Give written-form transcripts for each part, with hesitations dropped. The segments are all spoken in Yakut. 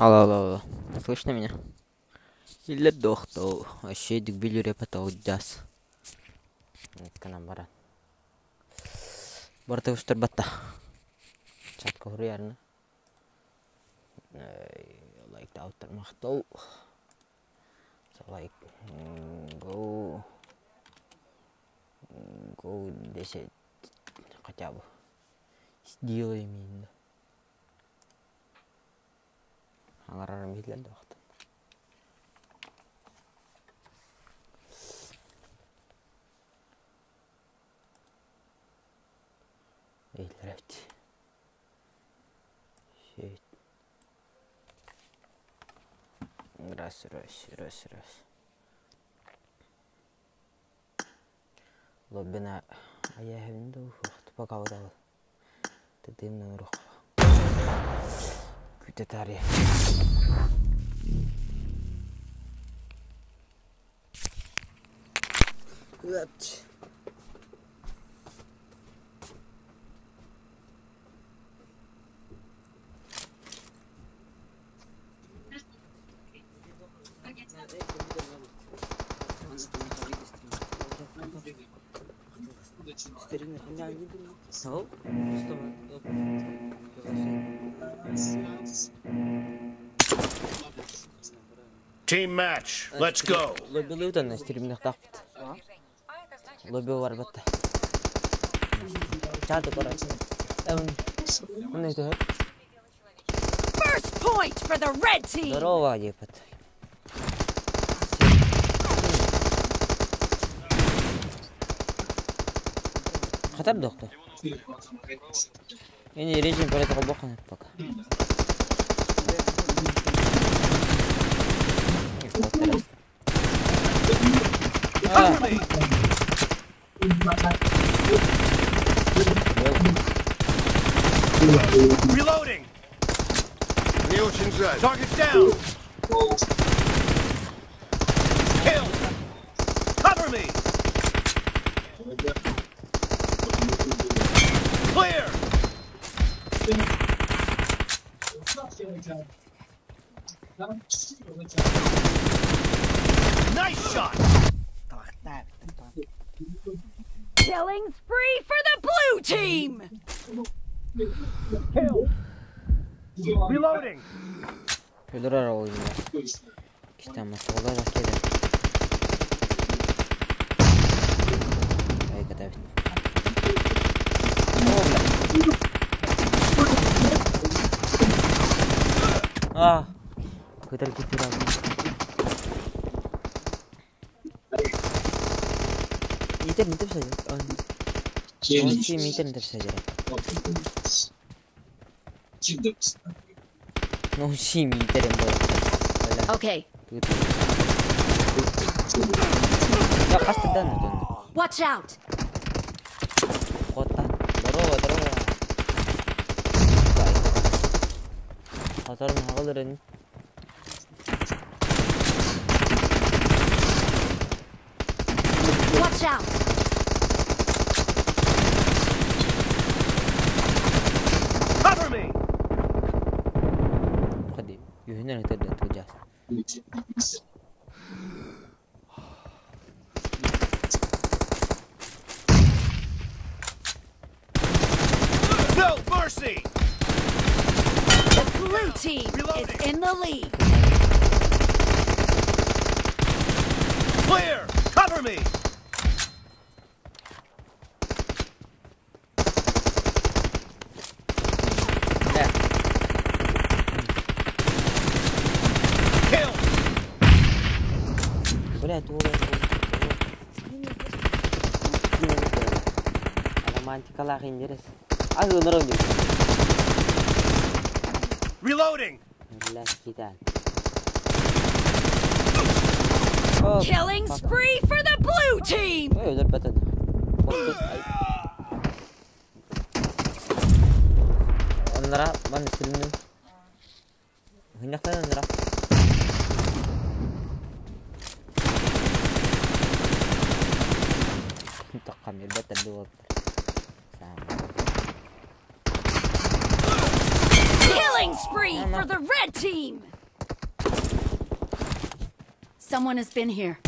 Алло, алло, алло. Слышно меня? Или дохтол. Вообще дигбили репетол дяс. Канам баран. Барта устар батта. Чатка хуруярны. Лайк ауттар махтол. So like go go 10 хотя бы. Сделаем именно. Аҥарарым иһиллэр да бахтан. Иһиллэр эбит. Шесть. Раз, раз, раз, раз. Лоббина айаһын дуу, пока Тытыымнан урух. Күтэ таарыйа. Team match. Let's go. Лобилыытан стримнехтаахпыт. Лобби барбатта. Чааты көрө. Эм. First point for the red team. Здорово, диэпит. Хатар доктор. Ini режим порядка холбохун пока. Cover me. Reloading. Мне очень жаль. Target's down. Kill. Cover me. Clear. Nice shot. Killing spree for the blue team. Kill. Reloading. Өлөрөр оҕуйунна. Кистаммат оҕолор кэлэр. Ай катабит. О, бля. А, кытар китир Митер митер садыр. Он митер митер садыр. Ну си митер эм Okay. Я хастадан отон. Watch out. Кота. Здорово, здорово. Хатарын хагалырын. Watch out. Cover me. Ходи. Юһүнэн өтөрдөн тыжас. No mercy. The blue team is in the lead. Clear. Cover me. Да. Kill. Бля, туга. Романтикалаах интерес. А ынырың дейт. Reloading. Бля, китан. Killing spree for the blue team. Ой, өлөр батын. Оннара ман стримним. Хыннактан оннара. Таккам элбеттер дуоттар. Killing Killing spree for the red team! Someone has been here.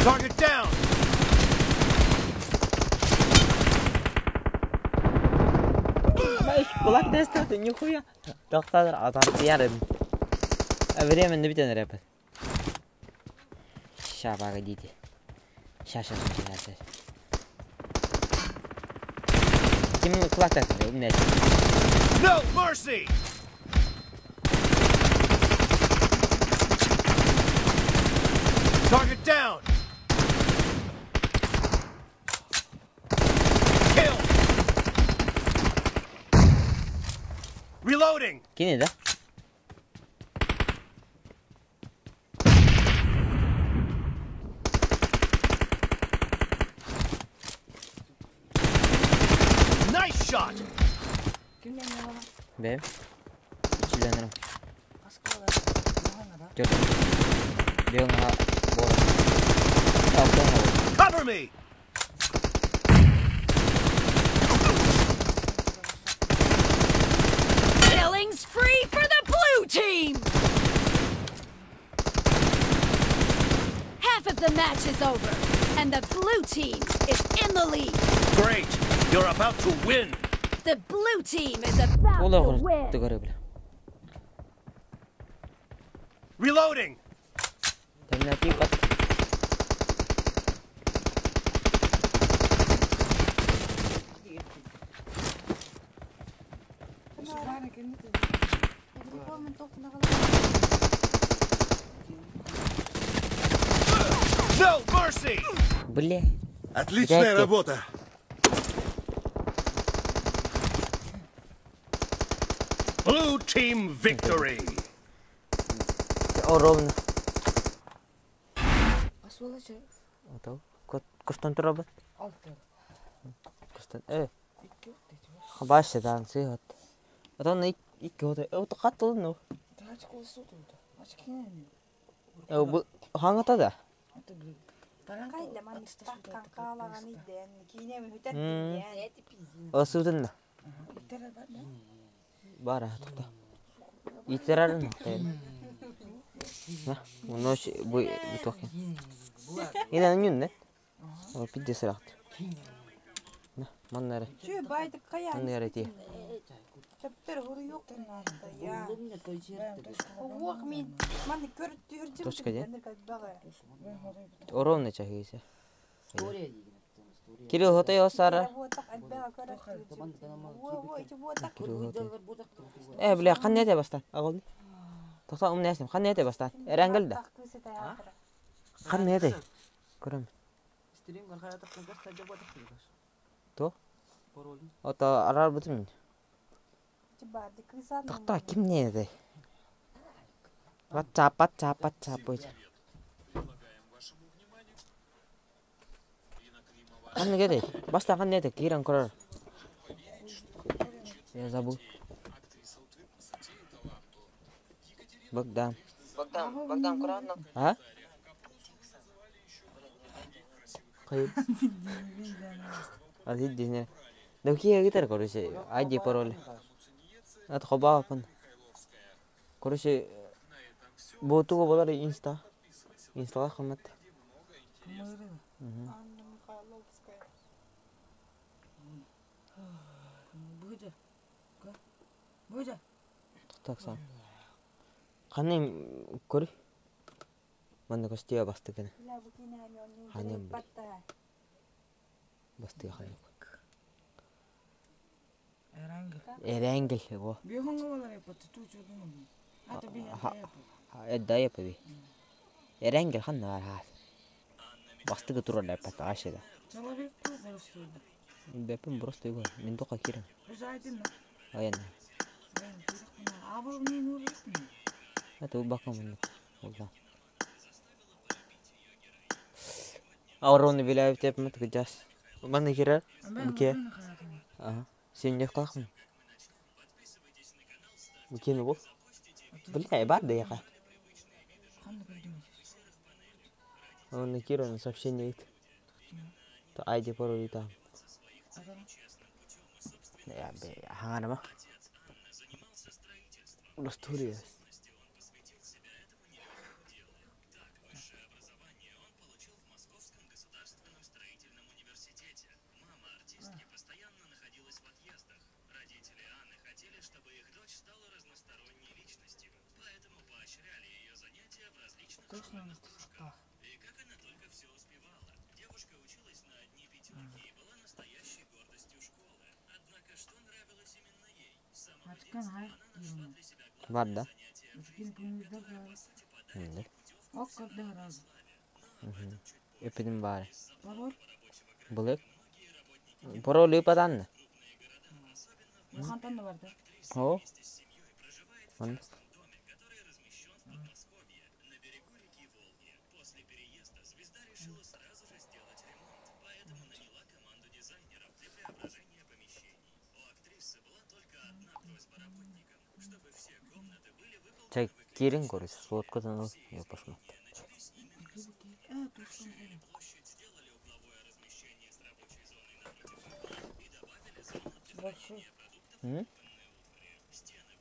Target down! Кулак тестаты, нихуя. Доктор, атартиярым. Временно бүтэн эрэ Ща, погодите. Ща, ща, ща, ща, ща. Ким кулак тестаты, умный. No mercy! Target down! Kill! Reloading! Кини да? Nice shot! Бэм. Ичилэнэрим. Дёрт. Бэҥҥа буола. Cover me! Killing spree for the blue team! Half of the match is over, and the blue team is in the lead. Great! You're about to win! The blue team is about to win. Reloading! No mercy! Бля. Отличная работа! Blue team victory! О, ровно. Костан турабыт. Костан. Э. Баш дан сыйот. Отон икки хото. Э, каттыл ну. Э, бу хаңата да. Осудun да. Бара тукта. Итерарын тайын. На, мунош бу бутокен. Ина нюн не? О, пидде сыракт. На, маннары. Маннары ти. Точка де? Оровны чахисе. Кирилл хотой осара. Кирилл хотой. Э, бля, қандай ете бастан? Ағылды. Тоқта, умный әсім. Қандай ете бастан? Эрәңгіл да. Қандай ете? Көрем. То? Ото арар бутым. Тоқта, ким не ете? WhatsApp, WhatsApp, WhatsApp. Қандай ете? Бастан қандай ете? Киран көрер. Я забыл. Богдан. Богдан, Богдан, аккуратно. А? Кайып. Азид дизне. Да кие гитар, короче, ID пароль. Ат хобаапын. Короче, ботуга болар инста. Инстага хымат. Так сам. Қандай көр? Манна костия басты кene. Ханем бил. Басты ханем. Эренгел го. Эддая паби. Эренгел ханна бар Бастыгы турар лапат ашеда. Бепин просто его. Мен тока кирем. Аян. Это убакам والله. Ауроны биләп теп мет гыжас. Маны кирер. Буке. Ага. Сен не калакмын. Букени бол. Бля, бар да яка. Онно киир онно сообщение ыыт. ID пароль ыытаҕын. Хаҥарама. Удостоверие. Бар да? Эппитим баара. Былыр. Пароль ыыппатаанна. Оо. Манна. Чэ, киирин көрүс, суоткутун ыл, пошмат.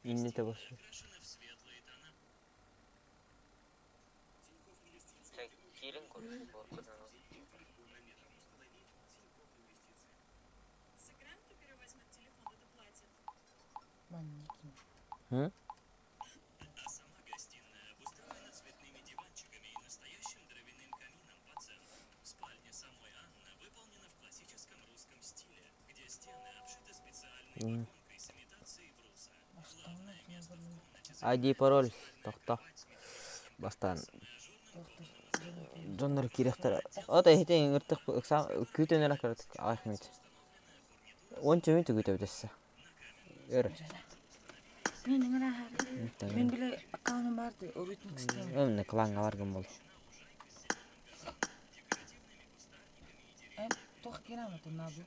Иннитэ большой. М? ID пароль тохто. Бастаан дьоннор киириэхтэрэ. Ото иһити ыҥыртых ыксаан күүтэн эрэ кыратык аҕыйах мүнүүт. Уонча мүнүүт күүтэбит өссө. Өр. Мен Мен биле аккаунтум бар ди, урутун кистем. Эмне кланга баргын бол. Эн туох киирэн отунна бу?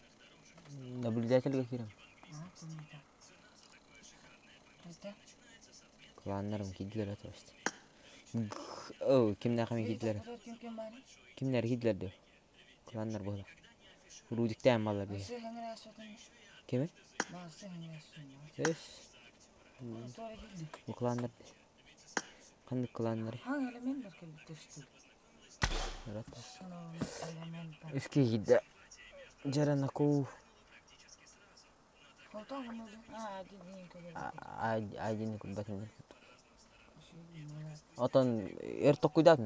Наблюдательга киирем. Аа, Хайда? Кланнарым киирдилэр это просто. О, кимнээх эми киирдилэр? Ким ким баар? Кимнэр киирдилэр диyor. Кланнар буолар. Рудиктээн баллар биһи. Кими? Эс. Бу кланнар. Ханнык кланнары? Үскэ киирдэ. Дьаранаку. Айдини курбатын. Отон өр токуйдаат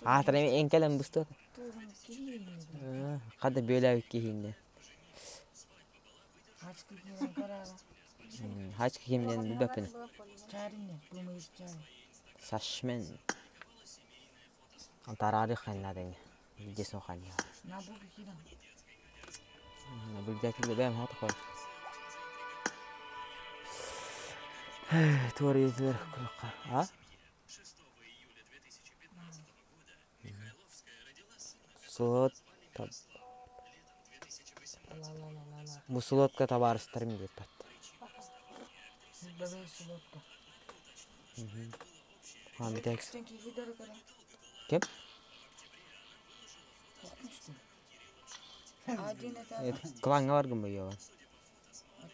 аатыр эми эҥкэлэн быстыат. Хада бүөлээбит киһииннэ. Хачка кимнен билбэппин. Сашмен. Антараары ханнаадыҥ. Видео ханна. Наблюдатель бэм хата Туори а? Суот Бу сулотка табаарыстарым диэппэт. Амитекс. Ким? Кланга баргын бу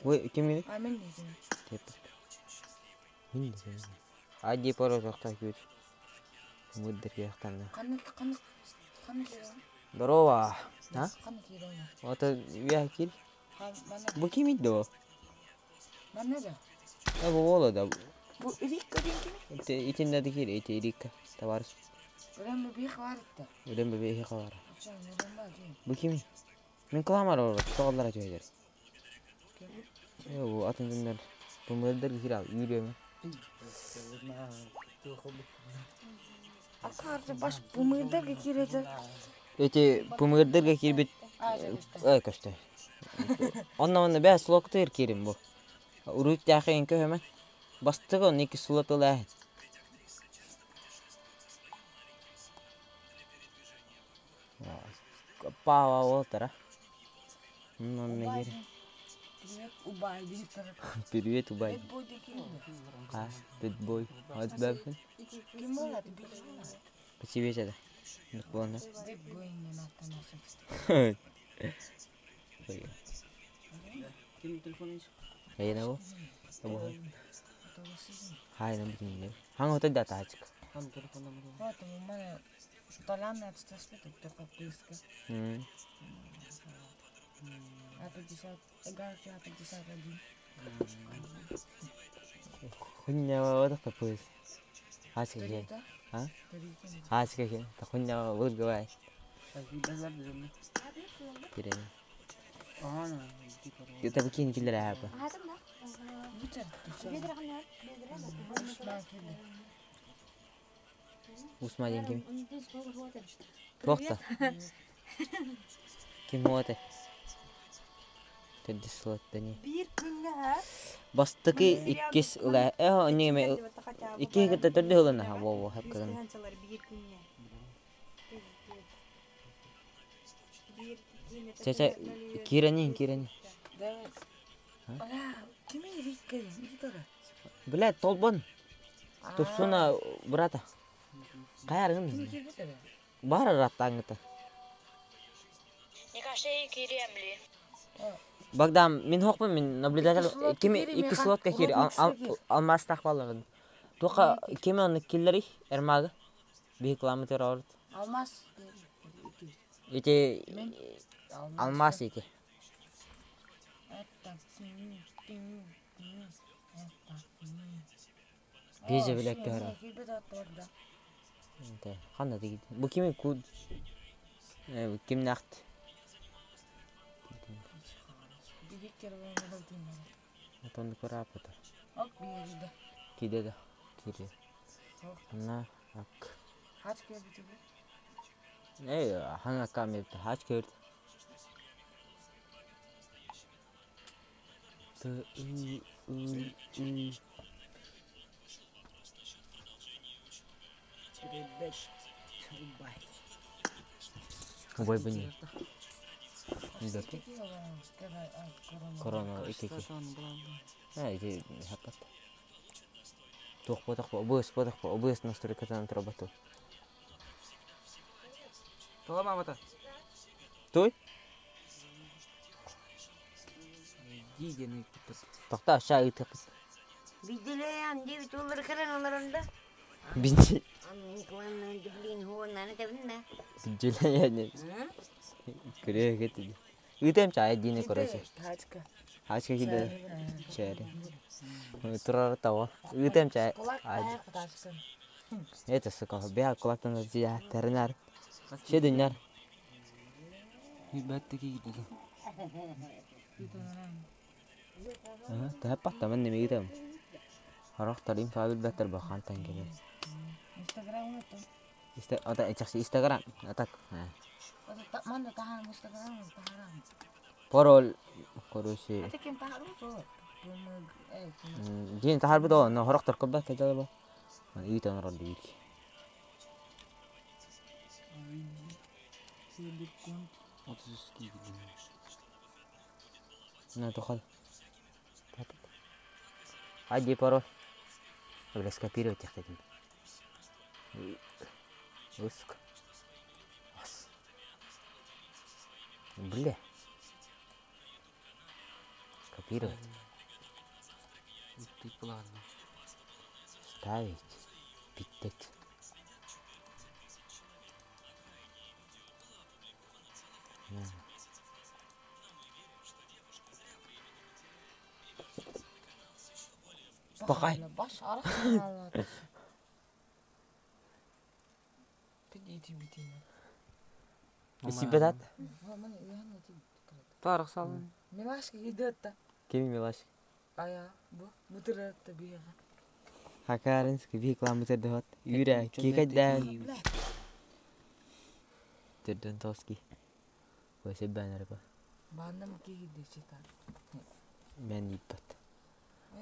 Вы ким Мин Ади пора жакта күт. Мыдыр яктан. Здорово. А? Вот я кил. Бу ким иди о? Э бу бола да. Бу Ирика диэн кими? Итиннэ да киир, ити Ирика товарищ. Үлэм бэбиэх баар этэ. Үлэм бэбиэх баар. Бу кими? Мин кыламар олорор, тоҕоллор түһэлэр. Э бу атын дьоннор бу мыырдарга киир ал, үүрүөмэ. Акаарда баш бумырдарга киирэтэ. Эти бумырдарга киирбит э көстө. Онно онно бээ слоктыыр киирим бу. Уруйт тээхин көһөмө. Бастыгы он икки слот ылаа. Пава уолтара. Онно киир. Привет, убай диэтэҕэ. Привет, убай. Бэт бой диэки А, бэт бой. Вот бэппин. Ким буолаат билбэт. Пачибечада. Буолна. Бэт бой иннин аттанасың. Kaya na Hai na bitin. Hang hotel data hachik. Поэтому маны Толян отстаспыт подписка. А 50, А 51. Хуйня вот подпис. Хачик же. А? Хачик же. Та хуйня вот говорай. Кирен. Kita bikin killer apa? Усма диэн ким? Туохта? Ким уота? Төрдүс сылаттани. Бастакы иккис ыла э неме икки кытта төрдү ылына ха во во хапкаган. Чача кирани кирани. Бля, толбон. Тупсуна брата. Каяргын. Бар раттаңыта. Богдан, мин хокпун, мин наблюдатель кими икки слотка кир алмаз тахпаларын. Тока кими аны киллери эрмагы. Би километр орт. Алмаз. Ити алмаз ити. Беже билек кара. Ханда дигит. Бу кими ку ким нахт. Отон корапата. Киде да. Киде. На ак. Э, ханга камеп хач керт. Т у у у. Убай бuni. Ndati. Корона ики. А, ити хапат. Туох потах по обыс потах по обыс настройкатан работу. Тола мамата. Той? Дидени Тохта aşağı ытык. Биделеян девять олар каран оларында. Бинчи. Анны блин хуоннаны табында. Билжелеян. Күрө кетти. Үтем чай дине короче. Тачка. Хачка киде. Чайри. Турар таво. Үтем чай. Это сука, бя кулактан зия тернар. Шединнар. Бәтте киде. Ага, таппа мен неме китем. Характар им фабил бәттер бахан тангене. Инстаграм это. Иста ата чаксы Инстаграм атак. Манда тахарам Инстаграм тахарам. Пароль короче. Ата кем тахару то. Дин тахар бу но характар кыббат тажалба. Итан ролик. На тохал. Ади пароль. Бля, скопировать их хотим. Выск. Бля. Копировать. Ты плавно. Ставить. Питать. Бақай. Баш арах. Сибедат. Тарых салын. Милашка идет. Кеми милашка? Ая, бу мутырат бига. Хакаринский бик ламытыр дохот. Юря, кикаддан. Төрдөн тоски. Весе бәнер ба. Банным киги чита. Мен иппат.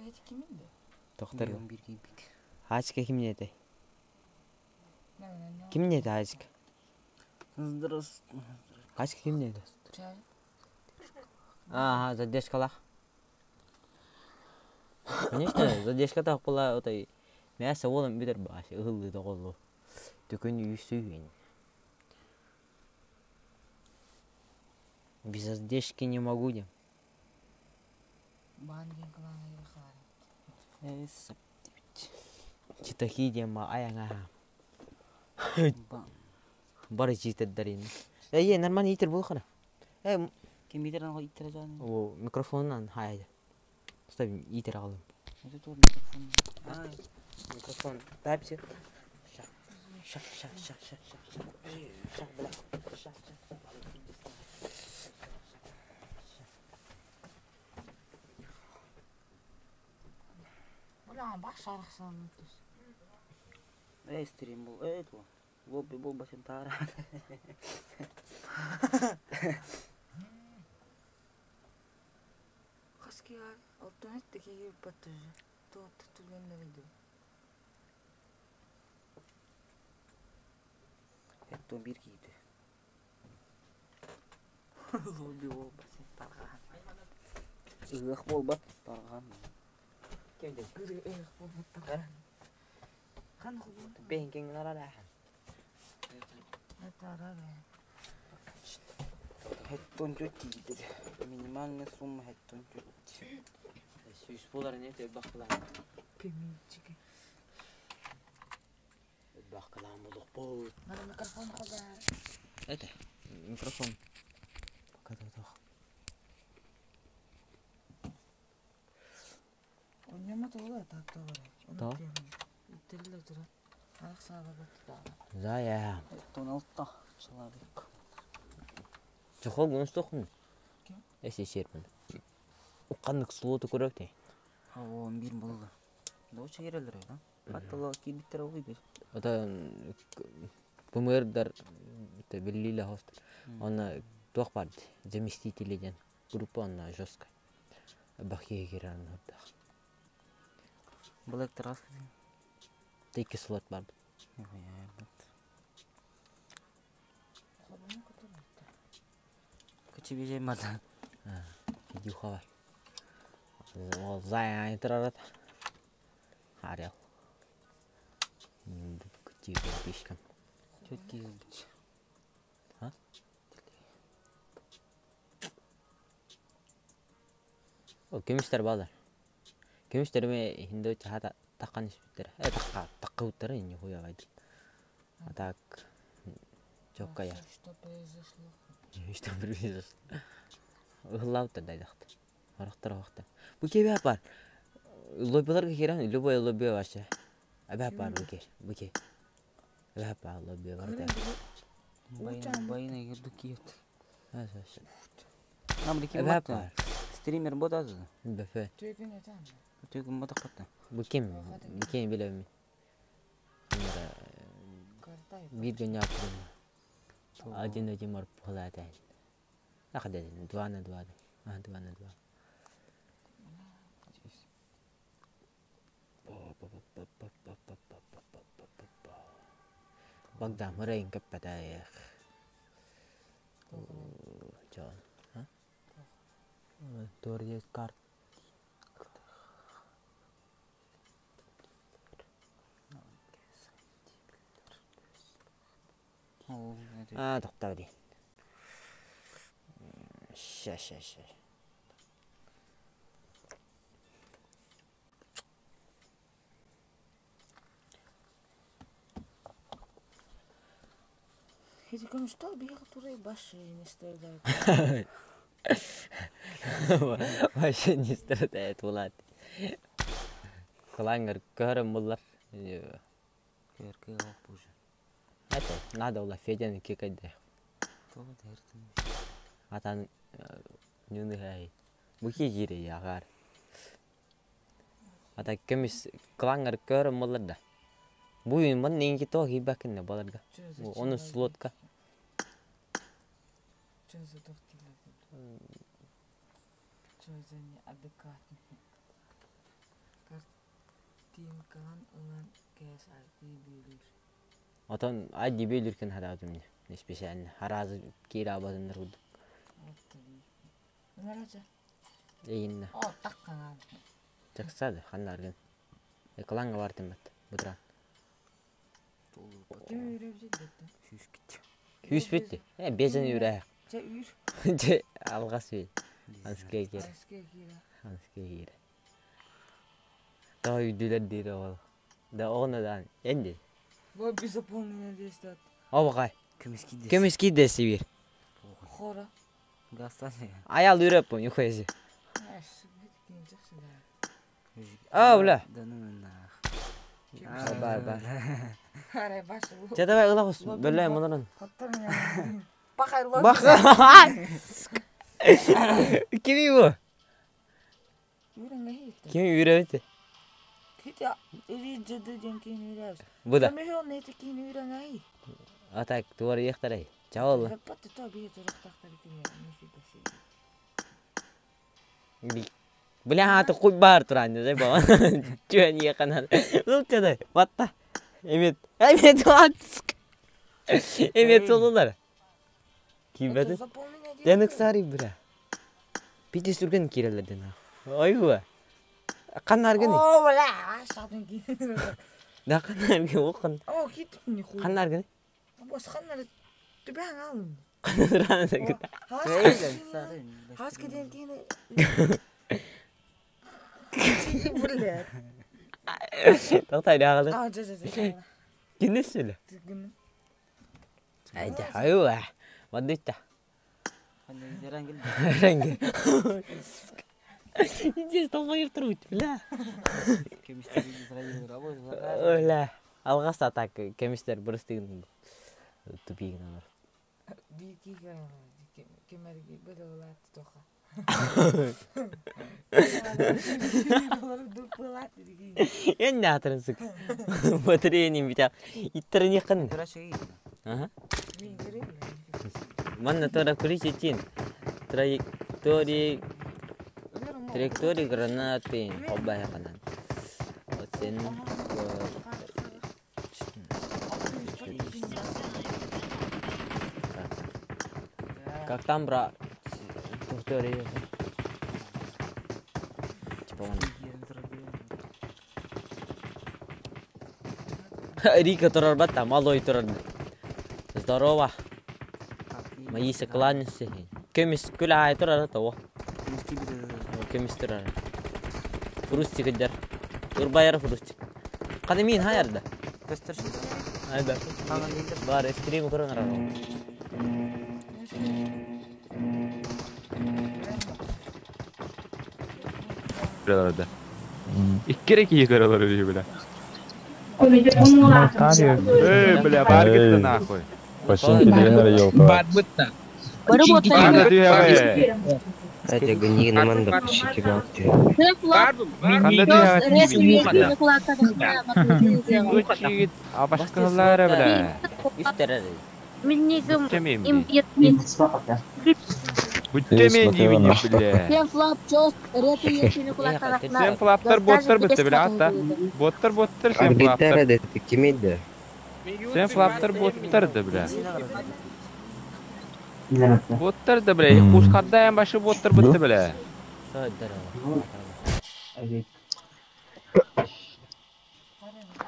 Эти киминде? Доктор. 11 бик. Хачка кимне Кимне ете хачка? Здравствуй. Хачка кимне ете? Чай. Ага, задержкалах. Конечно, задержка таах була отой мясо буолан бүтэр баасы ыһыллыы тоҕоллу. Түкүн үүсүүн. Без задержки не могу дем. Баан диэн кылаанайга хаалар. Э, сап дебит. Читахи диэн ба айаҥа. Баан. Бары читердэрин. Э, нормально итер был хара. Э, Ким итер аны иттер жан. О, микрофоннан хай. Стой, итер алым. Это тоже микрофон. А, Микрофон. Тапси. Ша, ша, ша, ша, ша, ша, ша, ша, бля, ша, ша. Бля, баш арахсан түс. Э, стрим был. Э, это. Лобби был басентара. Хаскига алтын этте киги паттыжы. Туот түгеннер иди. Это бир кийди. Лобби бол басентара. Ыах болбат тарган. Ким де? Эх, болбат. Хан хубу. Бенген арара. Это арабе. Хеттон жөт кийди. Минимальная сумма хеттон жөт. Сүүс болар не те бакылан. Пемичики. Бакылан болук бу. Надо микрофон ходар. Это микрофон. Пока то Оньяма тула так то бар. Да. Иттерле тура. Арахсаала бат. Зая. Хеттон алта человек. Чохол гунстохун. Ким? Эси серпин. Уканнык слоту көрөк О, бир болду. Да оча керелер, да? Хаттала кийбиттер ойбер. Это ПМРдар это беллиле хост. Она туох бар заместители ден группа она жесткая. Бахи геран хурдах. Блэк тарас. Тейки слот бар. Кычы бежей мада. Видюха бар. Ол зая айтырарат. Харел. Күтіп пишкам. Чөт кийбит. А? О, көмүстер балар. Көмүстер ме хинду чахата таккан испиттер. Э, такка, такка уттар не хуя вайд. А так чокка я. Что произошло? Что произошло? Ыһыллаабыттар дайдахт. Арахтар вахта. Бу кебе бар. Лоббиларга кирен любой лобби вообще. Абе бар бу ке, бу ке. Абе бар лобби бар да. Байына байына кирди кийет. Ас. Нам дики Абе бат. бар. Стример бот азы. Бефе. Түйгүн этам. Төгүн бот акпатта. Бу ким? Бу ким билем. Картай. Бир гөн япырым. Один один бар пулата. Акада два на два. А, два на два. Богдан, мырайын кеппетаях. Жон. А? Торье карт. А, тоқтау Ша, ша, ша. Эти кому что бегал туда и баши не страдает. Вообще не страдает, Влад. Клангер көрім бұлар. Керке ок буже. Это, надо было Федяны кикать. То дертин. Атан нүні хай. Бұки жире яғар. Ата көміс клангер көрім бұлар да. Буйын мын неңки то хибакын баларга. Оны слотка. Что за дохтилер? Что за неадекватный? Картинкалан ылан KSIP билир. Отон адди бөлүркен хараатым не специально. Харазы кира абазындар худ. Вот таби. Нарача. Эйинна. О, таккан. Чаксады, ханна аргын. Экланга бар тимбет. Бутран. Хүс битти. Безен үрэ. Че алгас бит. Анскэ кир. Анскэ кир. Та үйдүлер диир ол. Да оҕону даан энди. Лобби заполнено действует. Обакай. Көмүс кийдес. Көмүс кийдес бир. Хора. Аял үрөп нихуя. А, бля. Да ну нах. Бар, бар. Арай баш. Че давай ылабыз. Бөллөй мунун. Бахай лобби. Бах. Кими бу? Кими үрөбүт? Бу да. А так туар яхтарай. Чаол. Бля, аты хуй бар туран, не ба. Чү не канал. Лучше да. Батта. Эмет. Эмет ат. Эмет олар. Кибеди. Деник сари бля. Пити сүрген кирелерден. Ойгу. Каннаргын. О, бля, ашадын кийин. Да каннаргын окун. О, кит не хуй. Каннаргын. Бос каннар түбән алым. Каннаргын. Хас киден кийин. Бля. Токтай дагы. А, жа жа жа. Кинес эле. Айда, айва. Мадыта. Ренге. Иди, долбоеб турбут, бля. Бля. Алгас атак кемистер бырыстыгын тупигин алар. Энне атырын сук. Батареяны бит. Иттерин якын. Ага. Манна тора включить. Траектории траектории гранаты. Оба якынан. Оцен. Как там, брат? Траектория. Типа он. Рика турар батта, малой турар. Здорово. Мои сокланницы. Көмүс күл ай турар того. Көмүс турар. Фрустик идер. Урбайар фрустик. Кадемин хайарда. Айда. Бар стрим көрөн арар. Buralarda. İki kere karalar öyle бля. Эй, бля, бар гитти нахуй. Починки дегенер ёлка. Бар бытта. Кстати, гнигнаман да почти Абашкалары бля. Миннигим им Бүттемен деймін бля. Сен флап чост, рету Сен флаптар боттар бітті бля атта. Боттар боттар сен флаптар. Сен флаптар боттар да бля. Боттар да бля. Кушкарда башы боттар бітті бля.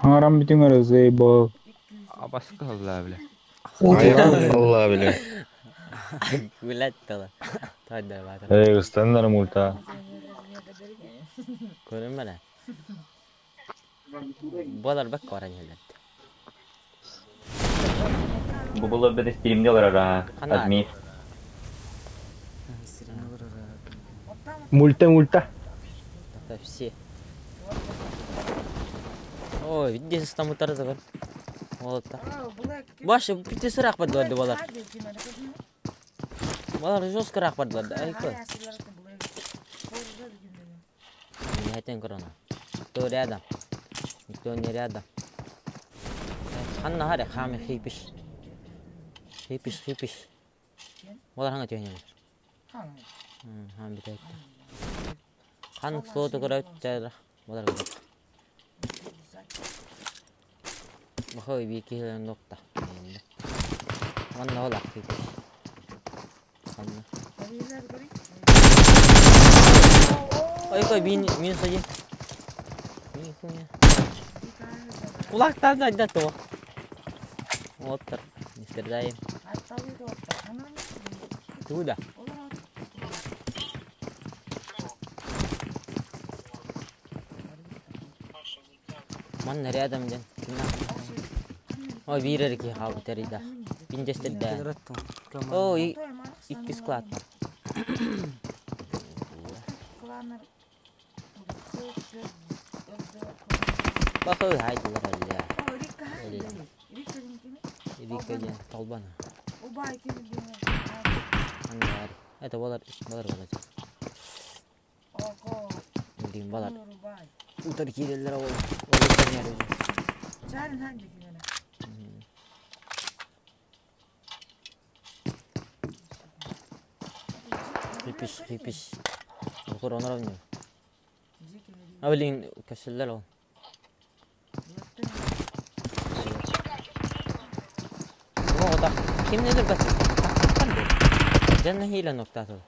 Харам бүтүн өрөзөй бол. Абаскалла бля. Allah бля. Гулаттала. Тадда батыр. Эй, ыстандар мульта. Көрүнмө Болар бак каран елет. Бу булар бир стримде олар ара. Адми. Мульта, мульта. Это все. Ой, видишь, там утар загор. Вот так. Башы, пите сырақ бардылар балар. Балар жестко рақ бардылар. Айко. Не хотим корона. Кто рядом? Никто не рядом. Ханна харе хами хипиш. Хипиш, хипиш. Балар ханга түйен. Хан битек. Хан слоту көрөт жайра. Балар көрөт. Махой бики нокта. Манна ола хипиш. Ханна. Ой, кой бин минус один. Кимне? Kulaktan da to. Ottар. Не стреляем. Туда. Манна рядом ден. Ой, биир ки хаалбыт да. Пиндестердэ. О, икки склад. Бахы хайдылар әллә. Рика ден толбана. Аннар. Это балар, балар балар. Дин балар. Утар киреллер ол. Ол Хипиш, хипиш. Окур онор не. А блин, кашеллер ол. О, да. Ким nedir бәт? Жанна хила ноктаты.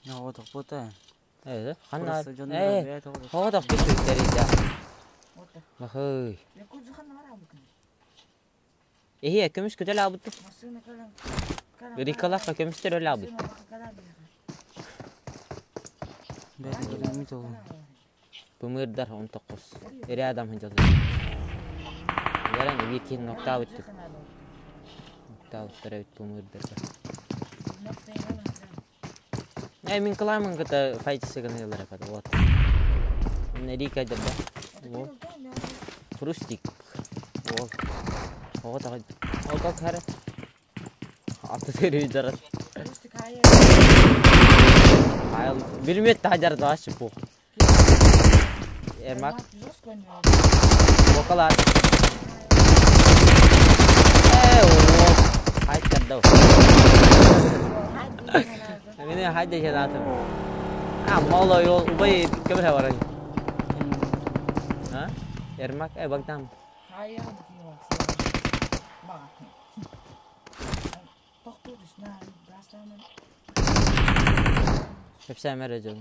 Оҕотох бута. Э, ханна. Просто дьоннор Э, бэйэ тоҕо- оҕотох кишүттеридэ. Бахый. Эхи, көмүс көтөл абытты. Рикалакка көмүстер өлө абыт. Бэйэ көрүммүт ол. Бымырдар 19. Эре адам хынжады. Яран бир кин нокта бытты. Нокта быттыр эбит бымырдар. Э, мин кыламын кыта файтысы гына елер апады. Вот. Мин Рика да. Вот. Фрустик. Вот. Ого тагы. О как хара. Аты сери жарат. Айл билмет тажар да бу. Ермак. Бокалар. Э, о. Хайт да. Мени хайда жанатым. А, мало yol убай кемре бар. Ha? Ермак, э, Богдан. Кепсәмер жол.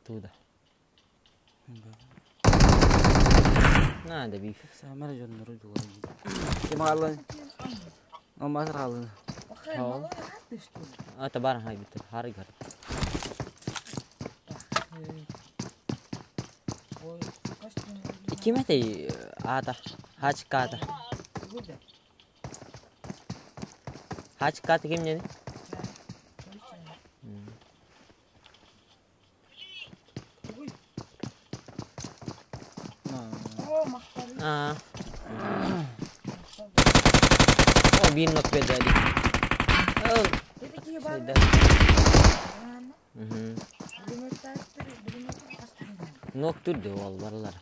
Туда. Надо биф. Сэмэр дьоннору дьулар. Ким хаалын? Алмазыр хаалын. А, табар хай бит. Хары гар. Ким этэй аата? Хачката. Хачката ким нени? Аа. О, бир нок берди. О. Мгм. Нок түрдү ол барлар.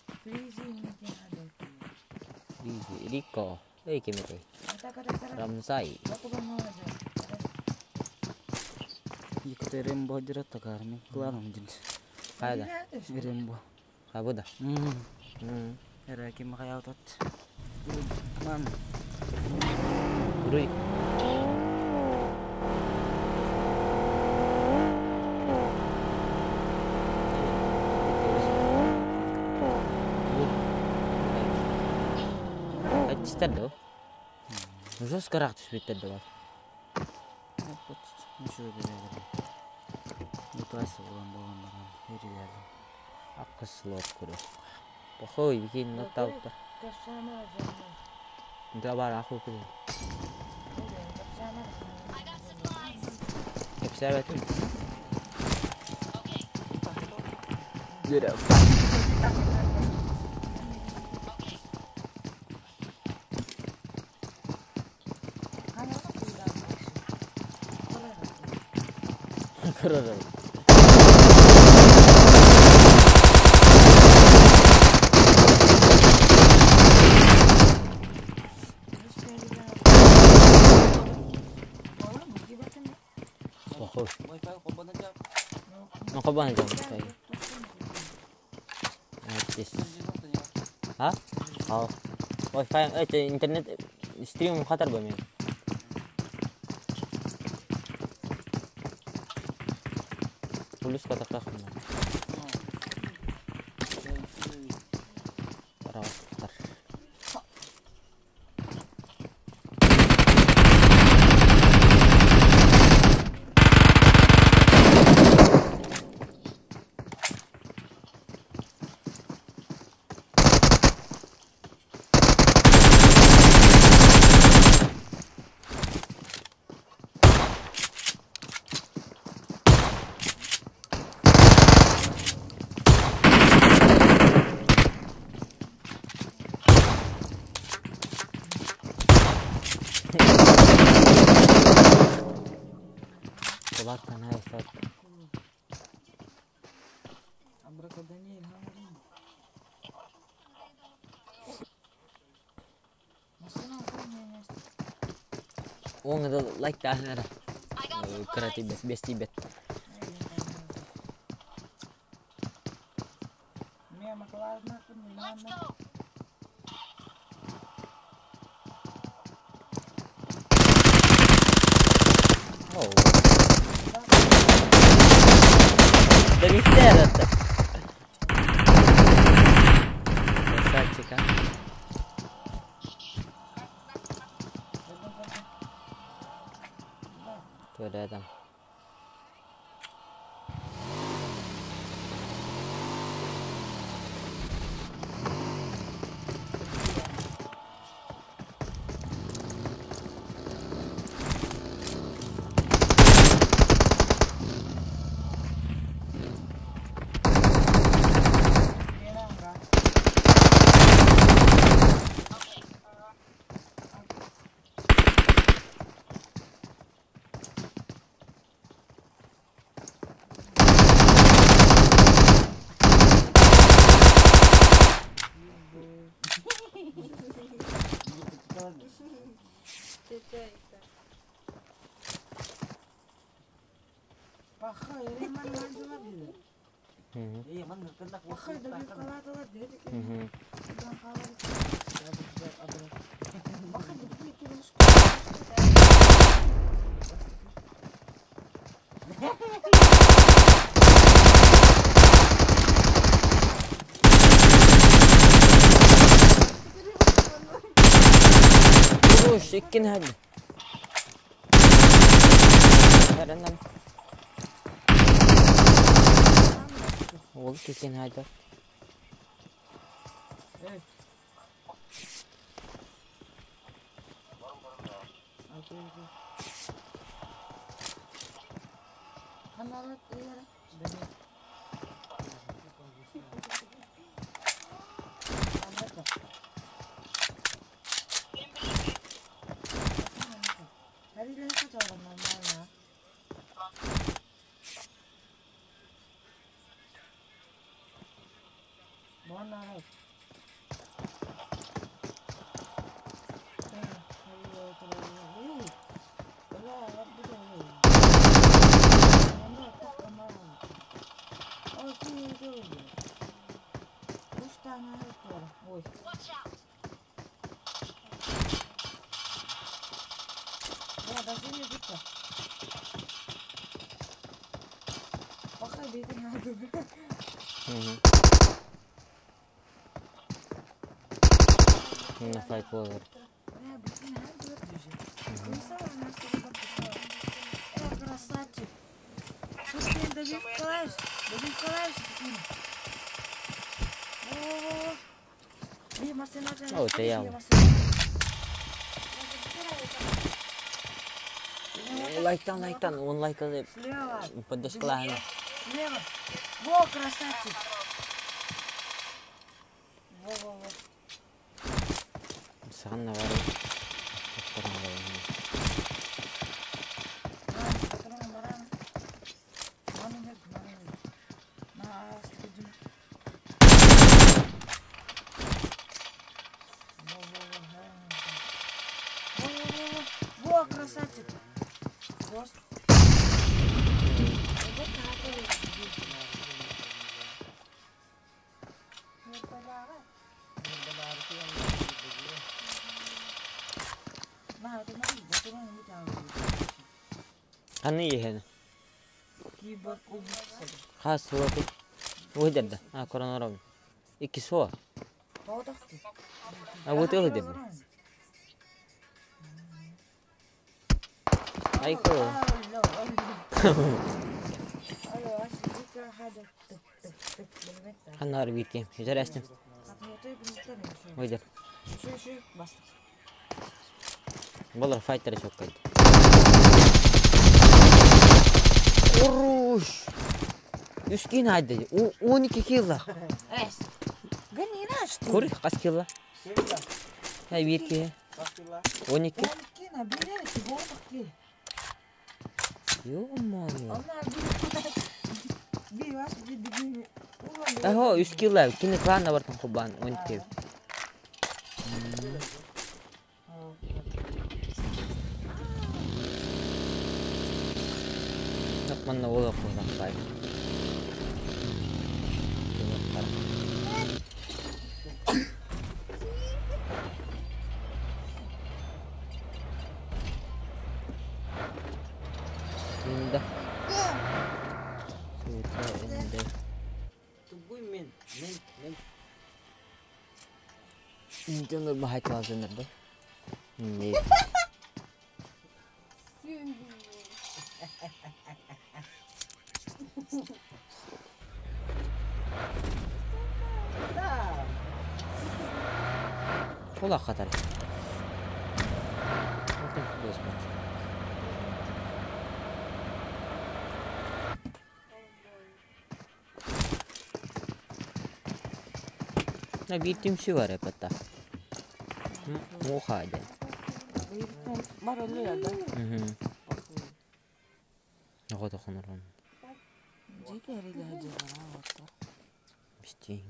Рико. Эй, ким этэй? Рамзай. Икте Рембо дират такарми. Кланом дин. Кайда? Рембо. Кабуда. Мм. Эра ким хаятат. Ман. Руй. Айтыстар да. Жестко раак түшүп да бар. Ничего береді. Мутасы болан болан баран. Эрилерди. Акыс лот көрө. Похой, бикин ноктаутта. Да бар аху күдө. Кепсәбәтим. Жүрө. Көрөр. Похой. Ну кабан жам. Артист. А? Ал. Wi-Fi, это интернет стрим хатар ба мен. Плюс катаках. Араҕастар. Кулак наһаа эстээт. Уоҥҥа лайктаан эрэ. Кыра тиийбэт, бэс тиийбэт. Oh. Да это. Красавчик, а. Кто рядом? Уш, иккин хadi. Herenden. Ол кикен hadi. На файт болар. О, это я. Лайктан, лайктан, он лайкал. Поддержка. Слева. Во, красавчик. Во-во-во. Саған бар. Во, красавчик. Ханы ехен. Хас суоты. Уйдерда. А, коронаром. Икки суо. А вот это деб. Айко. Ханнар битки. Жүзәрәстим. Уйдер. Болар файтер çok kaydı. Уруш. Үскин haydi. 12 килла. Кур, кас килла. Һай бир ки. 12. Ё-моё. Ахо, 3 килла. Кини кланна бартын кубан 12. Манна ола куйган файт. Инда. Сута инда. Тугуй мен, мен, мен. Интенер бахайт лазенер да. Не. Ола хатар. На битим сюваре пата. Муха ден. Мгм. Ого тохонорон. Бистин.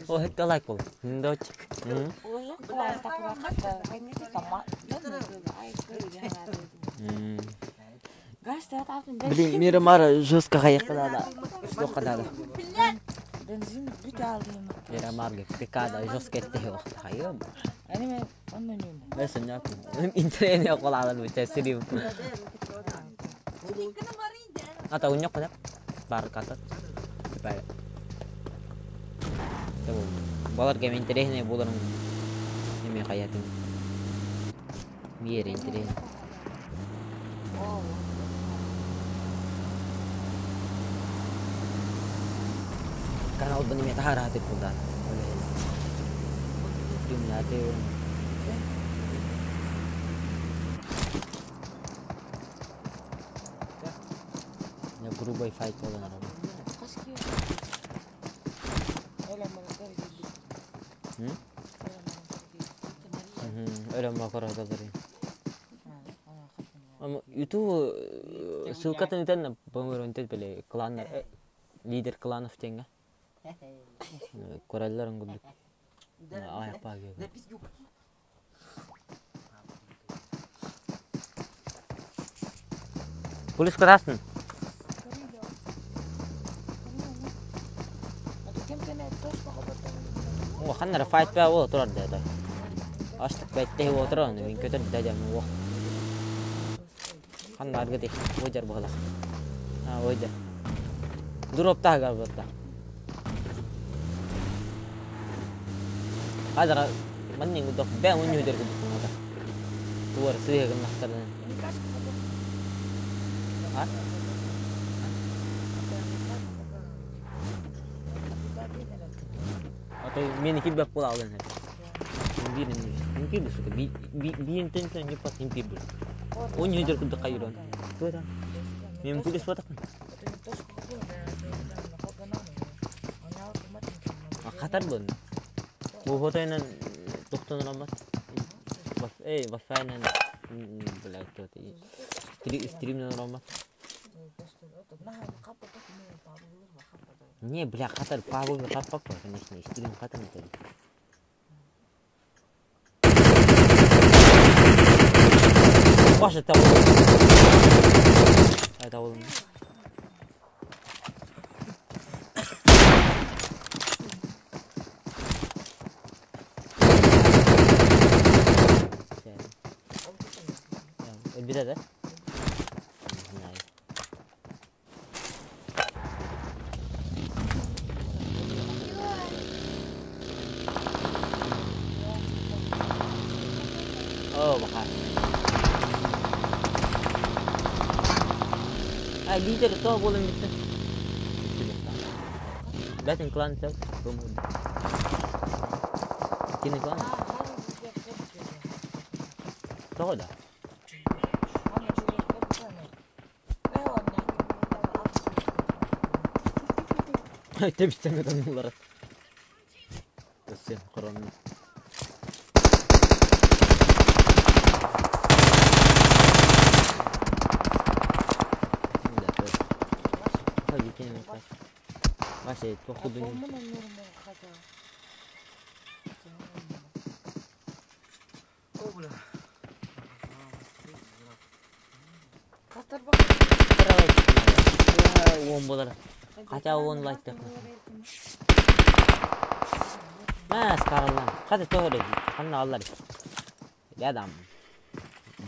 О, это лайк был. Дочек. Блин, Мирамара жестко хаякала. Что кадада? Мирамар пикада жестко это хайом. بس ناكل انت يقول على المتسريم atau nyok kan барката типа балар кем интересный буларың неме хаятын мир интересный канал бу неме тахараты булдан стримляты. Грубый файт olan araba. Öyle makara da. Ama YouTube ссылкатын итен по-моему били кланнар лидер кланов тенге. Кораллар гудук. Аяк багы. Полис катасың. О, ханнара файт ба ол турар деді. Аштык бәйтте ол турар, мен көтөр дәдем о. Ханнар гыды, ойжар бағалақ. А, ойжар. Дроп та гал батта. Хазар маннин гудок бә он юдер гудок мада. Туар сыйгын нахтардан. А? Мени килбеп була алын. Бирин импир сука. Би би интенция не пас импир. Он юдер гудок кайрон. Тура. Мен пулис ватак. А катар бун. Бу фотойнан токтон рамат. Бас эй, басайнан блядь, то стримнан рамат. Не, бля, катар пабы каппак, конечно, стрим катар это. Башы табыл. Ай табыл. Өлбүтэ да? Оо, баха. А, лидер то буолан бүттэ. Бэтин клан сел. Кини клан. Тоҕо да? Тэбистэн ытаныллара. Өссө хоронну. Вася, походу не... Уон буолар. Хотя уон лайктах. Мас караллан. Хата тоһөрө. Ханна аллар. Я там.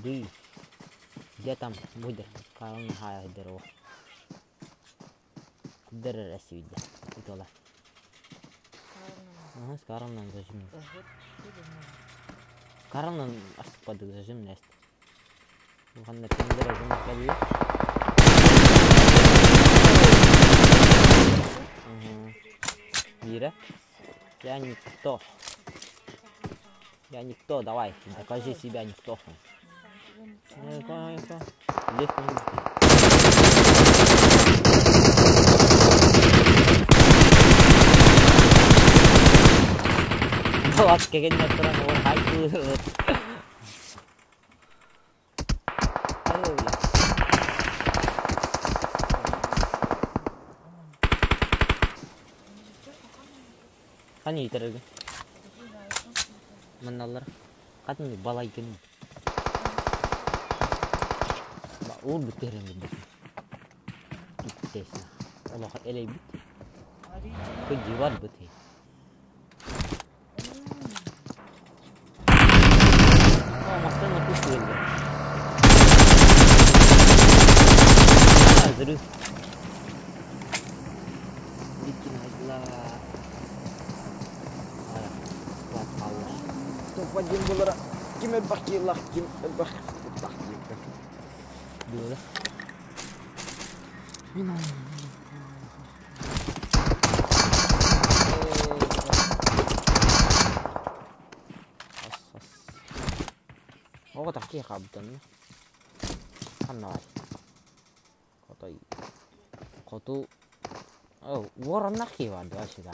Дүй. Где там будет? Карална хая дерова. Дерер эсибидде. Итола. Ага, скаралнан зажим. Каралнан астыкпадык зажим нест. Ханна кимдер зажим калıyor. Мира. Я никто. Я никто, давай, докажи себя, никто. Хани итереге. Манналар. Катын балай кен. Ол бүтерен бит. Иттесна. Олох элей бит. Кыдьыбар бит. Мастана пусть өлгө. Взрыв. Топ-1 булара. Ким элбэх ким элбэх тах диэбитэ. Дуода. Оҕо тахтыы хаабытанна. Ханна бар. Хотой. Хоту. О, вороннах киеван дуа сюда.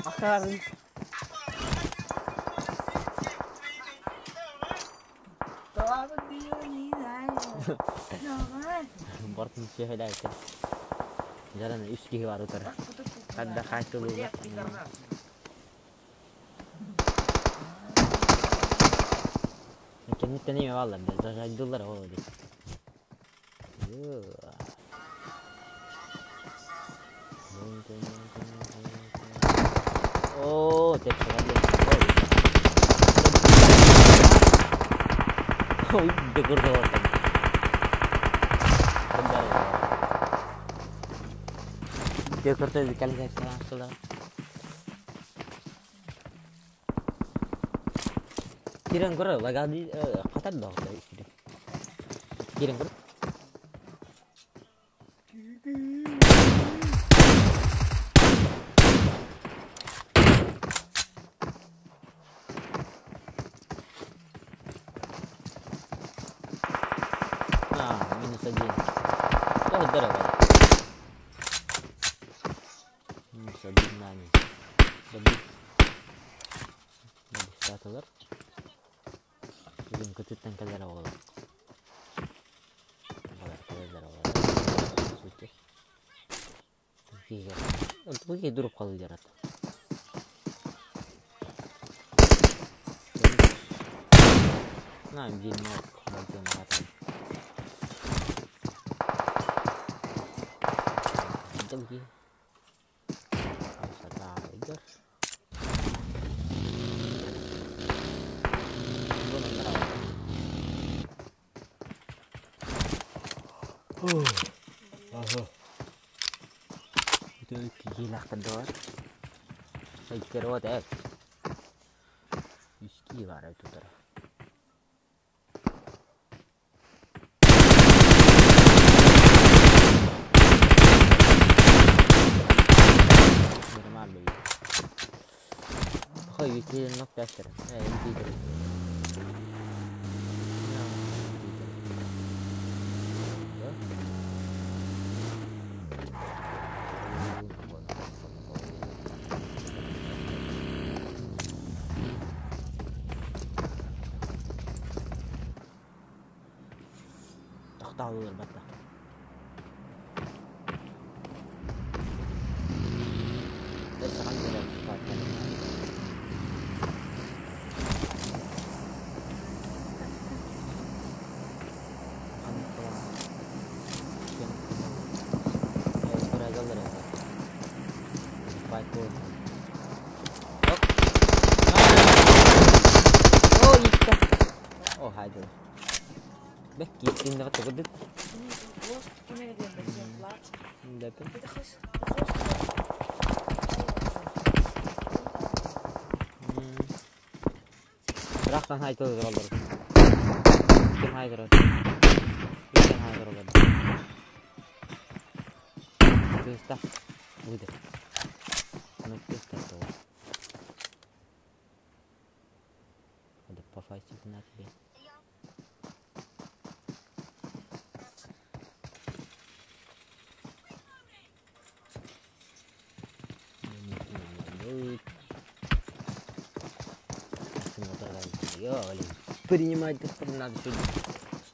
Ахарын. Бартын сөһөләйтен. Жараны үс киһи бар утары. Хадда хайтылыга. Кенниттен эме баллар, зажайдылар ол ди. О, тепсерали. Ой, дегурда Декорты калга сюда. Кирен көрө, лагади катар да истиде. Кирен көрө. А, минус один. О, здорово. Минус один нами. Добить. Добить Бүгүн көтүттэн кэлэр оҕолор. Балар кэлэлэр оҕолор. Сути. Туги дуруп калды жарат. На, биир нок болдьуон аҕатан. Долги. Сатаайгар. Киһилэхтэр Сайкерот э. Үскии баар тутар. Хой, нок пястер. Э, интидер. Тохтооллар батта. О, хайда. Бэкки, синнэҕэ тугудут. Дэпин. Ыраахтан хайтылы тураллар. Ким хайдырар? Ким хайдыралар? Кыыстах. Будет. Ну, кыыстах того. Надо пофайтить на тебе. Принимать надо сегодня.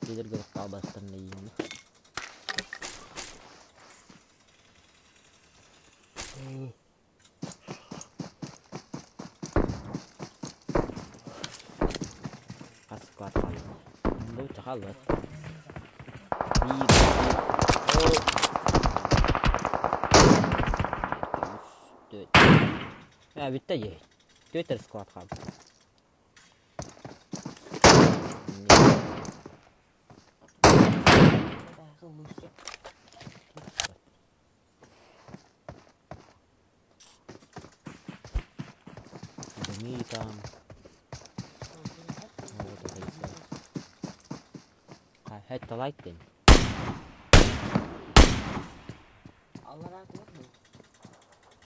Лидер говорит, колбастерный именно. Каскат Bu чахаллар. Bir, iki, үс, төрт. Ә, битте же. Төрт склад қалды. Дымы там. Вот это и всё. Это лайк день.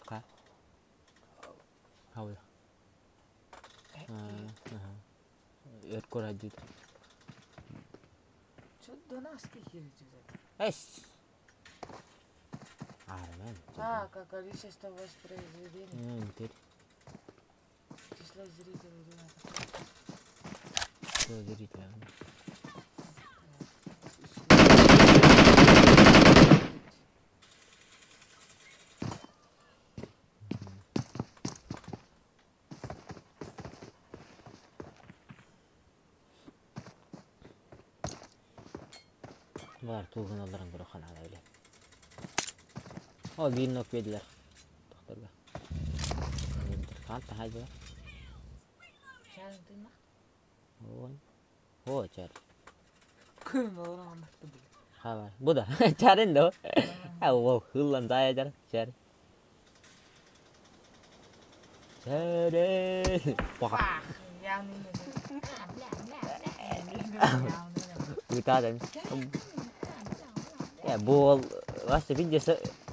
Ка? Хау. Өркөр ажыт. Эс. Армен. А, как количество воспроизведений. Теперь. Число зрителей. Число зрителей. Бар туғын аларын көрі қанады өлі. О, bir nok bediler. Doktorga. Қанта хайды. Ой. О, чар. Хабар. Бу да. Чарын да. А, о, хыллан зая жар. Чар. Чарын. Баха. Утадан. Я бол Вася видишь,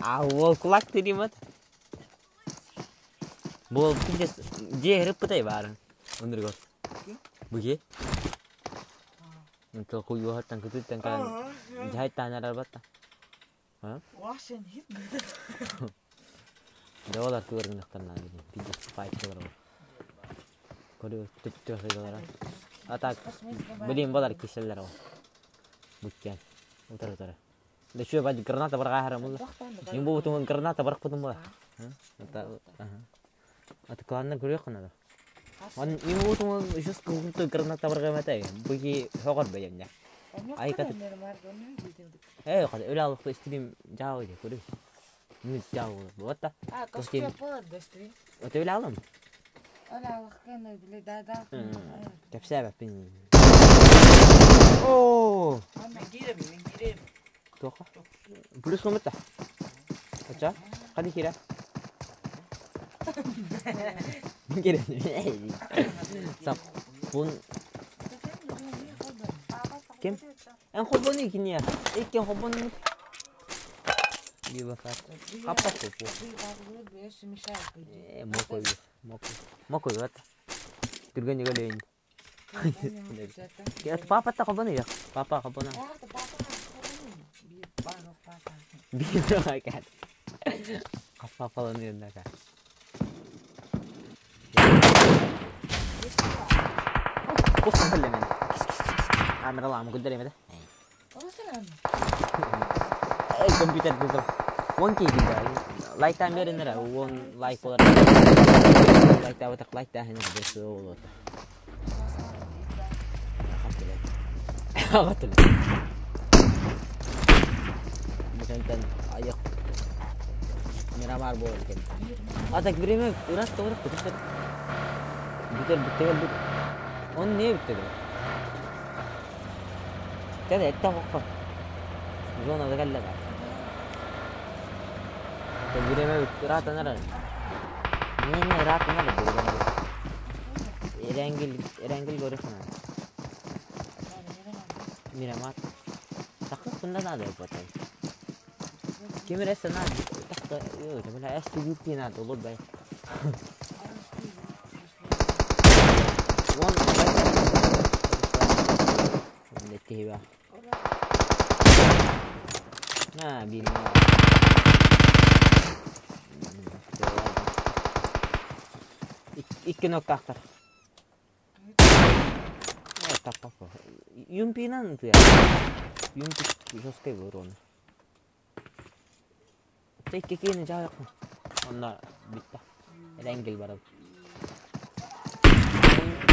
а ол кулак тиримат. Бол видишь, где рыпытай барын. Ондыргос. Буге. Нто кую хаттан күтүттен кан жай танарар батта. А? Вашен хит. Доллар көргүнөктөрнан видишь файт кылыр. Көрү түттү сыйлар. А так, блин, балар киселлер ол. Бүткен. Утыр утыр. Да что, бать граната бар гахара мулла. Им бу тун граната бар кудум ба. Ата ага. Ата кланна көрө канада. Он ему еще сколько граната баргамата. Буги хогор бэйэмнэ. Айка Э, öyle alıp istediğim cevabı diye koru. Ne cevabı bu hatta. А, костя болады стрим. Öte öyle alım. Öyle alık bile daha da. Kepse bak bin. Oo. Мен киирем, мен киирем. Тоха. Плюс комета. Ача. Hadi kira. Kira. Sap. Bun Kim? En хобоны кине. Иккен хобоны. Bir bakar. Kapat bu. Э, мокой. Мокой. Мокой вот. Түргөн игелейин. Я папа та хобоны я. Папа хобоны. Bir bakar. Капа falan yerine. Кухня мен. Камера лам гүлдер эмеде. Компьютер дедим. 10 кей дейdi. Лайктан беринер. 10 лайк болар. Лайкта бутак лайкта хene bir olur. Агатыл. Мисантан аяк Мирамар бол экен. Атак биреме урат урат битер. Битер битер бит. Он не битер. Кәде этте хокка. Зона да калла. Биреме рат анара. Не не рат анара биреме. Эрангил эрангил görürsün. Miramar. Takı bunda da yapatay. Kim resa na takı yo bula SCP na olur bay. One نتهي ما بين Икки ноктахтар. Таппапа. Юмпинан туя. Юмпи жесткий урон. Текки кийин жайык. Онна битте. Эренгил барып.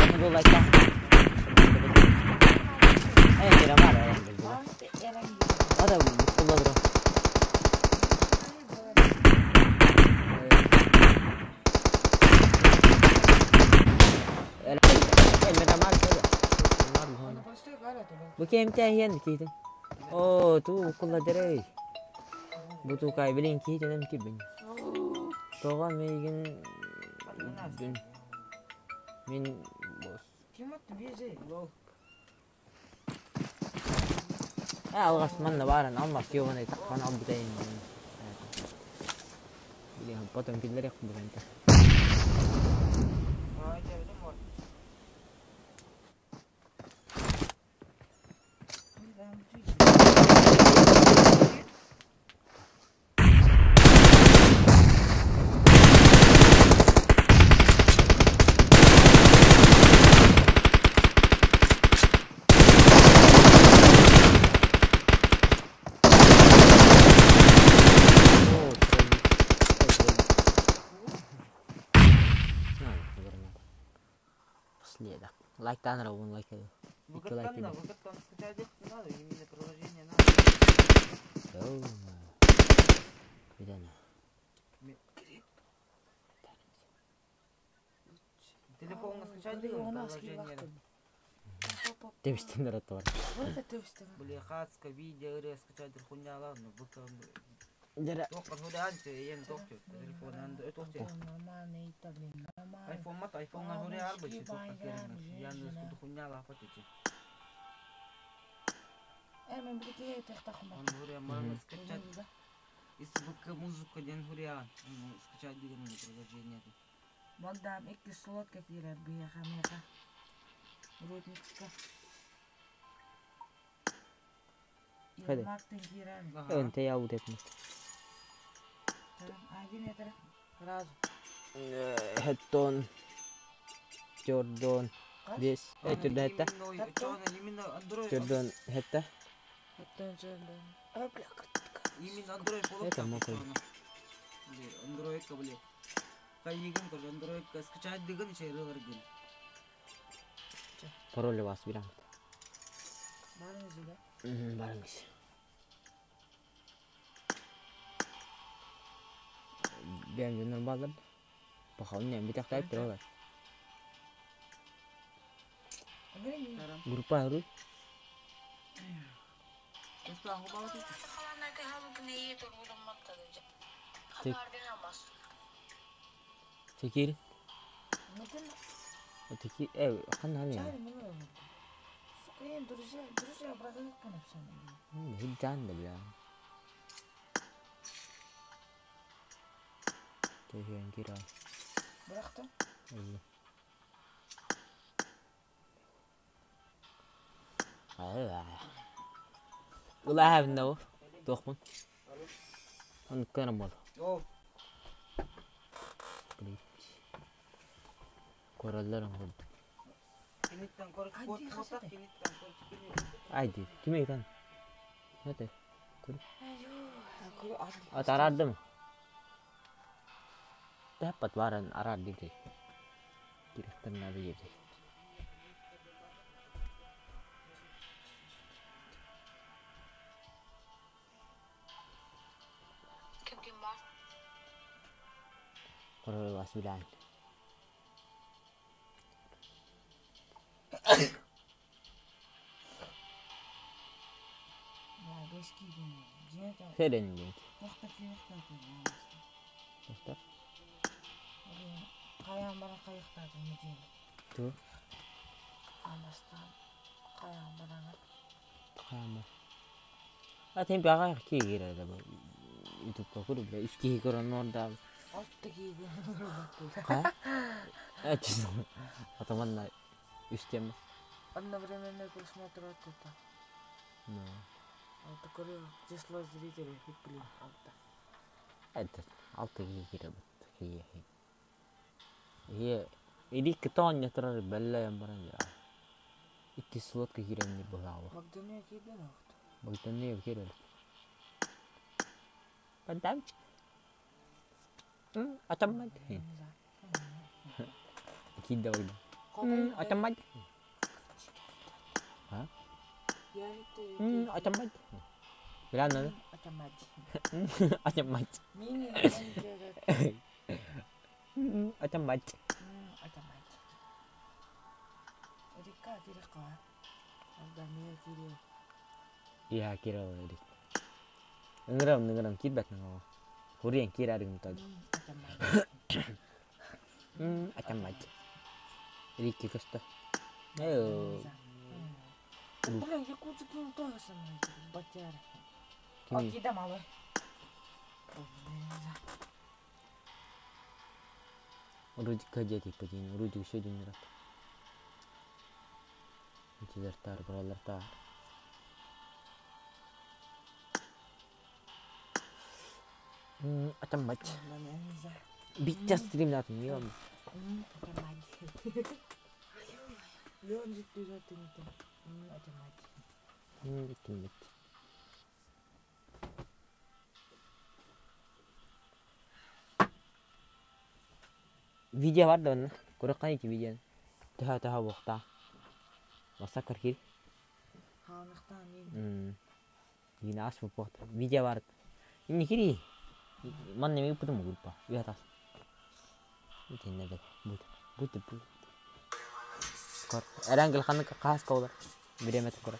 Оны бу лайка. Э, Мирамар Эренгил. Ада kullanırım. Bu kemte yen kitin. Oo, tu kullanırım. Bu tu kay bilin kitin hem ki bin. Toğa meygin bin. Min bos. Kim attı bir Алғаш манна барын алмас ёбаный таққан алып бітейін. Блин, потом киллер бүгін. Лайктан он лайк. Икки лайк. Выгодно, выгодно скачать надо, именно приложение надо. Телефонга скачать приложение. Тебистен араты бар. Бля, хатска, видео, скачать хуйня, ладно, быка. Дера. Тоққа хуля анчы, ен тоқчы, телефон анды тоқчы. Айфон мат, айфонга хуля арбы чи тоққа керен. Яны скуду хуйня лапа течи. Мен bir техтахма. Он хуля можно скачать. Из ВК музыка ден хуля, скачать деген приложение. Богдан икки слотка кирер бияха меха. Рутникска. Hadi. Мартин кирер. Önte yavu etmiş. Один это сразу. Хеттон. Jordan. Бес. Түрдө хетта. Именно Android. Jordan хетта. Хеттон Jordan. А, бля, Именно Android болуп Это мокрый. Android ка, бля. Кайыгын кож Android ка скачать деген ишерелер ген. Пароль вас билам. Барыңыз да? Барыңыз. Бәм жонор балар. Бахал не битак тайп туралар. Группа ру. Tekir. Tekir ev kan hani. Hiç da bile. Tekir kira. Bıraktım. والله هذا تخمن نكرمل. Korallar oldu. Haydi kime gidelim? Hadi. Kur. At arardım. Dapat varan arar dedi. Direkten adı yedi. Koral vasbilan. Feren link. Doktor. Tu. Kayam. Atem baga ki giradi bu. YouTube'da ko'rib, 3 ko'ran orada. Ha? Atamanla üstem. Одновременно просмотр от это. Ну. Вот такое число зрителей, блин, алта. Это алта киһи киһи. Ие, илик тоон ятырар белле баран я. Икки слотка киренни булаwa. Богдания кийден оқты. Богдания кирел. Бандамчик. Атаммат. Кидда Богдан. Атаммат. Ha? Атаммат. Билан надо? Атаммат. Атаммат. Атаммат. Атаммат. Рика, рика. Богдания кирел. Я кирел эрик. Ыңырам, ыңырам кирбет наңа. Хурен кирарым тад. Атаммат. Рикки көстө. Эё. Блин, якутский тоже со мной, батяра. Окей, да, малой. Рудика дети подин, Рудик еще один рад. Тар, бралар тар. Атаммат. Биття стрим датым, ём. Леон життүү Атаммат. Атаммат. Видео бар да онна. Көрөккан ики видео. Таха таха бохта. Масакар кир. Ханыктан Yine asma бохта. Видео бар. Инни кири. Ман неме путум группа. Уятас. Итинне бет. Бут. Бут бут. Кор. Эрангел ханнык каас колар. Биремет кор.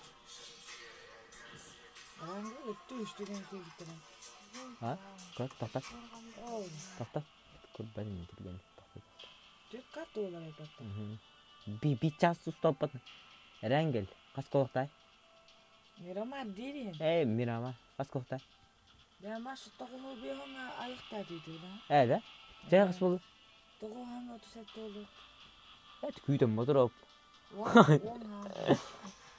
Эрангел өттү үстүгөн кирдирен. Ha? Кор тохта. Тохта. Кор бәдин тирген. Түк карта олар айтат. Би би час стоппат. Эрангел кас колоктай. Мирамар дирин. Э, Мирамар кас колоктай. Мирамар шу тогуну бехонга айыкта дейди да. Э да? Жай кас болду. Тогу ханга түшөт болду. Эт күйдөн мотороп.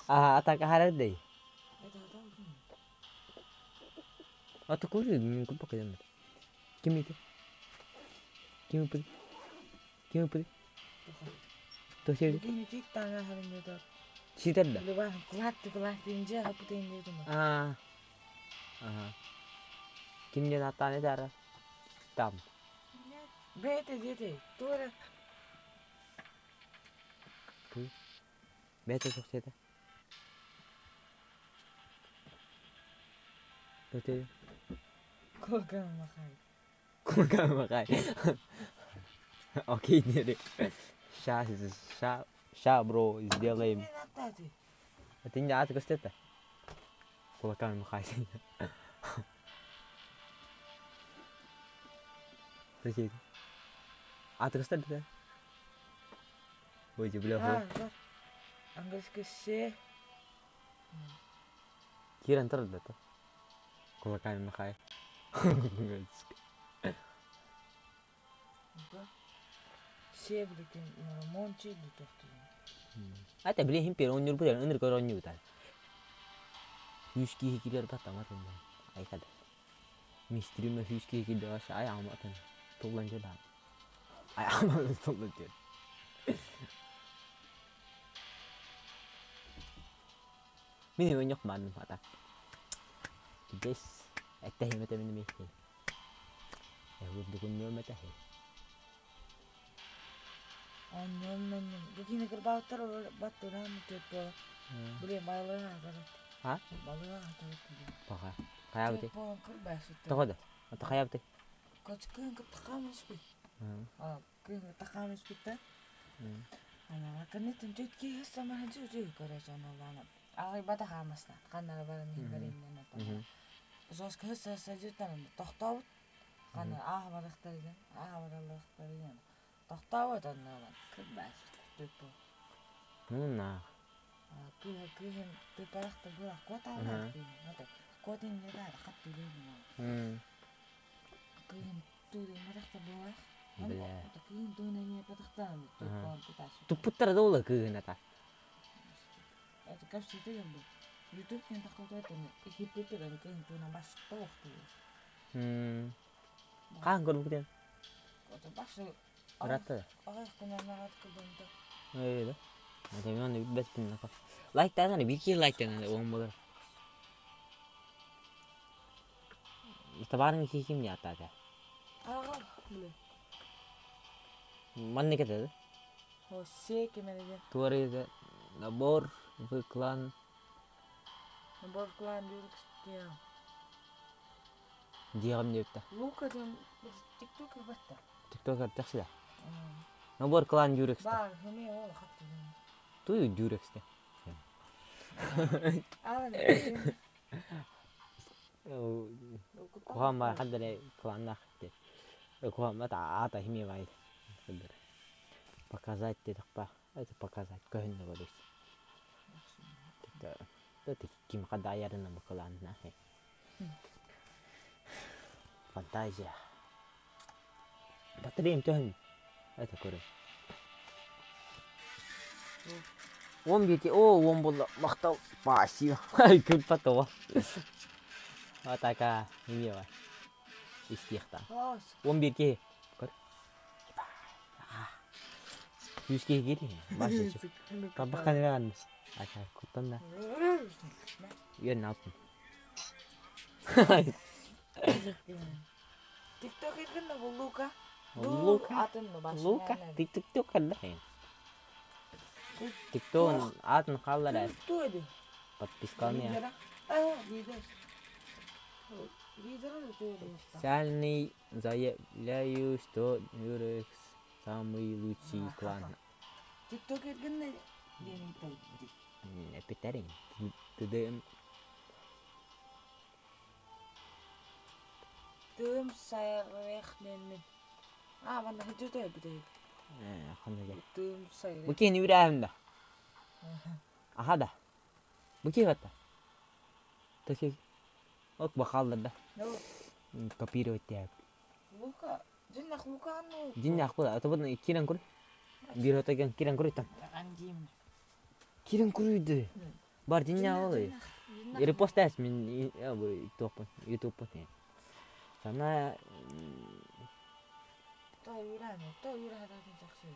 А, атака харады. Ата көрү, мен көп бакайдам. Ким ити? Ким ипи? Ким ипи? Тосер. Ситер да. А. Ага. Кимден атаны дара? Там. Бете, дете, тура. Ту. Бэйэтэ суох диэтэ. Көтүй. Кулаками махай. Кулаками махай. Окей, диэри. Ща, ща, ща, бро, сделаем. Это не аты көстөтө. Кулаками махай. Прикинь. Аты көстөтө. Ой, бля. Английский С. Киран турда Кулаками махай. С биликин мончи дутохту. Ата биле хим пер оннур бутар ыныр көр онню бутар. Хүс киһи килер баттаматын. Айкада. Мистериме хүс киһи килер ай аматын. Туллан жеда. Ай аматын туллан жеда. Мин ойнох манным ата. Дес эттехимете мин михти. Эвурдукун нөмете. Онньон букина кырбааттар баттыран төп Блин, балыга атарат. А? Балыга атарат. Паха. Хаябыты. Болон кырбасы. Тоҕо да? Ата хаябыты. Коч кын кыптакамыш бит. А, кын кыптакамыш бит да. Ана кынны түнчөт ки саман жу көрөжөн оланы. Агай бата хамасна. Каннара барын хибериннен ата. Жос кыз сажутан тохтобут. Кана аа барыктар ден, аа баралыктар ден. Тохтобут анна кырбасы төп. Ну на. Кыһы кыһын тыпарахта була кота котин яда хат түле. Кыһын туле марахта була. Бля. Кыһын туна не патахтан туппан тутас. Туппуттар да ола кыһын ата. Это капситы бу. YouTube кен тахта это хиппетер кыһын туна баш тохту. Хаан көрбүтен. Это баш Ыратта. Агай кунанарат кылдымды. Эй да. Ата мен беспин нака. Лайк таганы бир ки лайк таганы он болор. Табарын ки ким ята да. Ага, блин. Манны кетеди. О, секи менеджер. Туары набор в клан. Набор в клан Юркстия. Диагым депті. Лука дем тикток батта. Тиктокер тахсыда. Набор клан Юрекс. Бар, хеме ол хатты. Тую Юрексте. А, Кухама хаддare кланна хатте. Кухама та ата химе бай. Показать дедик па. Это показать көһүннө болуш. Это ким хадда аярына бу кланна. Фантазия. Батареям төһүн. Это көрө. 11 о, он болды. Мақтау. Спасибо. Күл патова. Атака, неме бар. Истиқта. 11-ге. Көр. Жүзге келе. Башы чып. Табаққан веран. Ака, куттан да. Үйерін алтын. Тикток иргин бу Лука. Лука. Атын баш. Лука. Тикток калла. Тикток атын қаллар. Туэди. Подпискалны. А, лидер. Лидер туэди. Официальный заявляю, что Юрекс самый лучший клан. Тикток иргин Эпитерин. ТДМ. Тым сайрехнен. А, манда хижута бит. Ханага. Тым сайрех. Буки не үрәһем да. Аха да. Буки гата. Таки. Ок бахалдар да. Копировать тяп. Лука, жиннах Лука ну. Жиннах бу. Ата буны кирен көр. Бир отаген кирен көр итан. Андим. Кирен көрүйді. Бар жиннах ол. Репост әс мен бу топпун, ютубпун. Сана То үйрәне, то үйрәне жакшы.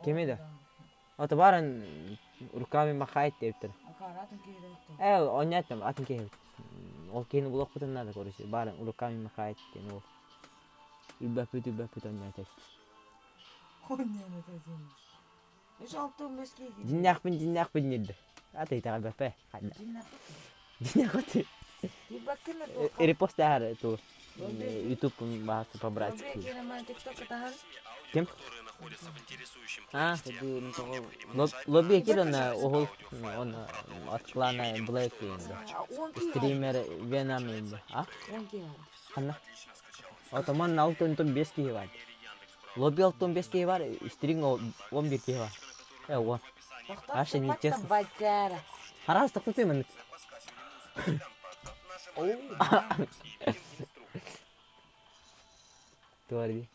Кемеде? Ата барын руками махает дептир. Атын кейде. Эл, онятым, атын кейде. Ол кейini булак бутын надо, короче. Барын руками махает ден ол. Үлбәпүт, үлбәпүт онятыр. Оняны тажин. 3-6-15 киһи. Дьиннээхпин дьиннээхпин диирдэ. Ата итэҕэйбэппэ. Дьиннээхпин. Репост ааһар ту YouTube баасы по-братски. Ким? А, лобби кир он оһол он от клана Black стример Веном а? Ханна? Отоман алтын 5 киһи бар. Лобби алтын 5 киһи бар, стрим 11 киһи бар. Э, он. Вообще не честно. Харас тохтотуй маннык. Туарди.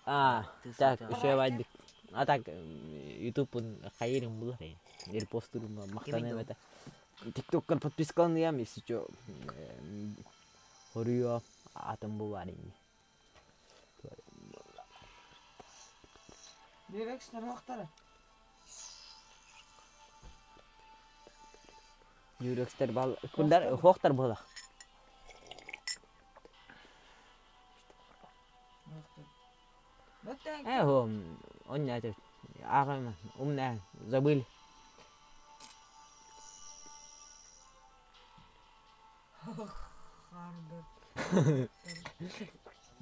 А, так, еще вайдик. А так, YouTube хайырым булар. Репостурум мактаным это. TikTok'ка подпискаланыам, если что. Хоруйо атым бу бар ини. Юрекстер бал кундар хоохтар буолах. Э, он не это. Ага, умная, забыли.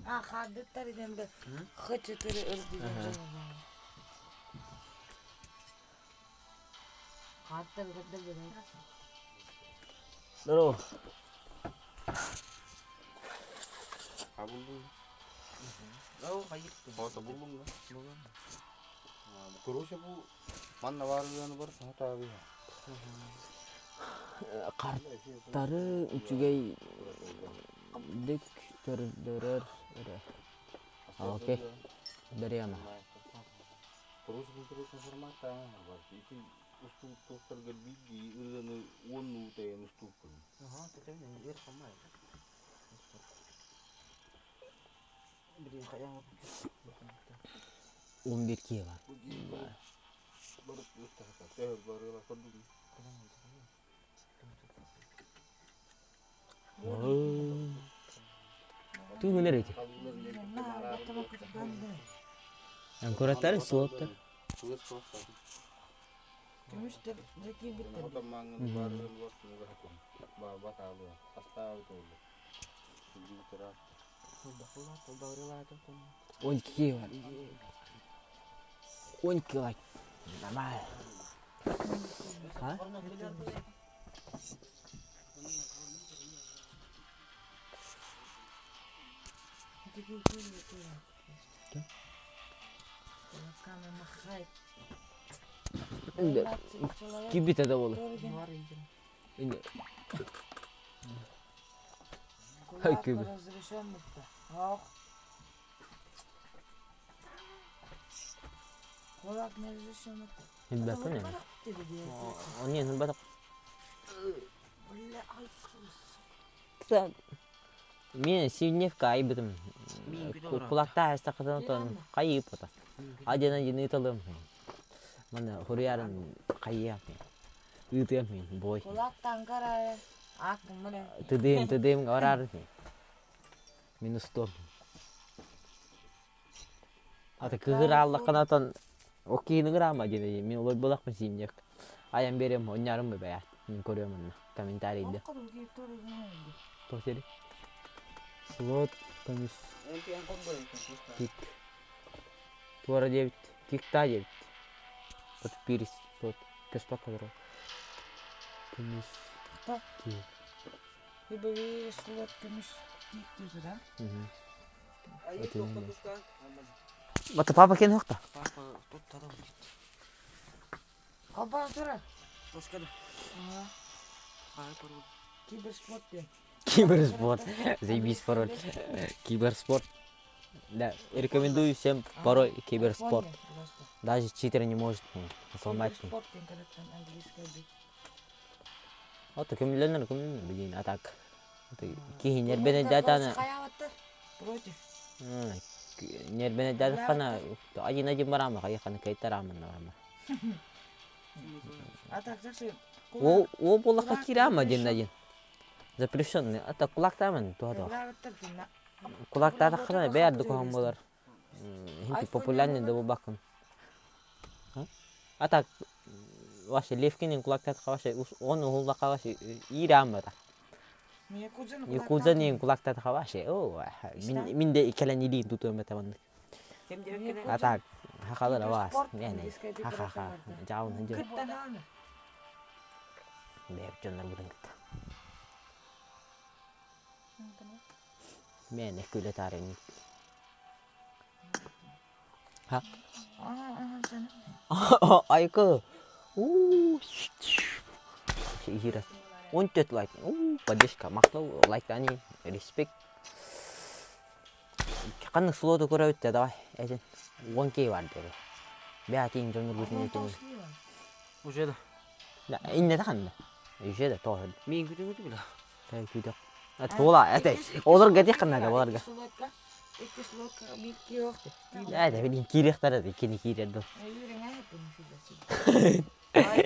А, хардыттар идемде. Х4 ырды. Хаттар гадда берет. Здорово. А булдум. Фото булдум да. Короче бу манна баарыганы бар сахата Картары үчүгэй дик көрдөрөр эрэ. Окей. Берема. Короче интернет информация бар. Ити уступ тохтарга биги ырыны он нутайын уступ. Ага, ты там не Блин, хайа. 11 киһи бар. Барып устахата. Төр барыла көрдүм. Тугунер эти. Анкораттар слоттар. Көмүштер жеки битти. Он киһи бар. Он кило. Нормально. А? Кибит это было. Хай кибит. Билбэппин Онньон билбэтэх. Мен Сивневка айбытым. Кулактаа астахытын отон хайыып ота. Один один ыыталым. Мана хуруярын хайыам. Ыытыам бой. Тыдыым тыдыым барар. Минус 100. Ата кыгыр аллахханатан окейны грама диэн мин олой булахпын сиинньэх. Айан берем онньарым бэйэт. Мин көрүөм онно комментарийда. Туох диэри? Слот көмүс кик. Туора диэбит, киктаа диэбит. Подпирис слот көспөк олорор. Көмүс кик. Слот көмүс кик диэтэ да? Бата папа кен хохта? Папа тут тадам. Албан тура. Тоскада. Киберспорт диэн. Киберспорт. Заебись пароль. Киберспорт. Да, рекомендую всем пароль киберспорт. Даже читер не может сломать. Киберспорт диэн көрөттөн английский бит. Вот көмүлөнөр көмүлөнөр билин а так. Киһи нербене датаны. Против. Нербене датана один один барама хайханы кайтарамын барама. А так жакшы. О, о булака кирама один один. Запрещенный. А так кулактамын туада. Кулактары хана бәрді кухан болар. Хинти популярный да бакын. А так вообще Левкинин кулактатха вообще он уһуллаха вообще иирaan бата. Якудзанин кулактатха вообще о мин мин де кэлэн илиин тутуом этэ маннык. А так хахалар аваас не ха-ха-ха жаун ханжы. Бэп дьоннор бутын кытта. Мен күлэ таарыйын. Ха? Айка. У. Ихира. 14 лайк. У, поддержка. Мактал лайктани. Респект. Ханнык слоту көрөбүт да давай. Этин. 10К бар деді. Бәтин дьоннор бутын этин. Уже да. Да, инне да ханна. Уже да тоҕо. Мин күтү күтү била. Тэ күтө. Туола, эте. Олар гати ханна да оларга. Икки слотка бикки ёхты. Да, да, билин кириэхтара да, кини киирэр ду.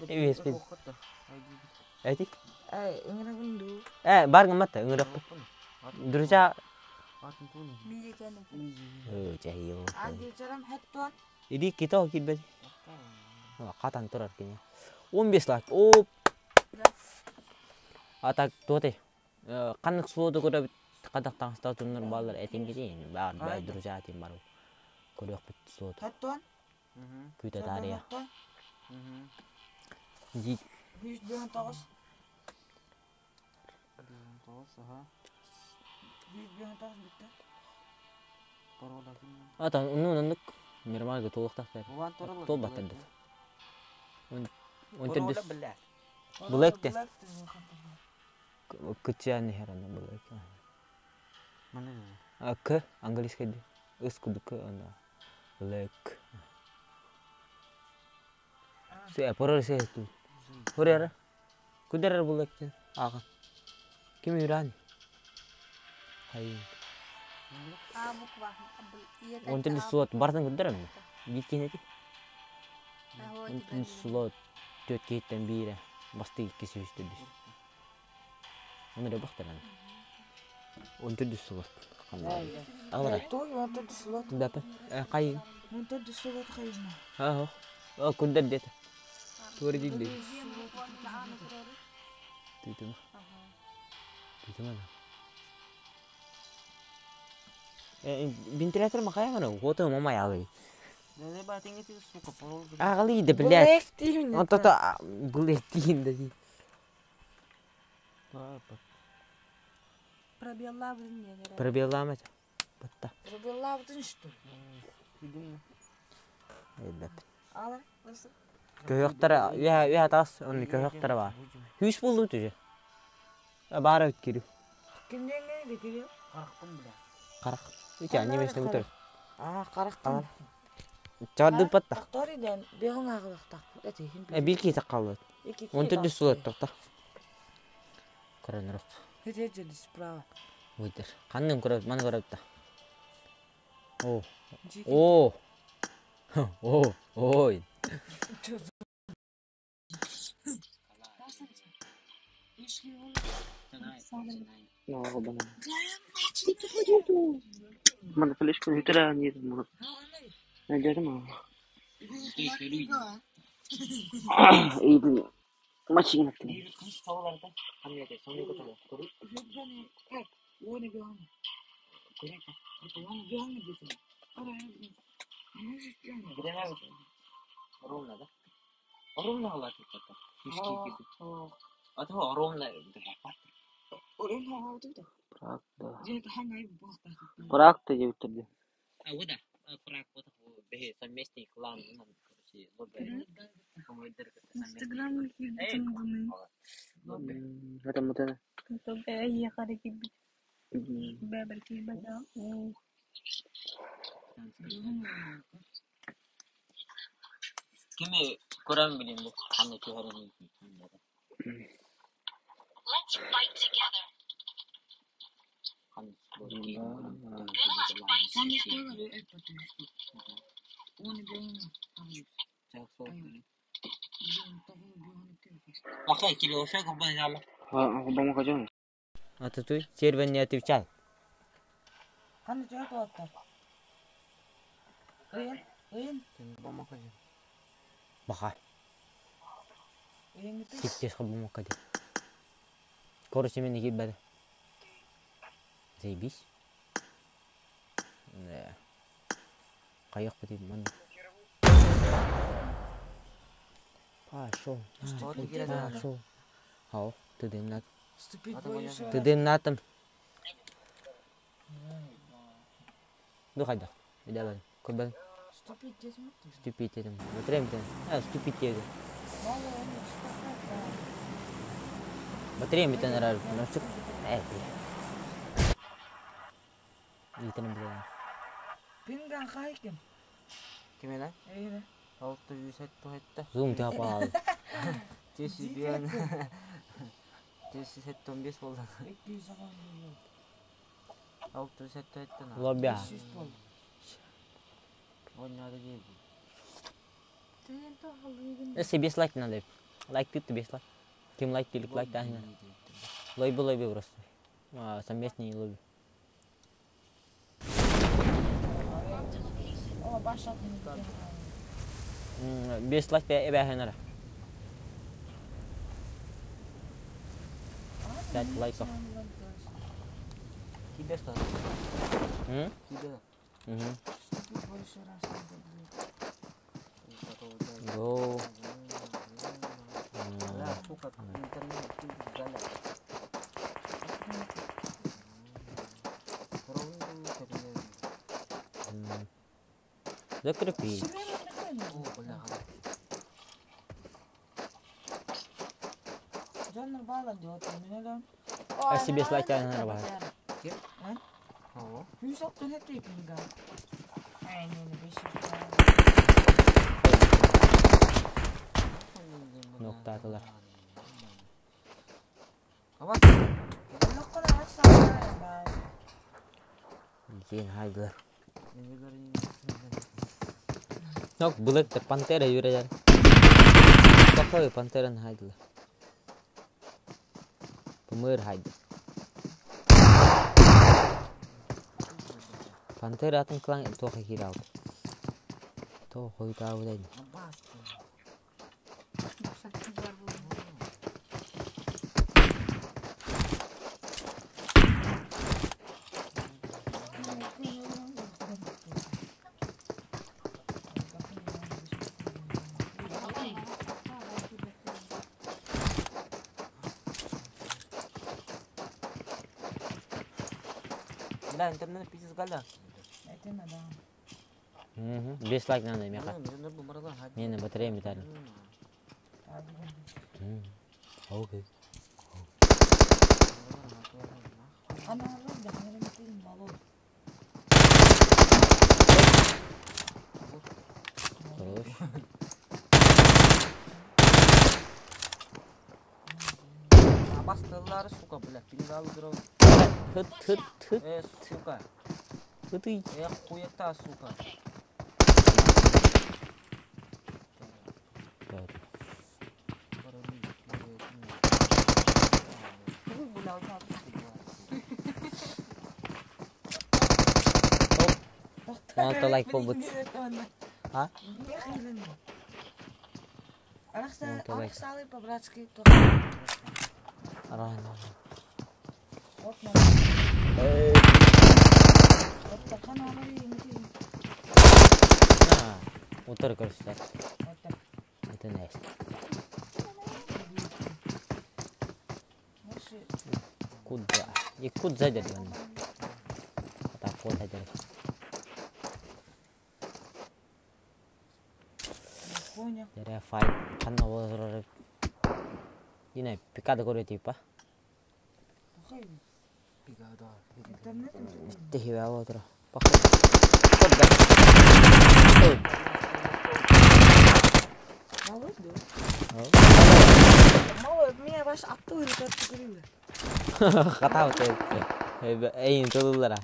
Эмеспин. Эти? Эй, ыҥырабын дуу. Э, бар гыммат ыҥыраппыт. Друзья. Э, чайо. Адилчарам хэттуан. Иди кито кирбет. Катан турар кини. 15 лайк. Оп. А так туоте. Ханнык слоту көрөбүт хадах таҥастаах дьоннор бааллар этиҥ баар баар друзья тим бар. Көрүөхпүт слот. Хэттуан. Күүтэ таарыйа. Дик. 109. 109, 109 бүттэ. Ата оннук оннук нормально туолуохтаахтар. Туол баттар. Он төрдүс. Блэк те. Кытчаан херана Блэк. А К английский ди. Ыс куду К ана. Блэк. Се порор се ту. Хорера. Кудерер Блэк те. Ага. Ким юран? Хайын. А буква. Он төрдүс слот бартын кудерем. Биткин эти. Он төрдүс слот төрт кейттен бире. Басты икки сүүс төрдүс. Оны да бахтаран. Он төрдүс слот. Алара. Той, он төрдүс слот. Дапы. Кайын. Он төрдүс слот хайына. Ха, о, кундер дете. Туары дилди. Түйтүмө. Түйтүмө. Вентилятор махая гана, вот мама ягы. Агалы да, блядь. Он то блядь, да. Пробеллабын не Пробелламать. Батта. Пробеллабын что? Эддеп. Ала. Көйөктөр, я я тас, оны көйөктөр бар. Хүс болду түжө. Бара өткөрү. Кимден не кириyor? Карактым бля. Карак. Үчә немесне бүтөр. А, карактым. Чарды патта. Тахториден беһоң агылыктак. Эти хин. Э, бир ки такалды. Он төрдүс слот токта. Коронрок. Хете жеди справа. Уйдер. Ханным көрөп, маны көрөп та. О. О. О, ой. ما نفلش كنت ترى نير ما جرم ما شيء نكتب. Практа девять. А вот да, прак вот совместный клан, короче, лобби. Инстаграм Это вот это. أي خارج باب الكلمة Кими көрөм билем бу кандай түһәрен. Let's fight together. Бака кире ошо компания жала. Обама кажан. Ата туй сервер не отвечает. Кандай жөт болуптар? Ыйын, ыйын. Баха. Ыйыҥҥытын. Ситтес хабумакка де. Короче, мен киирбэт. Заебись. Да. Хайах бутый ман. Пошел. Пошел. Хау, ты дым нат. Вступить боюсь. Ты дым натом. Ну хайда. Давай. Курбан. Вступить дедим. Вступить этим. Батарея метен. А, вступить этим. Мало он вступает. Батарея метен рар. Ну что? Э, бля. Итен бля. Пинган хайкин. Кимена? Эйне. Алты жүз этті этті. Зум тапал. Тес бен. Тес сетті 15 болды. 210 Алты жүз этті этті. Лобя. 500 болды. Ойнады дейді. Тыын тоғалыгын. Если без лайк надо. Лайк ты без лайк. Кем лайк ты лайк та. Лобби лобби просто. А, совместный лобби. О, башатын. Без лайк та эбэ хэнара. 5 лайков. Киде стал? М? Киде. Угу. Вступить больше раз надо будет. Go. Да, сука, интернет пиздец, Закрепить. О, бля. Жанр бала диот, мен элем. А себе слайд тянет на Кем? А? Ого. 167 пинган. Ай, не, не, 500. Ноктатылар. Абас. Локкона ачса. Ген хайдылар. Нок булык пантера юрәләр. Какой пантеран хайдылар. Пымыр хайды. Пантера атын клан тоха кирал. То хойта булайд. Абас. Бля, интернет пиздец галя. Это надо. Угу. Без лайк надо меха. Мен Мен батарея металл. Окей. Ана алар да ханыр мало. Хорош. Абас тыллары, сука, бля, пингал дров. Хыт хыт хыт. Э, сука. Хыты. Э, хуета, сука. Алты лайк болбут. А? Арахса, Алты лайк. арахсалы по-братски. Рано. Вот на. Эй. Вот такана алар емти. На. Утыр көрсөтөр. Вот так. Это нест. Наши Куда? И куда зайдет он? Так вот зайдет. понял. Дere файт ханна болор. Ине пикада көрө типа. Интернет. Тихи отура. Поход. Куда? Мало да. Мало, меня ваш атты үрүтөп көрүлү. Хата вот. Эйин тылылара.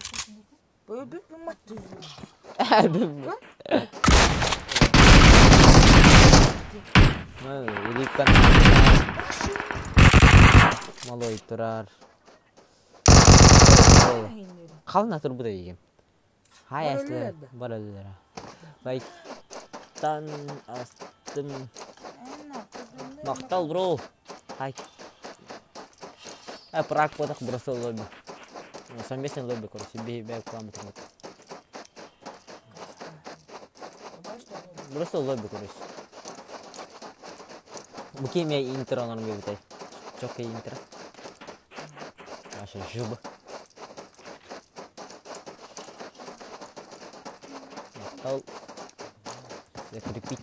Бу бу матты. Ну, уликкан. Малой турар. Қална тур буда деген. Хай Бар әслі өлілер бар өлілер. Лайктан астым. Махтал, бро. Хай. А, прак потах бросил лобби. Ну, совместный лобби, короче, бей, бей, к вот. Бросил лобби, короче. Бу кем я интро онорон биэрбитэй. Чоккай интро. Аша жуба. Махтал. Закрепить.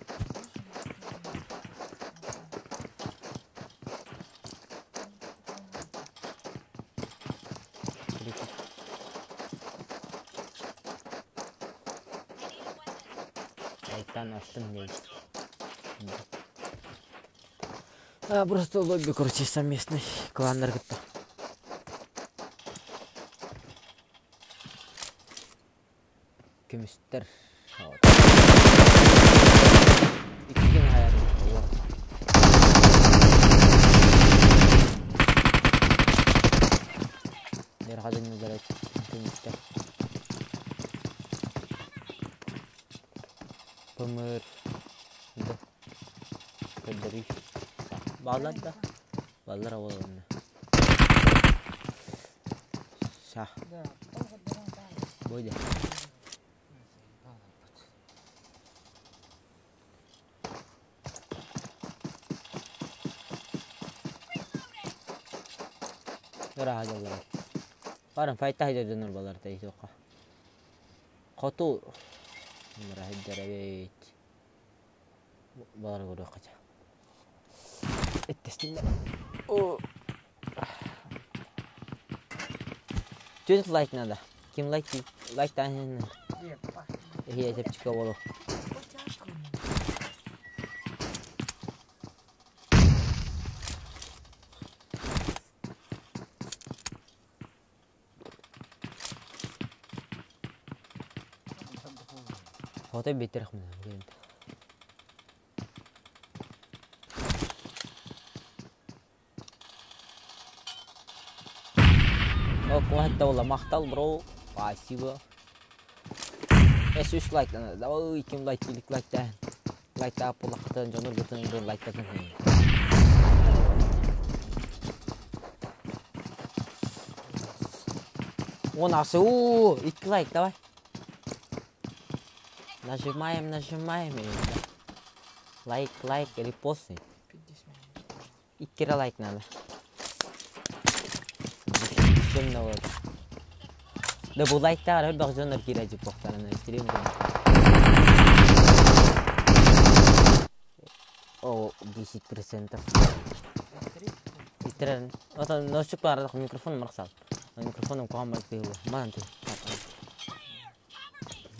Закрепить. Айтан астым не. А, просто лобби, короче, совместный. Кланнар кытта. Көмүстэр. Икки хайар. Дер хадын нузарат көмүстэр. Пымыр. Да. Көддөрүй. Балар да. Балар аваларына. Ша. Бойда. Дара хадалар. Баран файта хайда дөнөр балар та итока. Хоту. Мара хиддарабет. Балар көрө кача. Эттестинде. О. Чуть лайк надо. Ким лайк лайк тан. Хия тепчика болу. Хотой бетер хмын. О, куатта ола махтал, бро. Спасибо. Эс үс лайк надо. Давай ким лайк илик лайк та. Лайк та полахтан жонор бутын бир лайк тан. Он асы, у, икки лайк, давай. Нажимаем, нажимаем. Лайк, лайк, репосты. Икки лайк надо. Чем на вот. Да бу лайктар элбэх дьоннор киирэ буохтарына стрим О, 10%. Итерен. Ото носчук баар микрофон марсал. Микрофоном куһаҕан баар Ман ты.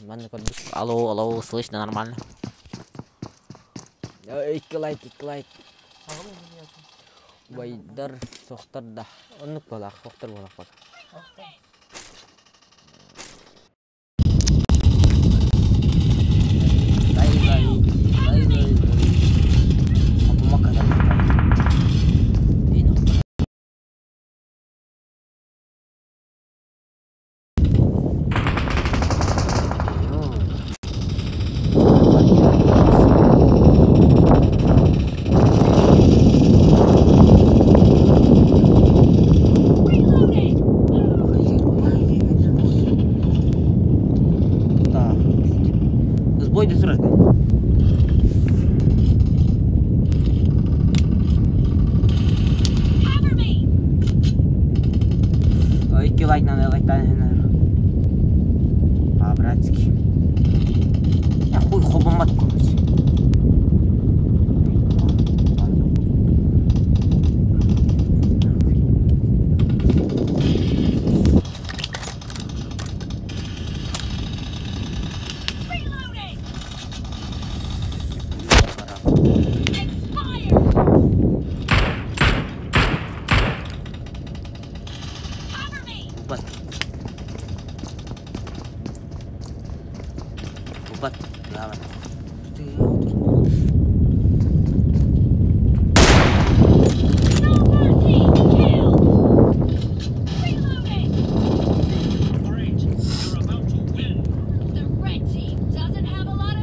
Ман Алло, алло, слышно нормально. Икки лайк, икки лайк. Вайдар сохтар да. Оннук балах, сохтар балах бак. Сбой сразу. Икки лайк надо, лайк надо. По-братски. Я хуй хобомат, короче. Ubat. Ubat. Lawan. The red team doesn't have a lot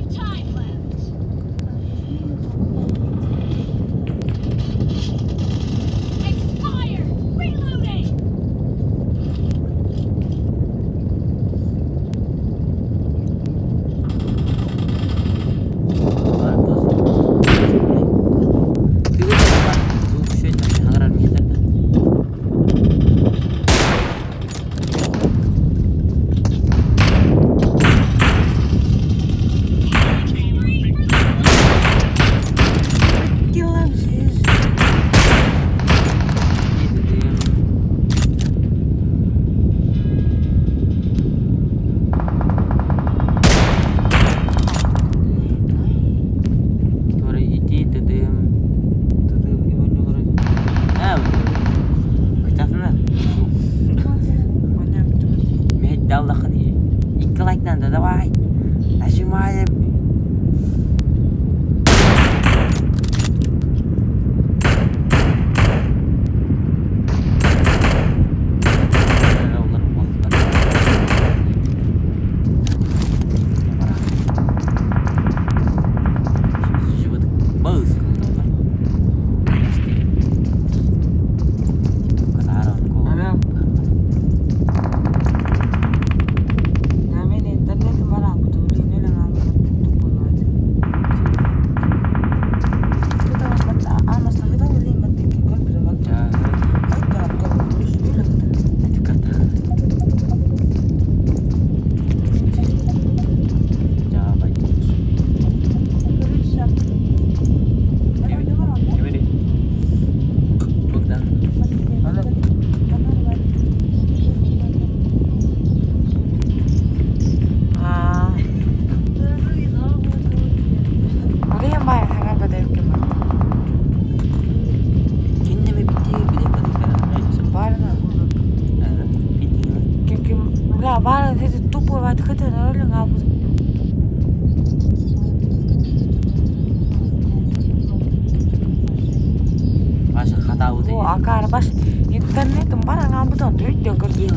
О, акаар бас интернетин бараҥаан бутан өйдөн көрдүн.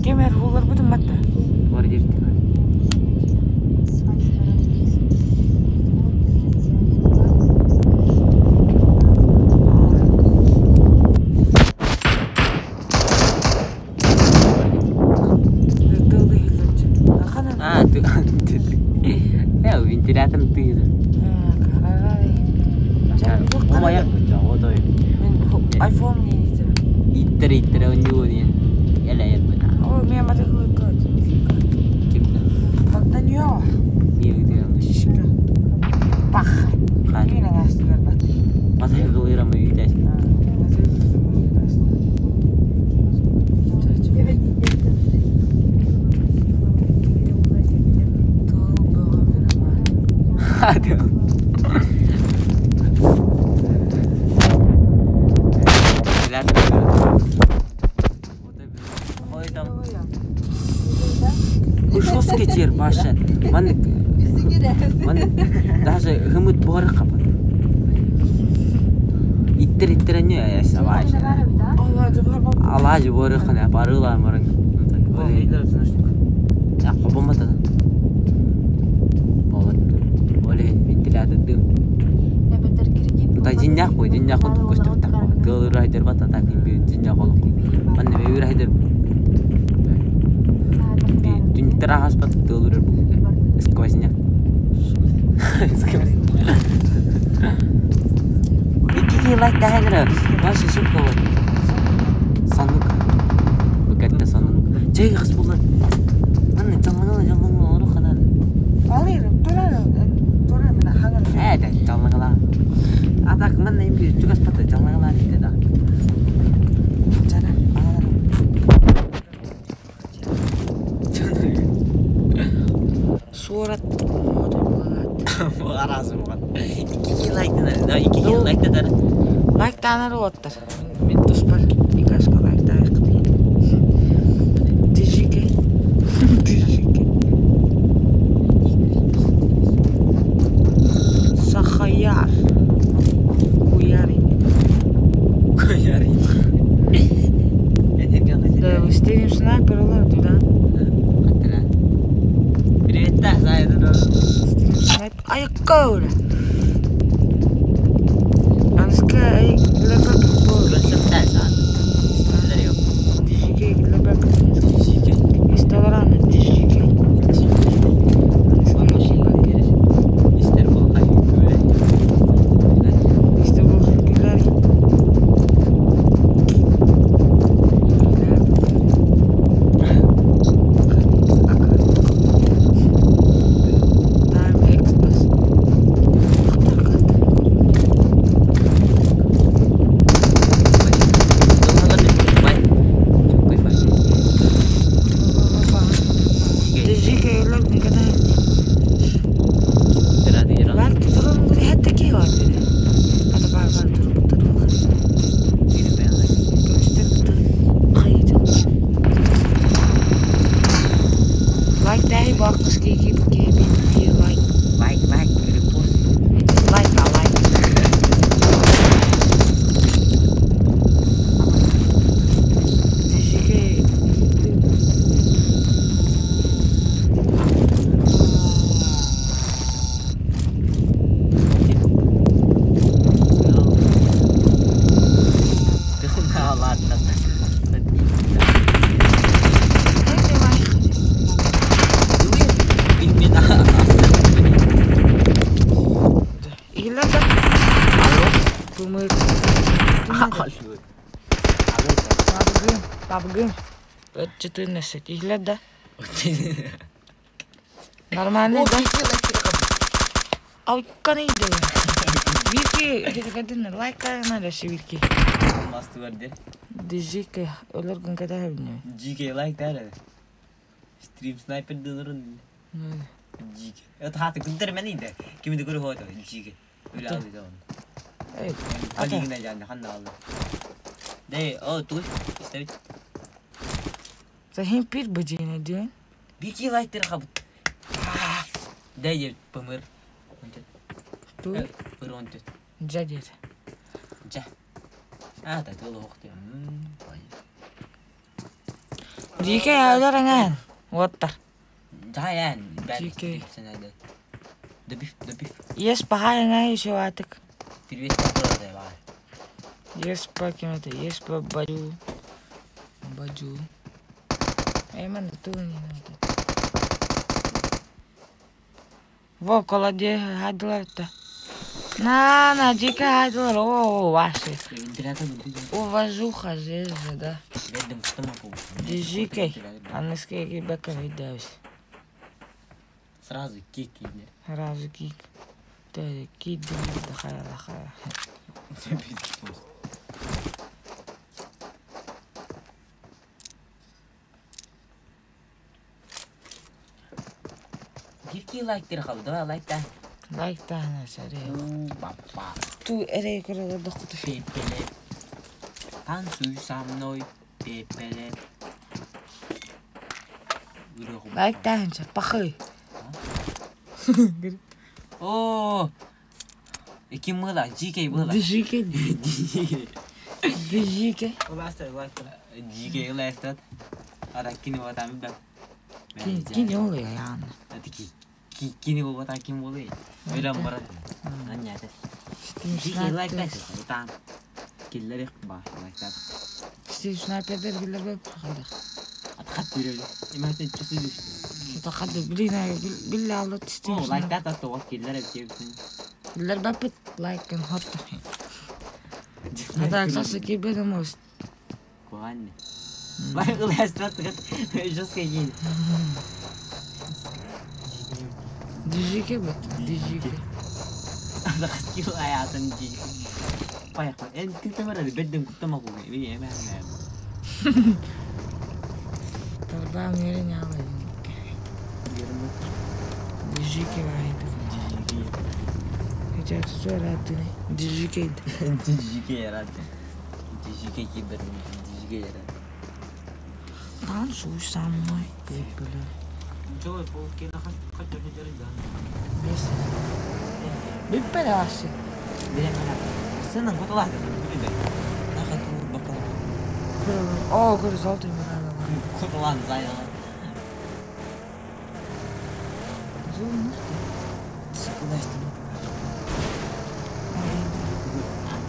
Кемер хулларбытын матта. Бар диртик. А, ты... Вентилятор тыгызы. Айфон не Иттер иттер у не. Яла я бы. О, меня мать Ким? Когда не Не где Пах. Хан. Матай гылыра мы видать. Ушоски тер баша. Ман ман даже хымыт бор капат. Иттер иттер не я саваш. Алажы бор хана барыла марын. Я кобомата. Болот. Олен вентилятор дым. Та жиннях бой, жиннях он көстүп так. Тыл райдер бата так би жиннях ол. Манна би райдер. Би түнтер агас бат тыл райдер бу. Сквозняк. Икки лайк тахагра. Ваша шутка вот. Санук. Букатта санук. Чей гас булар. Манна жаллаңала жаллаңала ору хадар. Э, да жаллаңала. Атак манна имби чугас пата жаллаңала дите да. Сурат. Арасы бугат. Икки лайк да, икки лайк да. Лайктанар оттар. Мен туспар. Икашка лайктайык дейін. Дижике. Дижике. Сахаяр. Куяри. Куяри. Да, стрим снайпер олар да. Привет, да, знаю, Стрим снайпер. Ай, коула. Анска ай лебек бо. Дижике лебек. Инстаграм дижике. İşte bu güler. Time Express. Дижике лебек никогда. Belki durun buraya hatta ki var dedi. Hadi bay bay durun durun. Göster Haydi. Like dahi bakmış ki ki ki bir like Лайк, лайк, репост. like da like. Дижике Ладно. İlla da Kumur. Babagım, babagım. 14 İlla da. Нормально, да? Ай, канайды. Вики, дедин лайк надо си Вики. Дижике, олар гын када хабны. GK лайк да. Стрим снайпер дылырын. GK. Это хаты күндер мен инде. Кимди көрүп койду GK. Үле алды да оны. Эй, Алигине жаны ханна алды. Дэй, о, туй, истэбит. Сахин пир быдьыына диэн. Бики лайктыр хабыт. Дэй диэбит пымыр. Туй. Пыр он түт. Дьэ диэтэ. Дьэ. А, та тыл оһох диэн. Дьиикэй аалар аҥаан. Уоттар. Дьайан, Дьиикэй. Добив, добив. Ес пахай аҥаа еще атык. Привет, давай. Ес па кем это? Ес па бaju. Бaju. Эй, ман, ту не надо. Во, колоде хадылар-то. На, на, дикая хадылар. О, ваши. Уважуха же, да. Дижикой. Анныски бека видаюсь. Сразу кик иди. Сразу кик. Ты кик да хая да хая. Кики лайк тир хабы, давай лайк та. Лайк та на саре. Папа. Ту эрей көрө дохту. Пепеле. Танцуй со мной, пепеле. Лайк та ханча пахы. О! Iki mıla, GK mıla. GK. GK. GK last. Ara kini vatan ben. Kini oluyor yani. Hadi ki kini bu vatan kim oluyor? Öyle mi var? Anne hadi. GK like that. Tamam. Killer bak like that. Steve Sniper'ler giller be خدخ. أتخدر ما تنسى تخدر بلينا بالله على ستيف. لايك ذات أتوقع كiller بكيف. Killer بابت لايك نحط. هذا أساس كيف بدأ موست. كوان. ما يقول هستات جوز كيجين. دي جي كي بت دي جي كي. هذا خسكيل آياتن جي. بايخ أنت كنت مرة بدم كنت ما قوي بيه ما تربع ميرين يعمل. دي جي كي واحد. دي جي كي. دي جي كي يا راد. دي جي كي كبر دي جي كي يا راد. Танцуй со мной, пепеле. Джой, полки на хат بس بيبلا واشي. استنى نقول واحدة اه كل صوتي من هذا. كل زي زون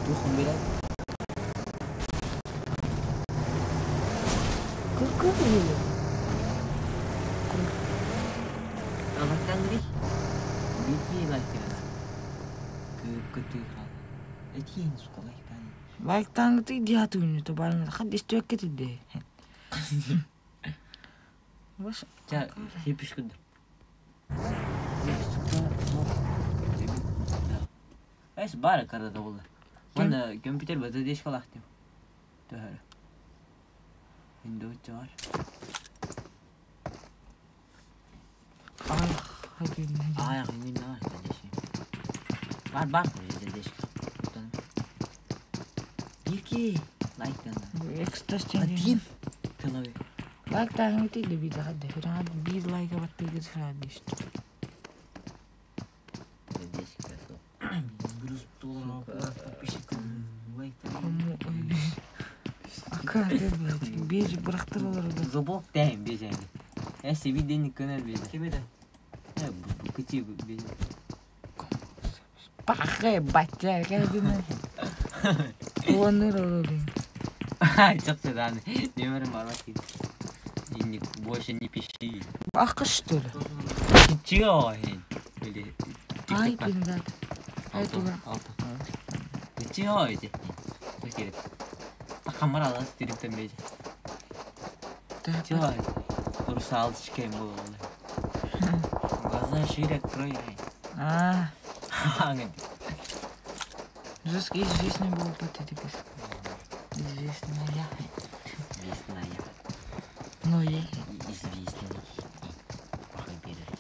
دوخم بلا كل كل Алактангри бики лайк كنت اكيد سوق لايك تاني لايك تانغ تي دياتو نتو بالنا خد استوكت دي بس جا هيبش كده ايش بارك هذا والله وانا كمبيوتر بدأ ايش خلاص تهر ويندوز جار اه اه يا اخي مين بار بار ليش بيكي لايك اكستاستين تلاوي لايك تانغ تي دي بيدا خد فراد بيد لايك بتيجي فراد ديش Бежи bıraktırılır. Зубок тайм бежи. Эси видени канал бежи. Кемеде? Кычы бежи. Пахе батя, кәдімі. Оныр олы. Чыкты да. Немер бармак. Не больше не пиши. Акы что ли? Чего? Или Ай, пиндат. Ай, туга. Чего эти? Такие. Камера алас директен бежи. Чего? Русалочка был. Глаза шире открой. А. Жесткий Жесткий известный был патетикас. Известная. Известная. Ну и. Известный. Пахай берер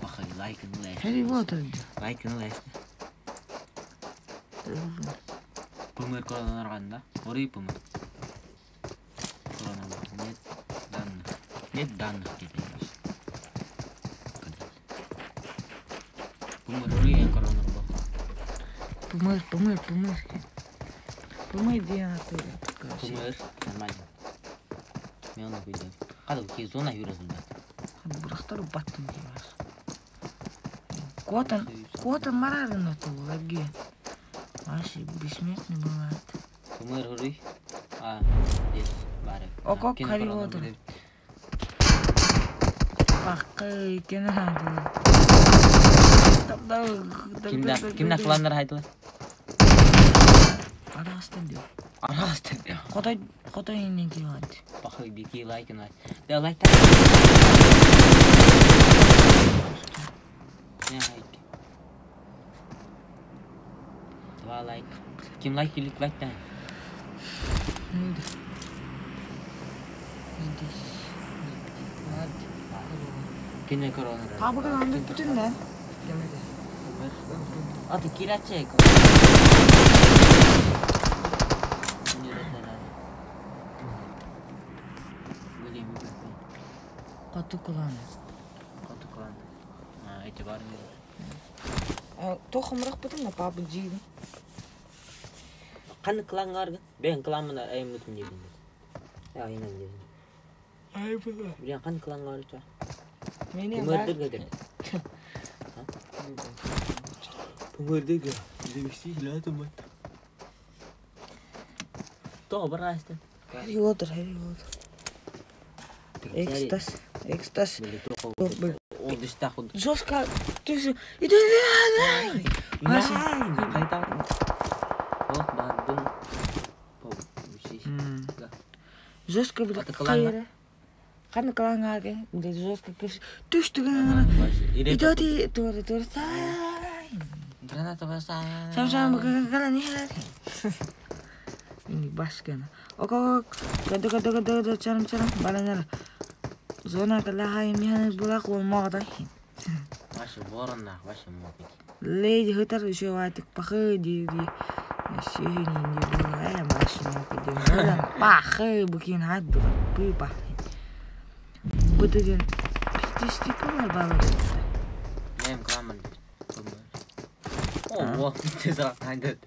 Пахай лайк ну Harry Potter. Лайк ну. Пымыр коронарганда. Ори пымыр. Коронар. Нет данных. Нет данных теперь. Пымыр ори коронар бу. Пымыр, пымыр, пымыр. Пымыр диэн атыыр. Пымыр. Нормально. Мен оны күйдім. Қады ки зона юрасында. Бырахтар баттым дейміз. Котан, котан марарын атылы, Вообще бессмертный бывает. Пымыр ори. А, есть. Бары. Ок, ок, Харри Поттер. Баққы екен ады. Кимдә кланнар хайдылар? Арастан диyor. Арастан. Хотой, хотой инен кият. Бахы бики лайк на. Да лайк та. Не лайк. Два лайк. Ким лайк или лайк та. Нейdi? Neydi? Кине корона. Ha bakın andık bütün ne? Demedi. Аты кирачек. Katı kulağını. Katı kulağını. Ha, itibarı ne? Tohumrak bütün ne PUBG. Qani klan argın? Ben klanmına ayım ötüm dedim. Ya aynen dedim. Ay bu. Bilen qani klan argın? Meni Пымырдык dedim. Пымырдык. Завести То барасты. Harry Potter, Harry Potter. Экстаз, экстаз. Ол дышта худ. Жестко. Ты же. Иди, Найн. Қайта. Ох, бардым. Жестко бile Аты кылаңа. Қаны кылаңа ге. Биле жестко кеш. Түштүгөн. Идоти тур тур сай. Граната баса. Сам сам кала не. Ini başkanı. Ok ok. Кады кады кады кады чарым чарым баланар. Зона кала хай михан булак olmadı. Ваши ворона, ваши мопики. Леди хытар еще ватик пахы ди ди. Сүйін ди була машина кеди. Пахы букин хадду пы пахы. Bu dediğin pis tipi var bana. Нем кламан. О, вот, ты зарахандет.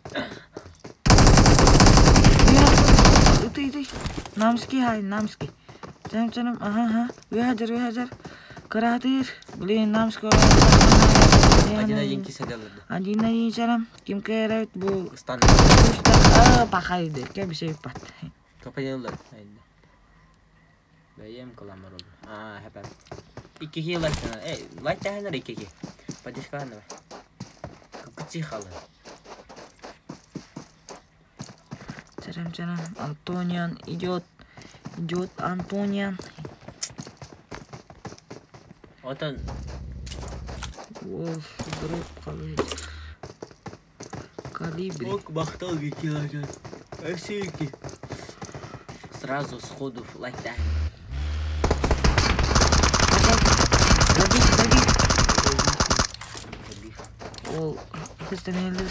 Иди, иди. Намский хай, намский. Чам чам, ага, ага. 2000, 2000. Каратыр. Блин, намский. Один один киселді. Один один чарам. Ким керет bu? Стан. Aa, пахайды. Кем bir şey pat. Кападелді. Бәйем кламар oldu. А, хәпәм. Икки ки лайк тана. Эй, лайк таханар икки ки. Поддержка давай. Кучи халы. Чарам чарам. Антониан идет. Идет Антониан. Вот он. Wolf дроп қалай. Калибри. Ок, бахтал гики лайк. Сразу сходу лайк тахан. Добить, добить. Ол хыстанелер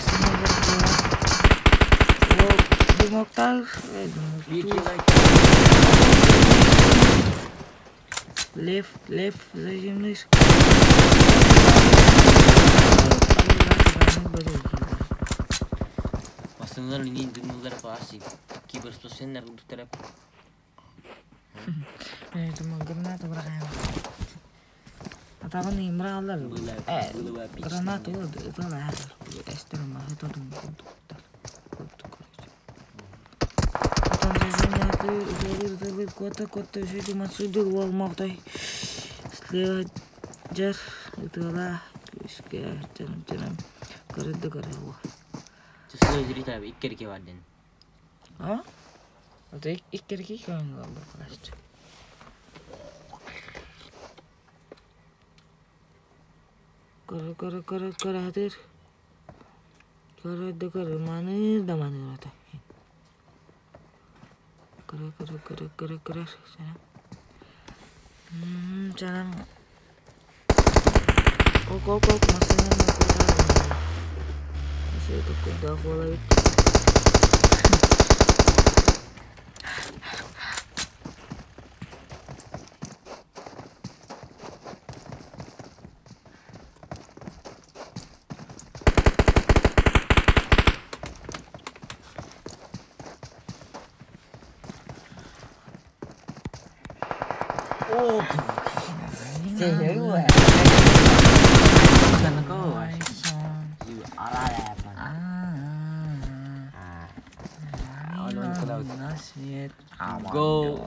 Ол дымоктар. Бики лайк. Лев, лев заземлись. Басыңлар не дымылар басы. Киберспортсмендер удуктарап. Я думаю, гранату брагаем. Атабын имралар. Гранату это эстерма это дум Потом заземляты, кота, кота, жиду, масуду, вол, мордай. Слева, жар, это ла, чарам, чарам, көрді, көрді. Түслі жүрит abi, икки бар ден. А? Это икки көрінді бұл Көрі, көрі, көрі, көрі, хатыр. Көрі, көрі, маны, да маны, ата. Көрі, көрі, көрі, көрі, көрі, чарам. Чарам. Ок, ок, ок, машина на куда. Еще это куда холодит. Go.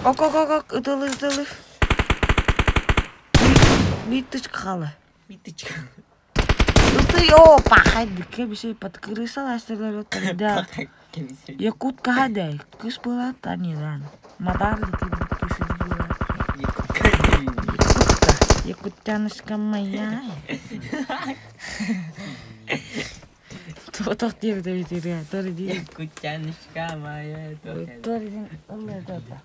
Ок, ок, ок, ок, ытылы, ытылы. Биточка хала. Биточка. Ыты, о, пахай, кебисе под крыса да. Якутка хадай, кыс была та не рано. Мадар Якутка. Якутяночка моя. Тох диэбит эбит тор ди. Якутяночка моя. Тор дин ыллар да.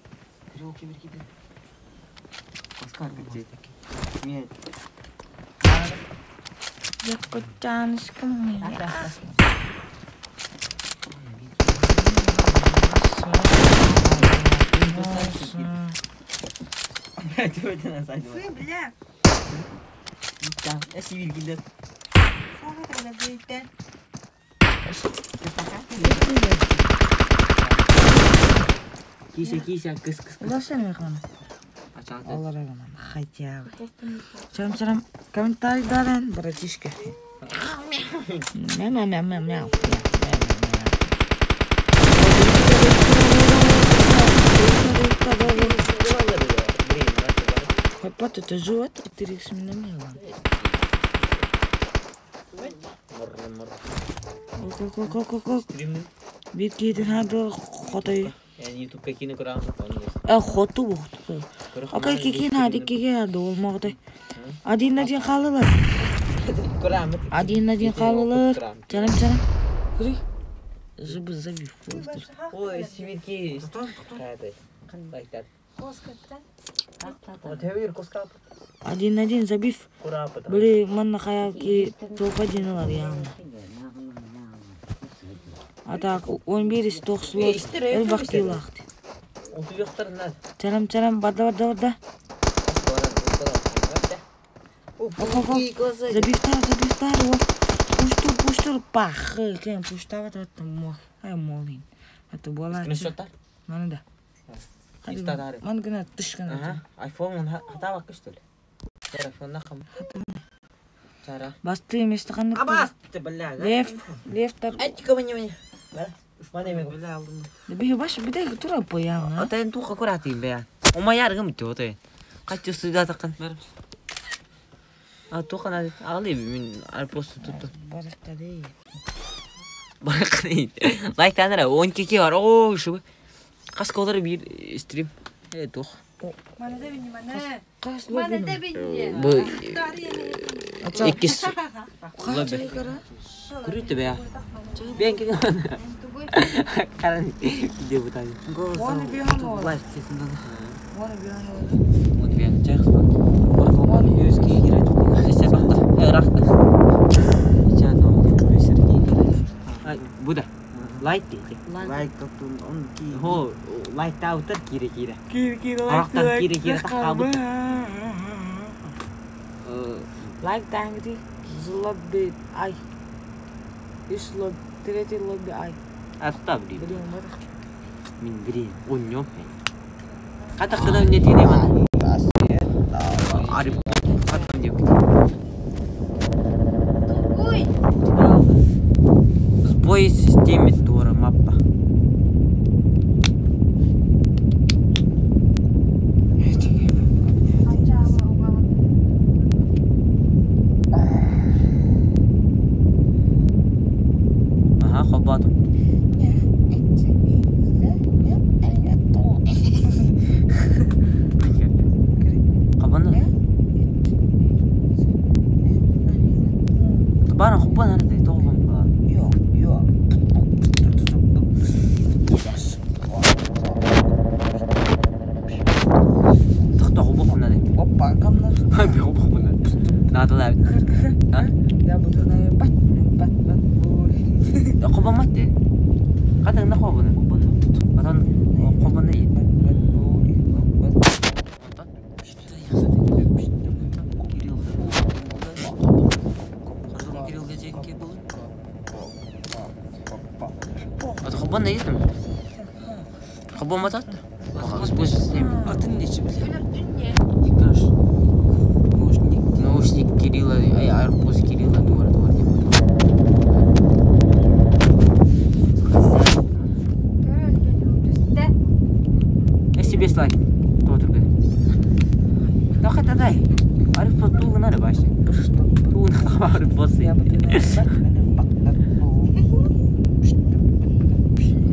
Якутяночка моя. Бля. Кися, кися, кыс, кыс, кыс. Олар хотя бы. Чем чем комментарий дарен, братишка. Мяу мяу мяу мяу. Папа, ты живот, ты Хотой. Ютубка кине көрәм. Хоту бу. Окей, кикин хади киге дол могды. Один один халылар. Один один халылар. Чарам чарам. Кури. Зубы забив. Ой, сибирки. Кандай Один один забив. Были манна хаялки топ один алар яғны. А так, 11 тоқсулар, эл бактыйлақты. Чарам чарам, барда барда барда. Забивтар, забивтар, пуштур, пуштур, пах. Кен пуштава тат мо. Ай молин. Это буала. Скриншоттар? Маны да. Маны гына тышкын. Ага, айфон хата бак что ли? Телефон нахам. Басты место қандық. Абасты, бля. Лев, лев тар. Айтка мне мне. Бихи баш биде тура пояна. Отен туха курати бя. Ома яргым тёте. Качу сюда такан. А туха на али мин арпос тут. Баракка дей. Баракка дей. Лайк танара 12 ки бар. О, шу. Кас колор бир стрим. Э тух. Бу иккис. Күрүтө бя. Бен ки. Каран видео бутан. Лайк сесин Оны бихан. Оны бихан. Чайхстан. Баркалман юзге кирет. Эсе бакта. Рахта. Ича но бесерги кирет. Буда. Лайк дейди. Лайк топтун он ки. Хо, лайк таутар кире кире. Кире кире лайк. Кире кире тахабут. Лайк тангри злобби ай. Үс лоб, третий лобби ай. Атта блин. Блин, барах. Мин блин, оньом. Ката кына не тине мана. Ари ката не. Сбой системе Тора маппа. Ага, хобатым. Кабаны. Бара хобан ардай тоғын ба. Йо, йо. Тохто хобо хонады. Опа, камнар. Хобоммот дии. Хатыҥна хобуну. Отон хобуну Онтон Хобон ыйытым. Хобоммотот. Атын нече биле. Наушник Кирилла, ай, арбуз Кирилла дура дура Если без лайк, то только. Да хотя дай. Ариф ту надо вообще. Ту надо арбуз.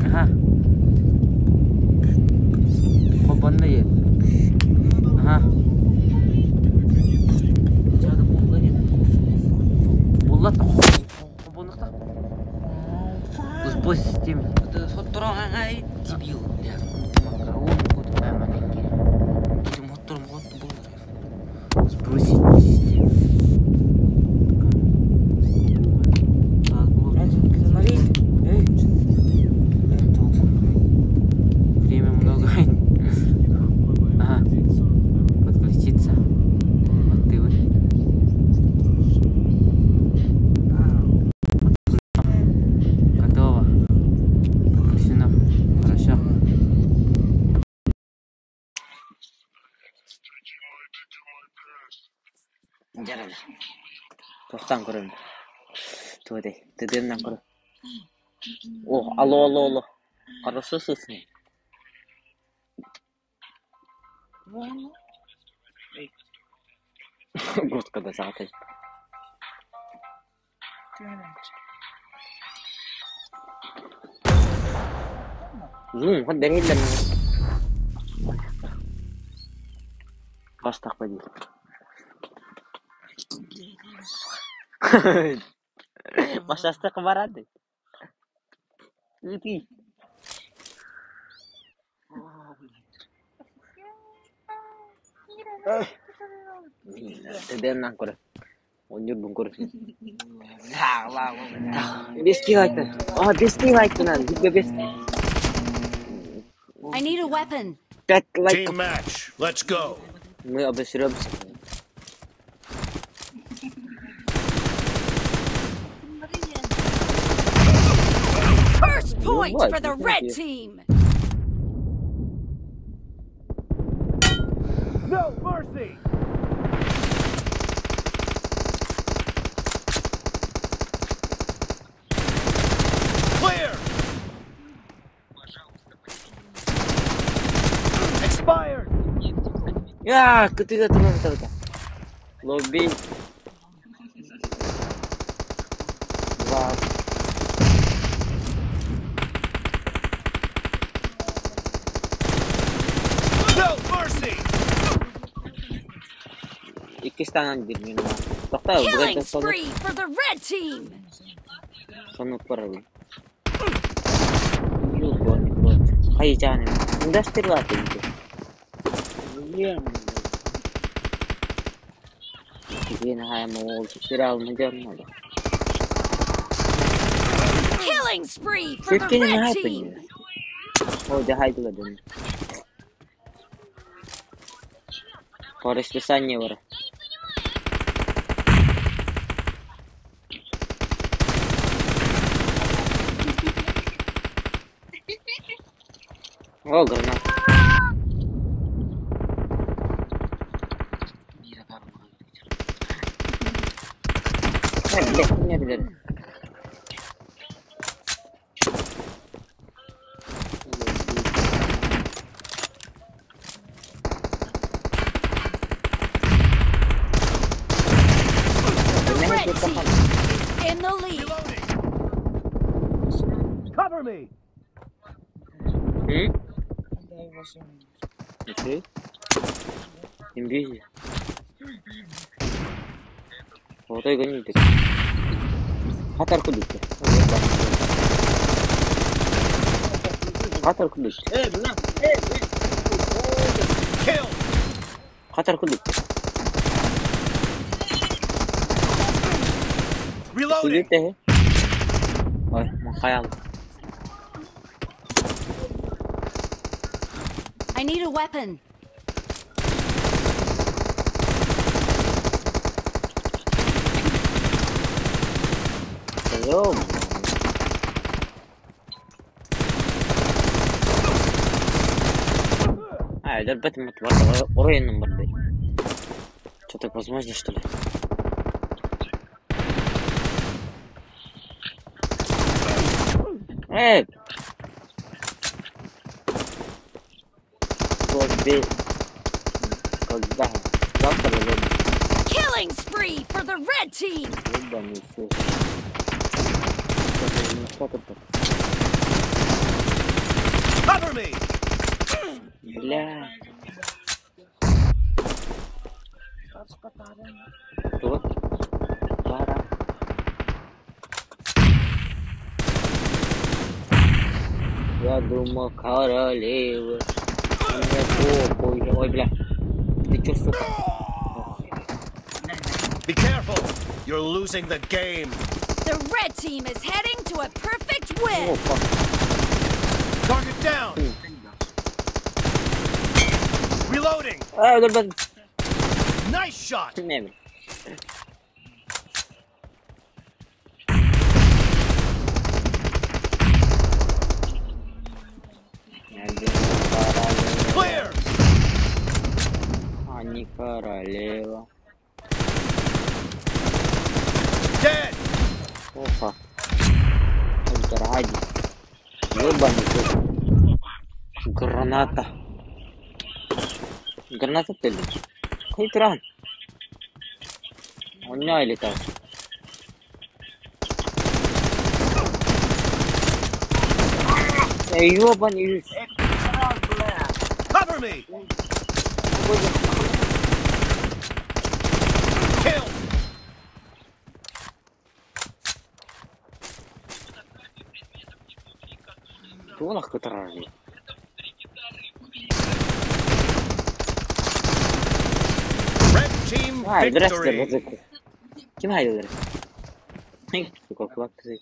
Ага. Хобонна ет. Ага. Буллат хобоннукта. Сбой системы. Ай, дебил, бля. Сбросить систему. Время много. Ага. Подключиться. Вот ты вот. Готово. Подключено. Хорошо. Жаран. Тохтан көрөм. Туоде. Тыдыннан көрөм. О, алло, алло, алло. Хорошо слышно. Господи, саҕатай. Зум, хот дэриллэн. Бастах бади. Машасты барады. Ыты. Тыдыннан көрөм. Онньур көрөм. Бески лайкты. А, бески лайкты надо. Бизге бес. I need a weapon. Пять лайков. Team match. Let's go. Мы обосремся. First point what? for the You red think you- team. No mercy. Clear. Expired. Я, кытыга туран тарда. Лобби. Два. No mercy. Икки станан бир мен. Токта, Killing бугайда сону spree for the red team. сону барабы. Юу бо. Хай жааны. Индастри латы. Деген хай мол сирал мажан. Killing spree for the Сеткен red хай team. пин. О, жахай тугадын. По расписанию бар. О, гранат. Э, блядь, не билер. The red team is in the lead. Cover me. М? Окей. Имбизи. Отой гонит. Хатар кудук. Хатар кудук. Kill. Хатар кудук. Reloading. Кудук те. Ой, ма. Хайал. I need a weapon. Йоо. А, это уровень номер. Что так возможно, что ли? Эй! Лобби. Когда? Завтра лобби. Killing spree for the red team. Ебаный сос. Cover me! Бля. Что? Пара. Я думал, королевы. Мне похуй. Ой, бля. Ты чё, сука? Be careful! You're losing the game. The red team is heading to a perfect win. Опа. Target down! Reloading! А, да, да. Nice shot! Не, Clear! А не королева. Dead! Опа. Ради. Ебаный тут. Граната. Граната ты ли? Хуй тран. Он не летал. Эй, ебаный. Cover me! Kill! Туолах кытарар. Red team Ай, здрасте, victory! музыку. Ким хайдылар? Сука, кулак ты.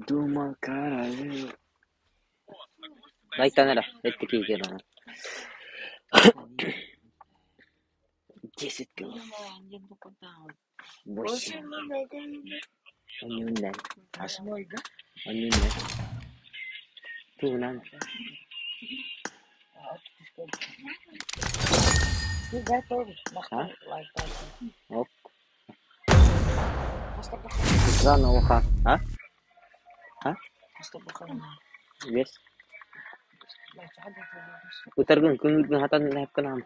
Дума королева. Лайктан эра, это киги на. 10 кило. 8. Онюннэн. Онюннэн. Тугунан. А? Оп. Экран уха. А? А? Yes. Утаргын күнгүн хатан лайп кынам.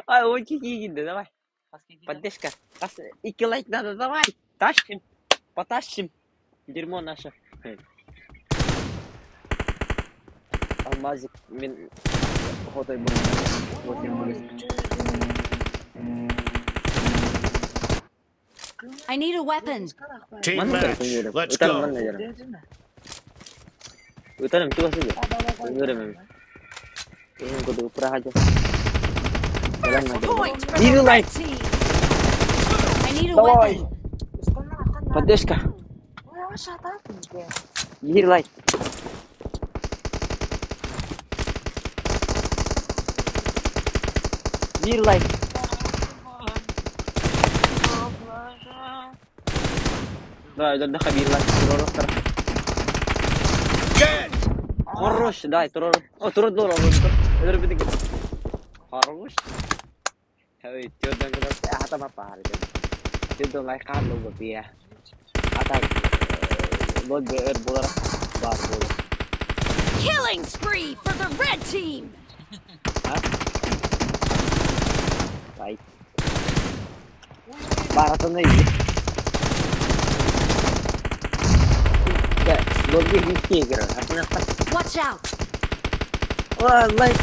Ай, очень киги, давай. Поддержка. Икки лайк надо, давай. Тащим. Потащим. Дерьмо наше. Алмазик мен хотой был. 8 I need a weapon. Team Манна match. көңүлүм. Let's Утарым go. манна жарым. Утарым чугас иде. Көңүлүм. Эң көдү прахажа. First point for Need the a red light. team. I need a Давай. weapon. Поддержка. Бир лайк. Бир лайк. Давай, да бир лайк. Турор Dead! Хорош, дай, турор. О, турор, турор, турор. Это Хорош. Эй, тёдон кына хата ма паар. Тёдон лайк каалу бия. Ата лод бер болар бар болар. Killing spree for the red team. Лайк. Баратаны Да, лобби везде играю. Watch out. О, лайк.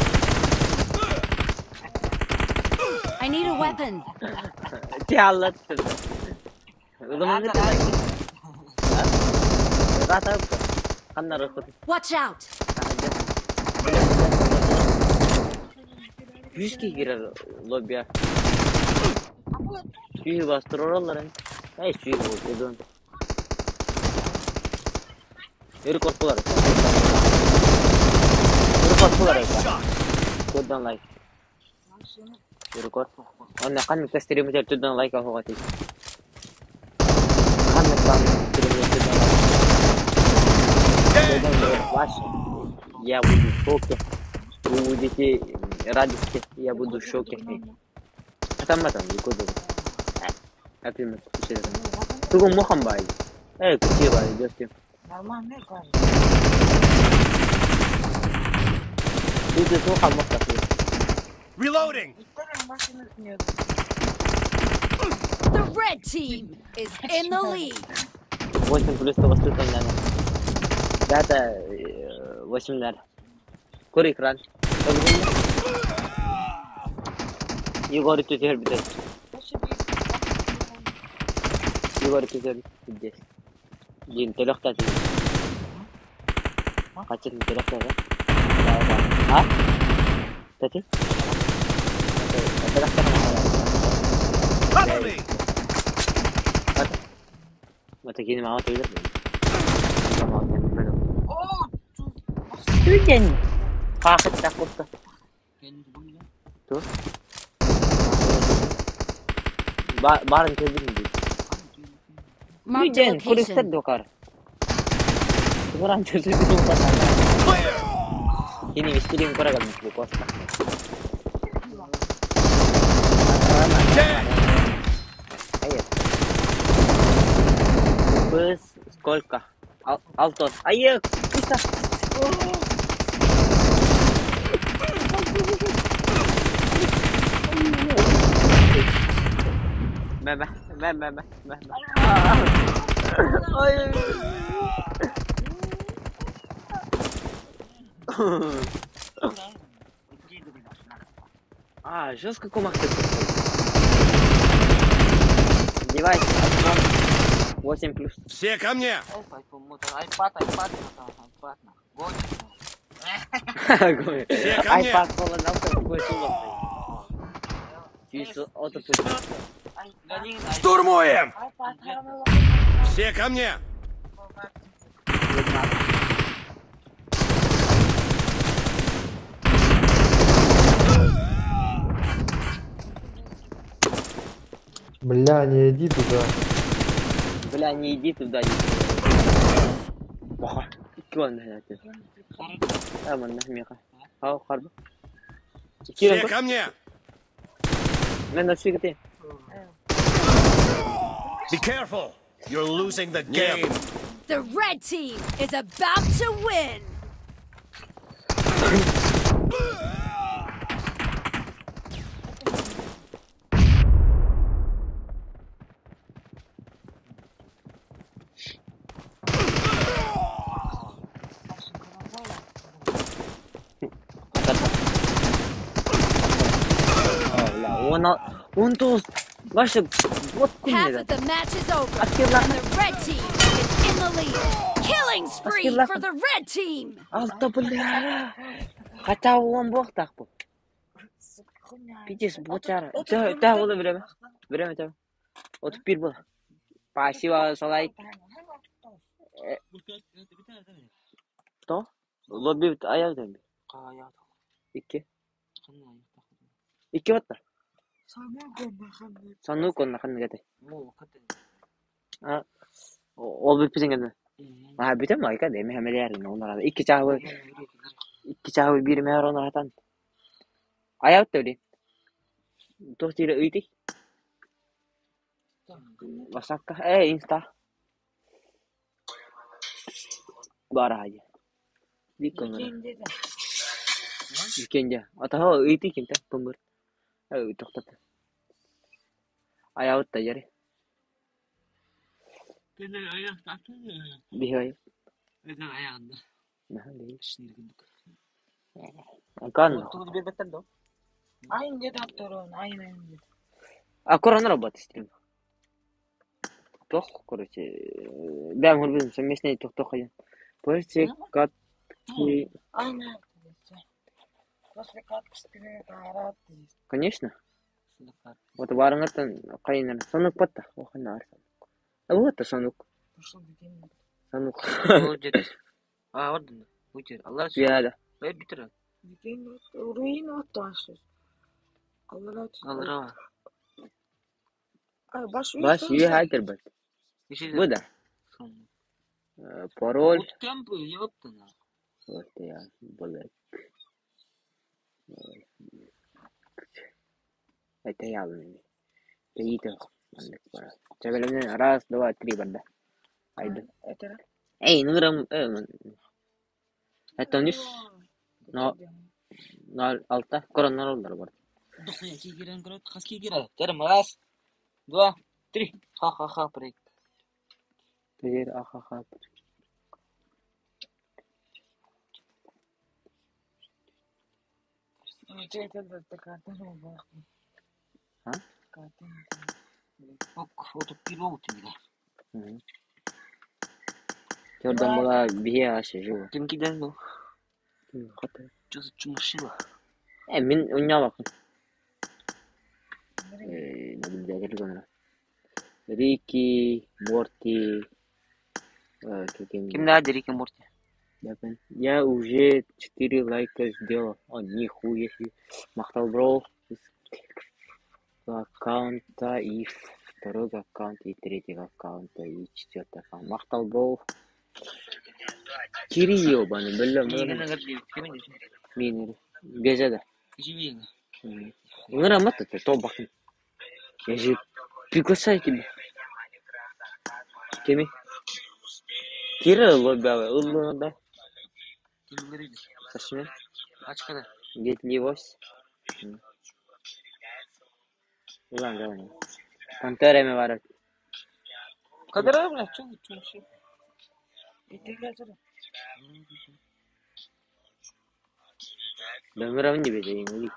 I need a weapon. Ти аллат. Удаман лайк. Рата. Ханна рахот. Watch out. Жүзге кирер лобби. Сүйі бастыроралар. Ай, сүйі болды. Рекорд буолар. Рекорд буолар Nice shot. Төрдөн лайк. Рекорд. Онно ханнык стримитер төрдөн лайк алһуга тиий. Ханнык стримитер төрдөн лайк. Dead. Ваше. Я буду в шоке. Вы будете радости, я буду в шоке. Атамматам, рекорд. Апримет, Тугун мохан бай. Эй, кучи бай, дёсти. Нормально, кажется. Ты тухан мохтахи. Reloading. The red team is in the lead. 8 плюс того что там надо. Дата 8 надо. Көр экран. Егор түзер битет. Егор түзер битет. Дин төлөхтә ти. Качын төлөхтә. А? Тати? Төлөхтә. Cover me. Мата кини мама төлөр. Түген. Хахыт такутта. Ту? Барын төлдүм дейт. Marked a Түген, location. көрүктөр докар. Туран төлдүм Clear. Кини мистерин көрөгөн бу коста. Dead. Пыс сколько? Алтон. Айы, кыса. Мә, мә, мә, мә, мә, мә. Ой. А, жестко комахты. Девайс iPhone 8 плюс. Все ко мне. iPad, iPad, iPad. Все ко мне. iPad болан алты какой сумма. Чисто от Штурмуем. Все ко мне. Бля, не иди туда. Бля, не иди туда, не Баха. Икки он Аман нахмиха. Хау харба. Все ко мне. Мен на ты. Be careful. You're losing the game. The red team is about to win. Он то Вася, вот Half of the match is over, and the red team is in the lead. Killing spree for the red team. Алта, бля. Хотя он бог так был. Пиздец, бочара. Да, да, вот время. Время там. Вот пир был. Спасибо за лайк. Что? Лобби аял Икки. Икки батта. Санук онна ханнык этэй. Ол бүппүтүн гэнэ. Аа бүтэн майка деме хэмэлээр онор икки чаабы икки чаабы биир мээр онор хатан. Аябыт төли. Туох диирэ ыйтый? Васакка ээ инста. Баар аайы. Виконнор. Викенде. Атаһа ыйтый кимтэн кымыр. Тоқтат. Аябыт да жары. Биһай. Акан. А корона работает стрим. Тох, короче, бэм хурбин совместный тох тох один. После катки. Конечно. Вот барыңаттан кайнар. Сонук батта. Охана арсан. А вот сонук. Сонук. А, вот он. Вытер. Аллах. Пиада. Битер. Руин оташыр. Аллах. Аллах. Баш Баш ее хакер бат. Буда. Пароль. Буткемп ёпта на. Вот я, блэк. Это явно. Это Чабелемнен раз, два, три барда. Айда. Это Эй, нырам, Это нис. Но, но алта, коронар олдар бар. Дохуя кигерен көрөт, хас кигерен. Терем раз, два, три. Ха-ха-ха, прыг. Теперь ахаха. А? Ок, вот пилот тебе. Jordan была бия аше жу. Ким киден был? Хата. Что за чумашила? Мин уня бакын. Наблюдатель гонора. Рики, Морти, каким... Ким да, Рики Морти? Я уже 4 лайка сделал. О, нихуя себе. Махтал бро. Аккаунта и второй аккаунт, и третий аккаунта, и четвертый аккаунт. Махтал бро. Кири ебаный, бля, Мин Безеда. Грамотно ты, то бахни. Я же приглашаю тебя. Кеми? Кира лоббявы, уллуна да. Сашми? Гетливось. Улан да. Пантера ме барат. Кадра, бля, чё, чё, чё? Бэмировни бедейин.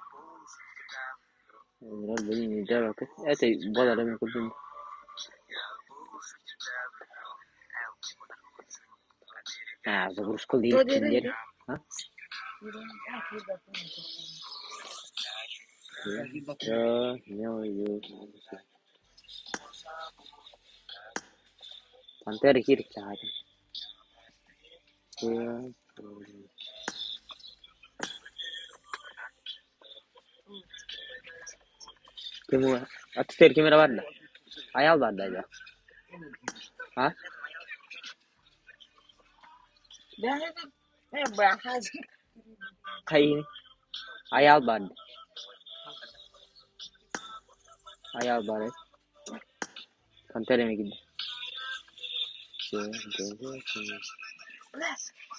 Это баларым курдум. А, загрузка değil kimleri? Ha? Пантера кирip çağırdım. Ким Атыстер кемера бар да? Аял бар да. А? Кайын. Аял бар. Аял бар. Пантера ме киди.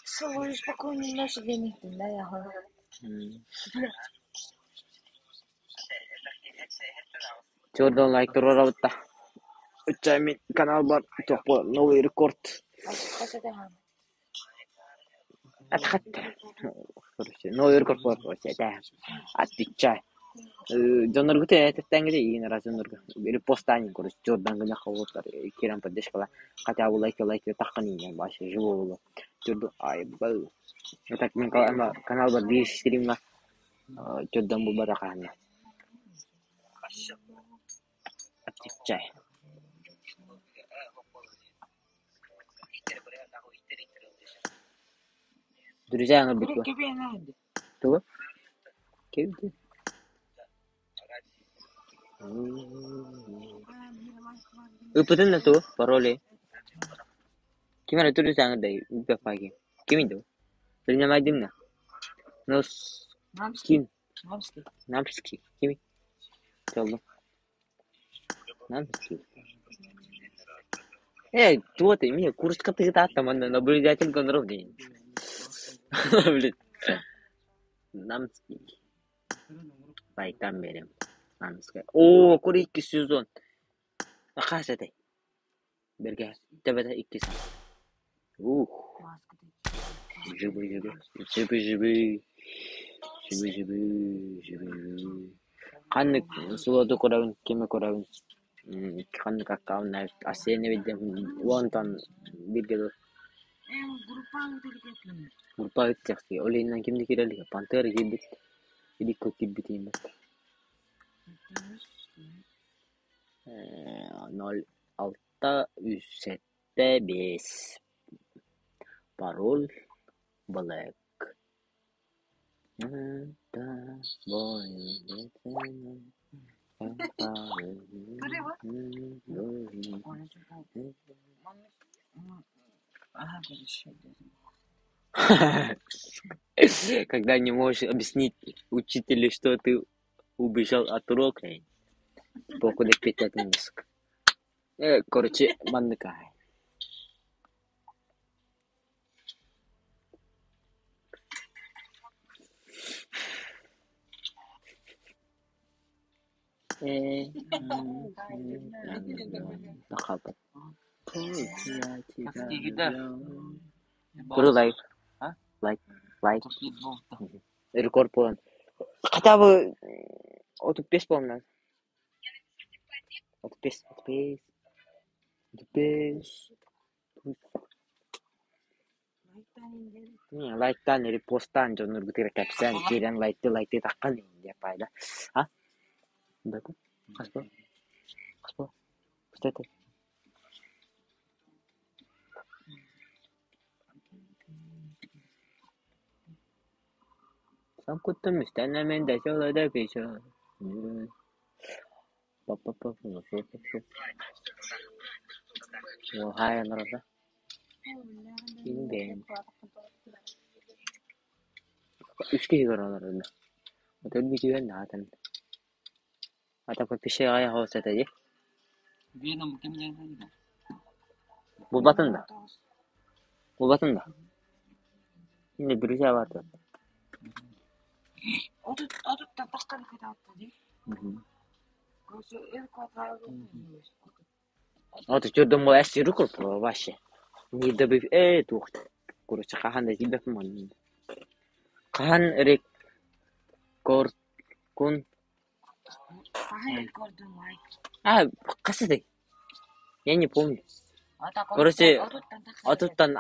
Свою спокойной ночи денег да я. Jordan лайк турарабытта. Үчча канал бар. Тохпо новый рекорд. Атхатта. Короче, новый рекорд бар. Да. Отвечай. Доноргу те теттеңгеде ийин раз доноргу. Репостани, короче, Jordan гына хавоттар. Киран поддержкала. Хотя бы лайк лайк таққан ийин башы живо болу. Jordan ай бал. Так мен канал бар бир стримга Jordan бу баракана. Отвечай. Друзья, ну битва. Что? Кем ты? Ыпытын на то пароли. Ким ара туру саңы дай үппаги. Ким иду? Билнемайдым на. Нос ким? Намский. Намский. Ким? Чалдым. Намский. Туот эмне курска тыгытаат манна наблюдатель гоноров дейин. Блин. Намский. Лайктан берем. Намский. О, кур 2 сезон. Акасатай. Берге. Тебете 2 сезон. Ух. Жибы жибы. Жибы жибы. Жибы жибы. Жибы жибы. Каннык сулоду көрөбүн, кими көрөбүн. Каннык аккаунт асене бидем. Уонтан бирге Группа ыттяхси. Олиннан кимди кирелик? Пантера кирбит. Иликко кирбит имет. 0 6 3 7 5. Пароль. Black. Когда не можешь объяснить учителю, что ты убежал от урока, покуда Короче, маннык. Куру лайк. Лайк. Лайк. Рекорд полон. Хотя бы 35 полон. 35, 35. 35. Лайктан, репосттан, дьонноргутугар кэпсээн, киирэн лайктыы-лайктыы таххан диэн пайда. А? Бэку? Хаспа? Хаспа? Что это? Сам куттум истэнэмин да сылыда пиша. Хай народа. Инбэн. Үс киһи көрөлөр Отон бүтүөн наатан. Ата подписчик аҕай хоһуста дии. Булбатын да? Булбатын да? Инде друзья бар тут. Вот чудом эс рукор вообще. Не добив тух. Короче, хаһан да тиийбэппин манна. Хаһан рекорд кун А, хас этэй? Я не помню. Короче, отуттан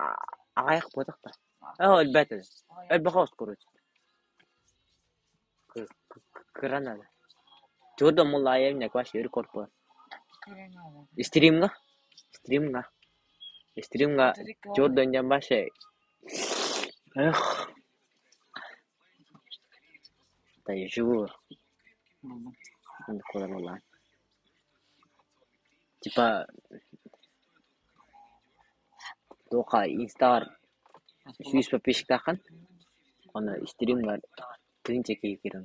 аҕыйах буотах да. Оо, өлбөт Өлбөхөс, короче. Кыра надо. Чудом муллаайым вообще рекорд буолар. Стримҥа? Стримҥа. Стримҥа Jordan диэн вообще Эх. Да живую. Типа туохха инстаҕар 100 подписчиктааххын, онно стримҥар тыһыынча киһи киирэн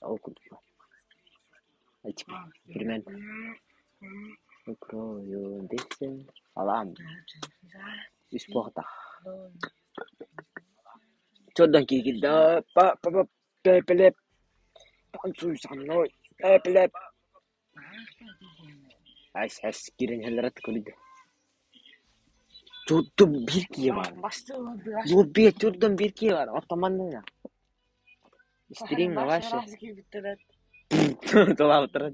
ол курдук. Типа примерно Укрою десен алам үс буолтах. Jordan киирдэ па па па пепелеп танцуй со мной пепелеп Ас ас киирэн иһэллэр көрдө. Jordan биир киһи баар. Лобби Jordan биир киһи баар. Оттон манна Стримҥа вообще. Тулаабыттара.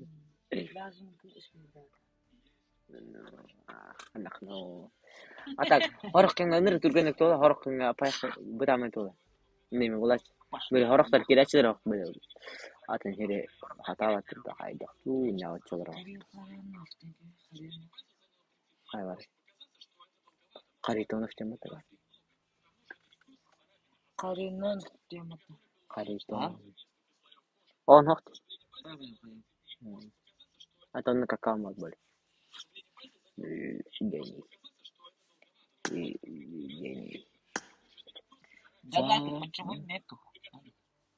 А так, хорох кэмҥэ ынырык түргэнник туола, хорох кэмҥэ апайах бытаамай туола. Неме булач. Били хорохтор киирээччилэр ох били атын сири хатаабаттар да хайдах дуу ньаҕыччылар Хай бар. Харитонов диэн баттага. Харитон. Он хохт. А то на какао были. Гений. Гений. Донаты почему нету?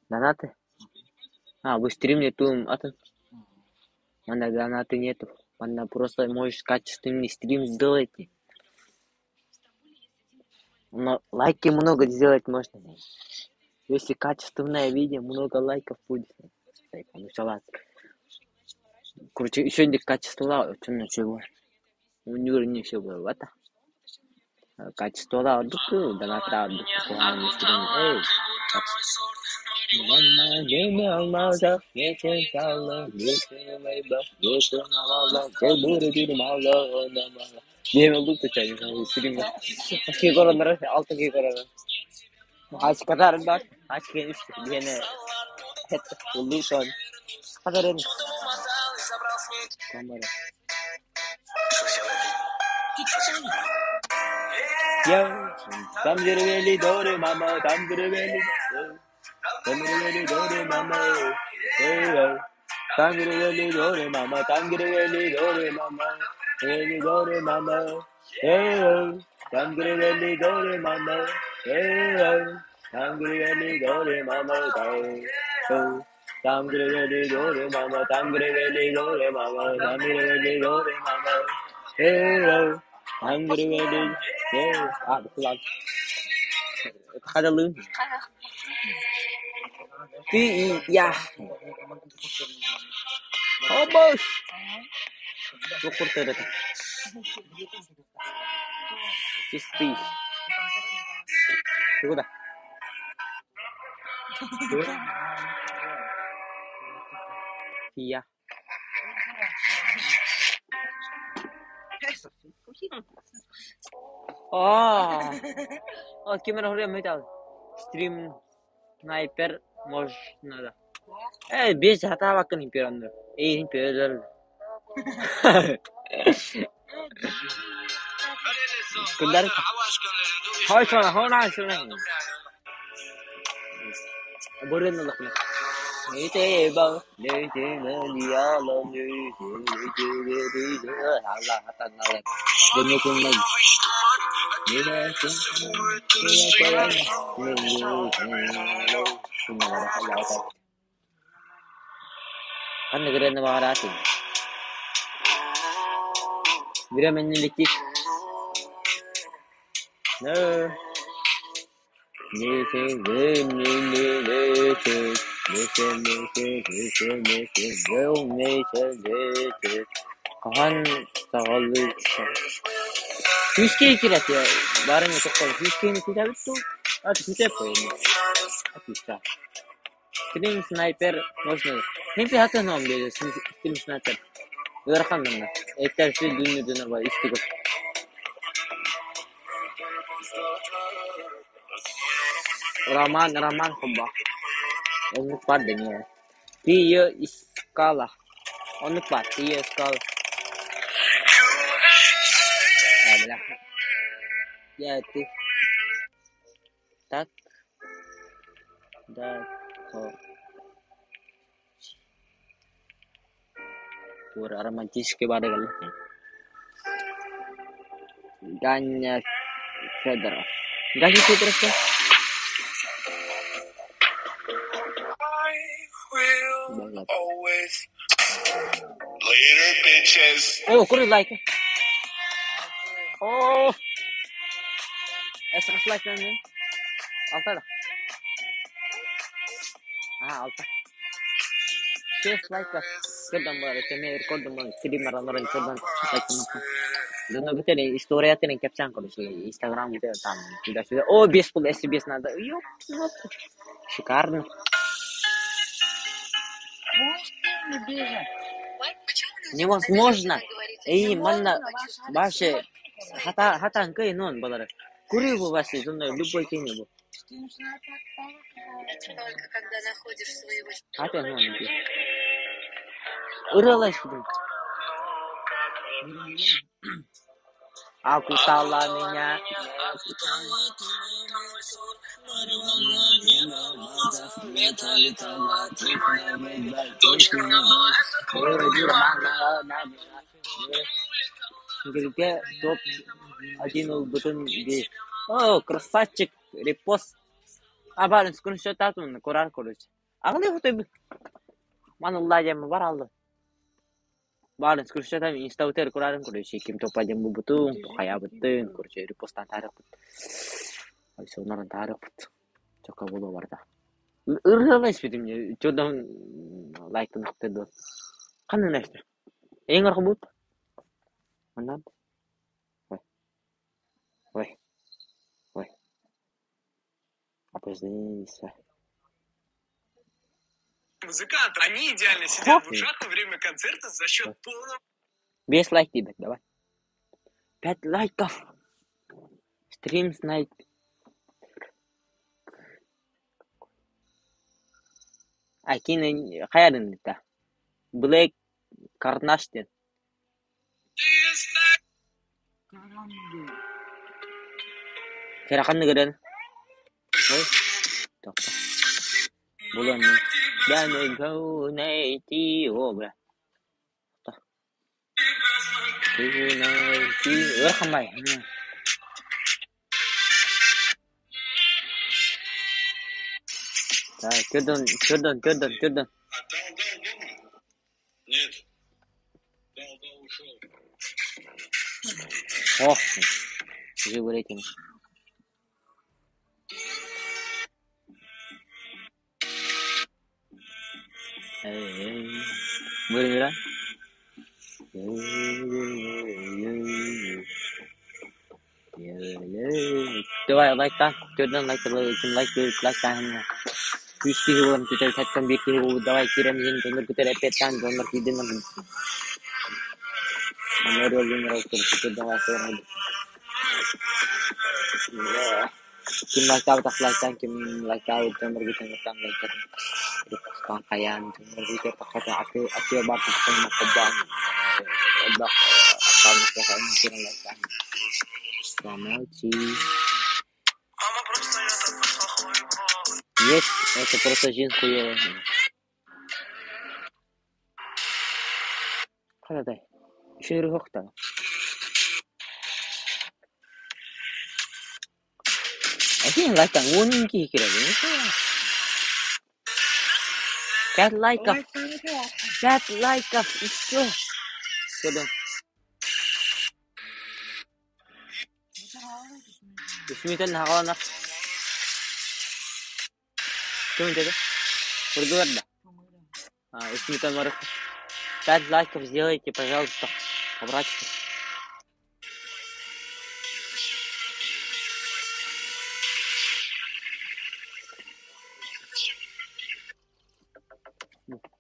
Донаты? А, вы стрим нету, атын? Манна донаты нету. Манна просто можешь качественный стрим сделать. Но лайки много сделать можно. Если качественное видео, много лайков будет. Ну все, ладно. Короче, еще не качество, чем чего. У него не все было, это. Качество, да, доната, стрим. Эй, Yo. Там дори мама, там деревели, там деревели дори мама, там деревели дори мама, там деревели дори мама, деревели дори мама, там деревели дори мама, там деревели дори мама, там деревели дори мама, там деревели дори мама, там деревели дори мама, там деревели, а, кулак. Хадалын. Ты и я. О, боже! Чистый. Ты куда? Я. А, а кемера хөрө Стрим снайпер можно да. Без хатаабаккын имперанны. Эй, имперер. Кылдар. Хой шона, хона шона. Борен лахна. Нете ба, нете на диала, нете нете нете алла хатанала. Дөнө күннен. Ханна гырына багаратын. Временный летит. No. Кахан саҕалыы Күүскэ киирэр баарын тоқтон күүскэни күүтэбит дуу? А күүтэп қойын. Стрим снайпер можно. Хемпи хатын ном диye стрим снайпер. Ыарахан манна. Эттер сүл дүннү дүннү бар исти көп. Роман Роман хобба. Оннук бар дэнэ. Ты ее искала. Оннук бар. Ты ее искала. А, бля. Я ты. Так. Да. То. Пура романтический бар Ганя Федоров. Ганя Федоров. Later, bitches. О, куры лайк. О. Эсрас лайк мен. Алта да. А, алта. Шесть лайков. Көрдөн бар, эме рекордум бар, стример анарын көрдөн лайк Донно битер история терен кепчан короче, Инстаграм где там туда-сюда. О, без пол, если без надо. Ёп, шикарно. Невозможно. Эй, манна, ваше хата хата кый нон балар. Куры бу ваше, зонно любой кени бу. Хата нон. Ыралай шудум. Окутала меня. Где топ один бутын би. О, красавчик, репост. А барын скриншот атмын, корар короче. Ағылы хотой Ман Алла бар алды. Барын скриншот ам инста утер корарын короче, ким топ один бу бутын, хая бутын, короче, репосттан тарых бут. Ай сонарын тарых бут. Чока боло барда. Ырылай спитим, чодан лайктын актырды. Кандай нерсе? Эң аркы бут. Андан. Ой. Ой. Ой. Опоздание. Музыканты, они идеально сидят в ушах во время концерта за счет полного... Без лайк тебе, давай. 5 лайков. Стрим снайп. А кини хаярын да. Блэк Карнаш ден. Кэрэ ханныгырын? Ой, тохто. Булан найти. О, бля. Найти. Ырхамай. Так, көрдөн, көрдөн, көрдөн, көрдөн. Нет. Дал, дал, ушел. Ох, живо рейтинг. Buyurun. Давай лайктан, көрдөн лайк, ким лайк берип лайктан. Үч киһи буолан күтэр хэттэн биир киһи буолбут. Давай киирэн иһин донор күтэр эппеттан донор киирдин. Ким лайктаабытах лайктаан, ким лайктаабыт донор күтэн лайктан репостаан хайаан донор күтэр тахата атыа бар тахсан маққабаан элбэх аккаунт киирэн лайктаан. Замолчи. Нет, это просто жизнь хуёвая. Хададай. Үшүнүрү хохта. Әсин лайктан 12 кирәк. 5 лайков. 5 лайков. Еще. Көрдүм. Үсмитен хагаланар. Ким dedi? Vurdular да. А, Үсмитен бар. 5 лайков сделайте, пожалуйста. Обратите.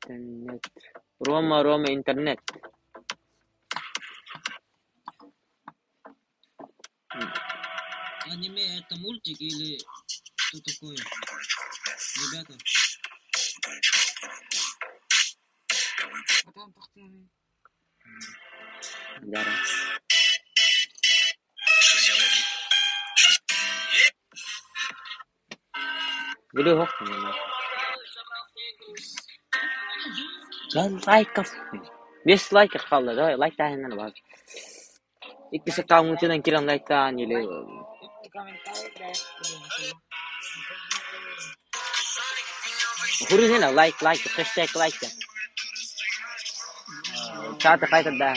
Интернет. Рома, Рома, интернет. Аниме это мультик или что такое? Ребята. Да. Видео хохтан. 5 лайков. 5 лайк қалды. Давай, лайктайын бар. Икки аккаунтынан кирен лайктаан или Хурин лайк, лайк, хэштег лайк. Чаты қайтарда.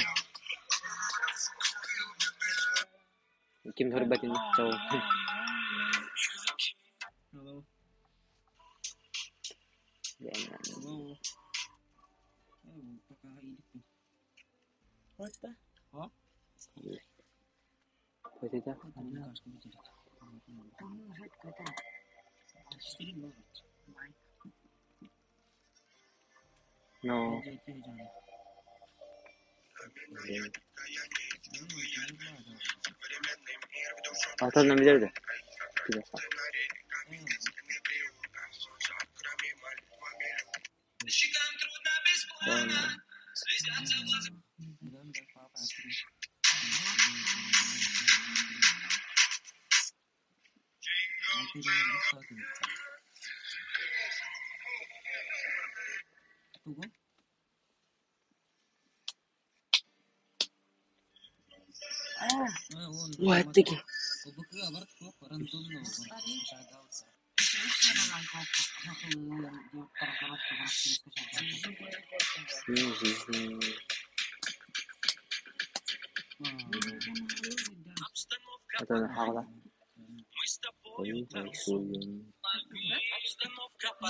Ким көрбөтүн сол. Hello. Hello. Пока иликпин. А? Вот это. No. Алтындан билерди. Вот таки.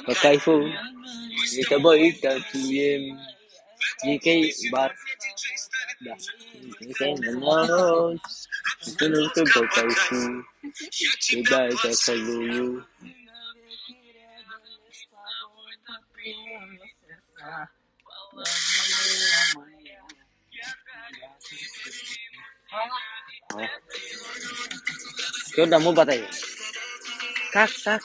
По кайфу, мы с тобой танцуем. Дикий бар. Да. По кайфу. Тебя я целую. Куда мы батаем? Как так?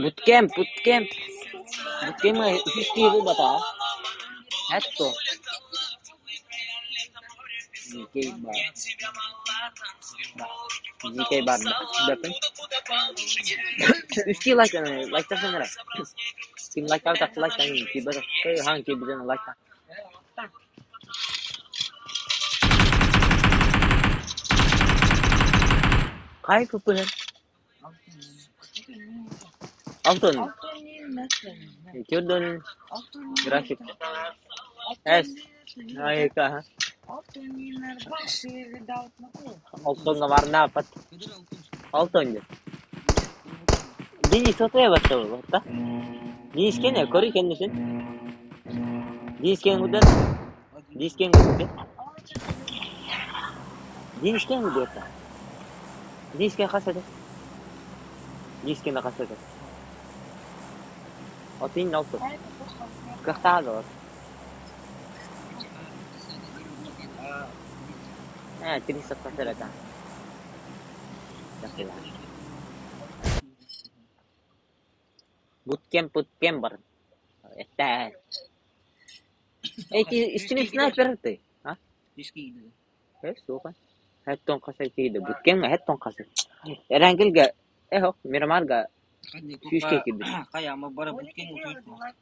Bootcamp, bootcamp. Bootcamp үһүс киһи буолбатаҕа. Это. Дикий бар. Дикий бар. Бэпин. Үстүү лайк лайктасын эрэ. Ким лайктаабыт лайктан киирбэтэх хаан киирбитин лайктан. Хай пупыһын. Алтын. Jordan график. S. Айка. Алтын варна пат. Алтын деп. Денис отая баштабы, да? Денис кене, көрүй кеннесин. Денис кен гудер. Денис кен гудер. Денис кен гудер. Денис кен хасады. Денис кен хасады. Отын алтын. Кахтаады. А, 300 хасады. Bootcamp, bootcamp бар. Это. Эти истинный снайпер ты, а? Э, сука. Хэттон қасай кейді. Bootcamp хэттон қасай. Эрангелге, эхо, Мирамарга сүүске кирбит. Кая, ама бара bootcamp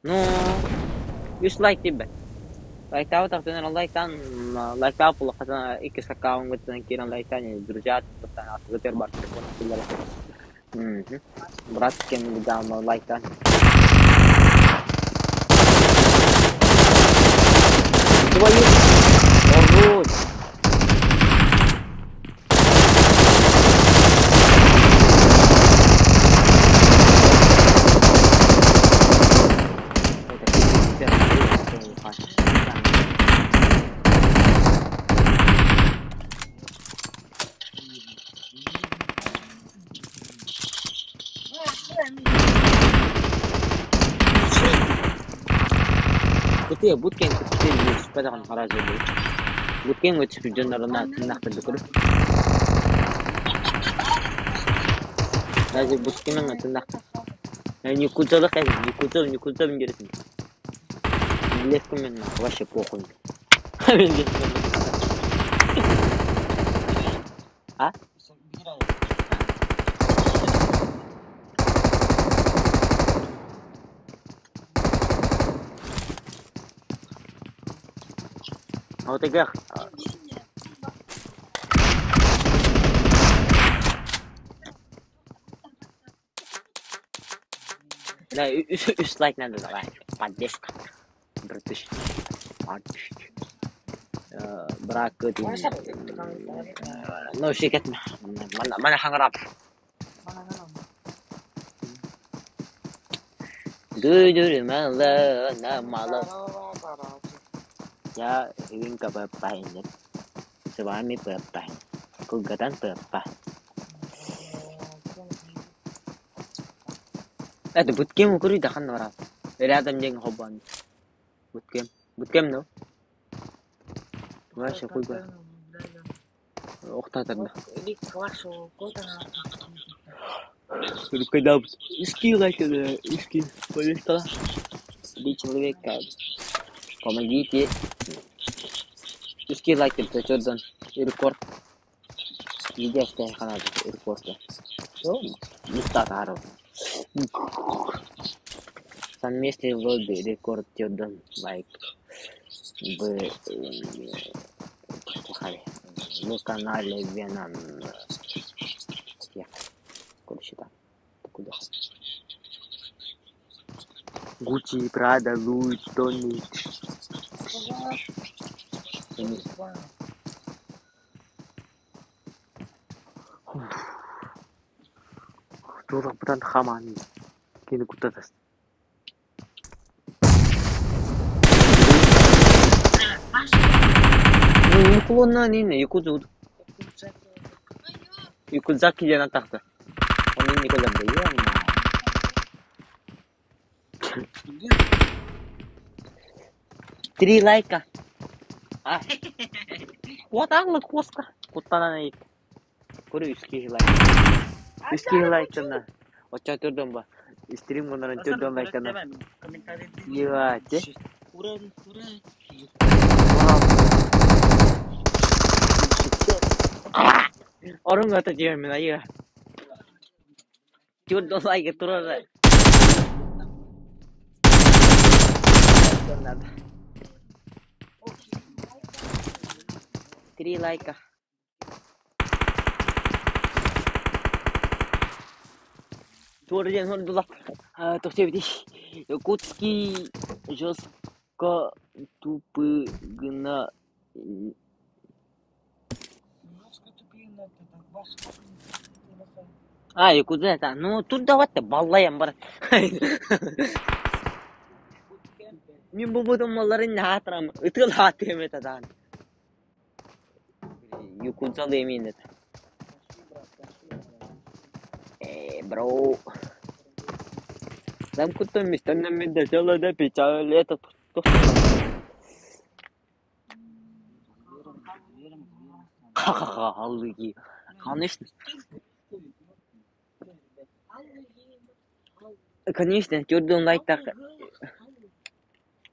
Ну, үс лайк дейбет. Лайктаабыт ахтынан лайктан лайктаап улахатан икки аккаунтгыттан киирэн лайктаан друзья аттыгытыгар бар телефон киллэрэ. Брат кем лайктаан. Твою Оргут! Кутуя буткен кутуя спадахан харазы бу. Буткен өтүп жонорона тыннахта бүкүр. Даже буткенен тыннах. Никудалык, никудал, никудал интересно. Левка мен вообще похуй. А? Вот и гах. Да, үс лайк надо давай. Поддержка. Братыш. Поддержка. Брак Ну, шикет. Мана хаңрап. Дүдүрүмәлі намалы. Я винка папайнет. С вами папа. Кугатан папа. Это буткем укури дахан нора. Рядом день хобан. Буткем. Буткем ну. Вообще хуй бы. Охта тогда. Когда иски лайк, иски. Полистала. Три человека. Помогите. Иски лайк Jordan. Рекорд. Видео канал рекорд. Не статаров. Совместный лобби рекорд Jordan лайк. В в канале Веном. Короче, там. Куда? Гуччи, Прада, Луи, Тони. Туох бутан хаман. Кини кутатас. Уклонна нин якудзу. Якудзаки диэн тахта. Onun Nikola'm da ama. Три лайка. А. Куотааллыт куоска. Куттанан эйик. Көрө үс киһи лайк. Үс киһи лайктана. Оччо түрдөн ба. Стрим гынарын түрдөн лайктана. Ебать. Орун ата диэмин айы. Түрдөн лайк турар. Надо. Три лайка. Туорден хордула. Тохтебити. Якутский жестко тупыгна. А, Якутия это. Ну, тут давайте баллаем, брат. Мин бу бутун малларын наатырам. Ытыл хаатым это дан. Якутзал эмин это. Бро. Замкнутом местами дошла до печали. Это Ха-ха-ха, аллыги. Конечно. Конечно, түрдөн лайк так.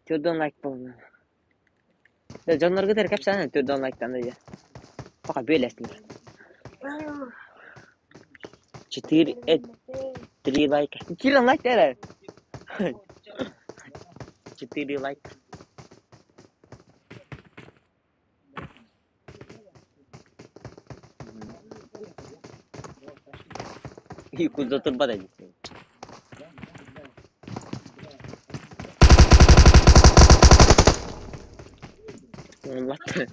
Түрдөн лайк болду. Да, жоннорго тер капсана түрдөн лайктан да. Пока бөлесиң. 4, 3 лайка. Кирилл лайк дere. 4 лайка. И куда турба да. Лайк.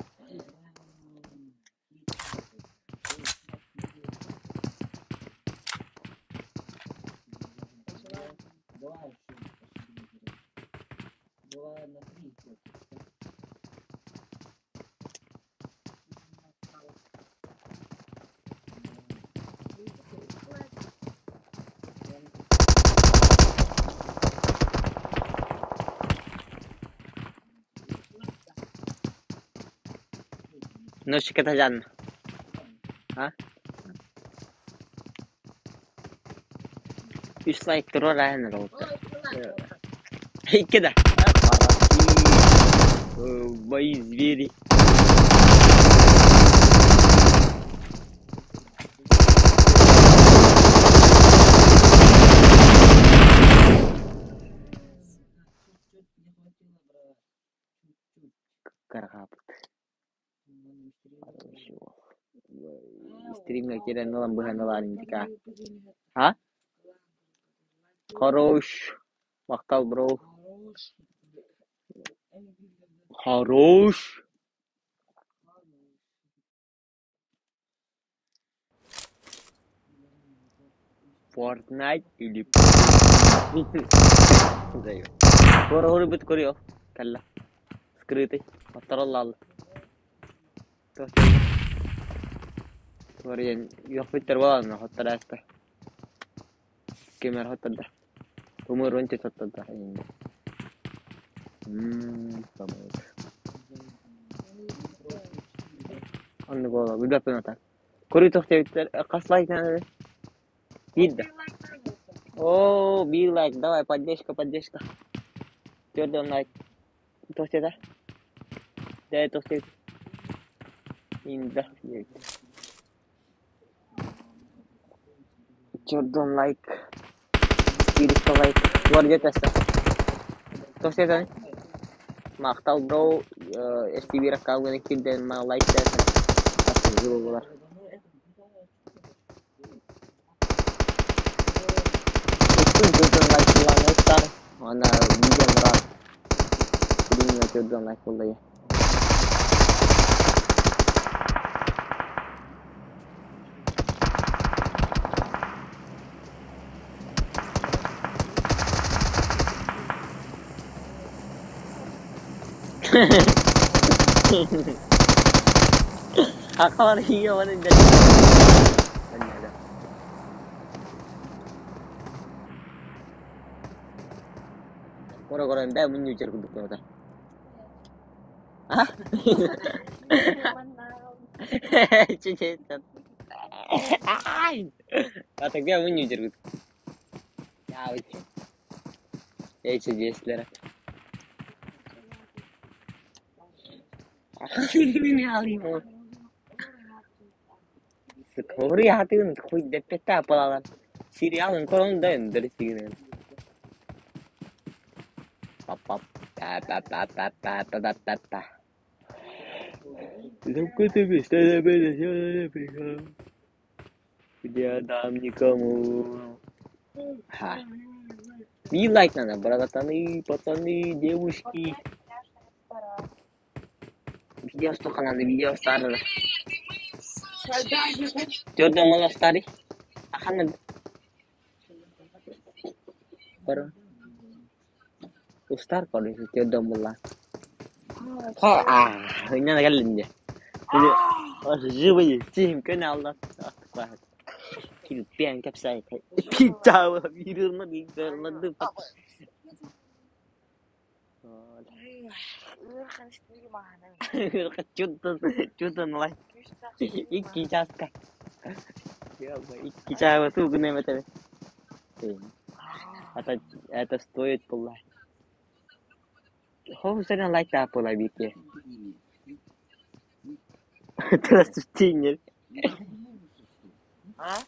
Ну, шикатажан. А? Үс лайк турар айын oldu. İki de. Мои звери. Каргапыт. Стримге кирен алам быһаналар индика. А? Хорош. Мактал, бро. Хорош. Fortnite или Скоро будет курил. Калла. Скрытый. Отороллал. Туорien johvitter valana hottar Kemer hottar Tumur runti hottar Anne kola билбеппин атак. Көрүү токтойбуттар. Кас лайк надо. Видно. О, би лайк, давай, поддержка, поддержка. Төрдөн лайк. Токтойда. Да, токтойт. Инда. Төрдөн лайк. 400 лайк. Бар где-то. Токтойда. Мактал бро, STV ракалганы кирден ма лайк десен. Жылы болар. Төрдөн лайк кылганыңыздар. Ана видео мурат. Төрдөн лайк болду. Акалар ийе оны Кора кора бә мун үчер кудук кора. А? Чудесно. Ай! А тогда мы не удержим. Я очень. Я чудесно. Скорый хуй да палала. Сериалын көрөн да өндөрсүгүнэн. Пап пап па па па па па па па па па. Где дам никому. Ха. Би лайк надо, братаны, пацаны, девушки. Видео столько надо, видео старое. Төрдөн мала старый. Ахана. Коро. Устар коро, төрдөн мала. Ха, а, инна галинде. Живые, тим, канал. Килпен капсай. Китава, бирна, бирна, Чудо, Икки часка. Икки чаава суугунем это. Это это стоит была. Хоу сена лайк та була бики. Здравствуйте. А?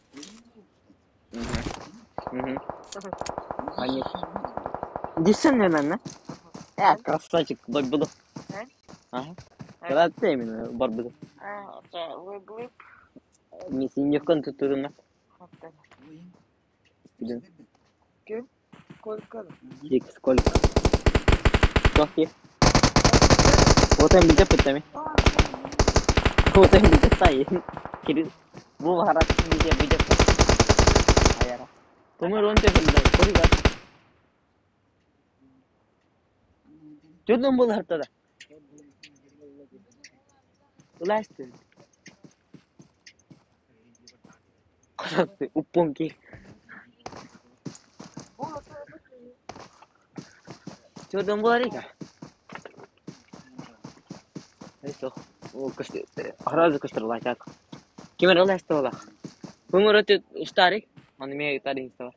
Угу. Понятно. Десен наверное. Красавчик, барбуду. Ага. Красавчик именно, барбуду. А, это выглып. Мисиньевкан tutturuna. Кем? Сколько? Сколько? Сколько? Вот им бите пытами. Вот им бите сай. Кири. Бу харат бите бите. Аяра. तुम्हें रोनते फिरदा कोई बात. Төрдөн бол хартада. Уласты. Красавцы, упонки. Төрдөн болар экен. Eso. Харазы көстөр лайк. Кимер уласты ола. Көңөр өтө устари. Аны меге тарин бар.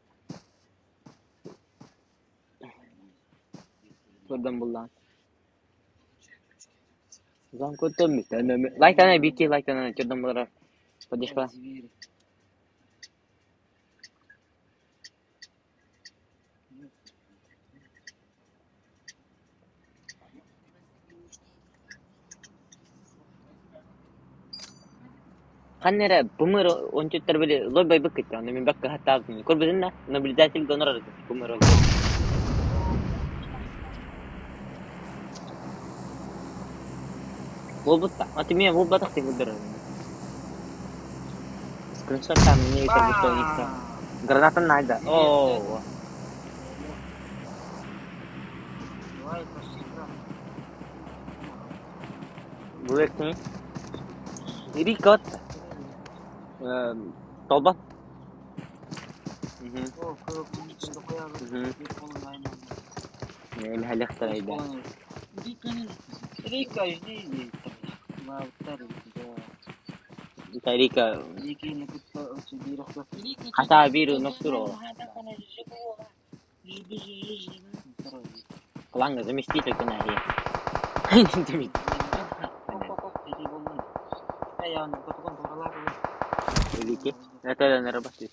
Төрдөн буллан. Зам көтөм Лайк ана бики лайк ана төрдөн болар. Поддержка. Ханнера бумер ончуттар били лобай быкыт, аны мен бакка хатта көрбөдүн наблюдатель гонорар бумер. Болбутта. Аты мен болбатак деп өldүрөр. Скриншот там не это Граната найда. О. Булекни. Ирикот. Толба. Рика. Хата биру ноктуро. Кланга заместитель кына. Великий. Это не работает.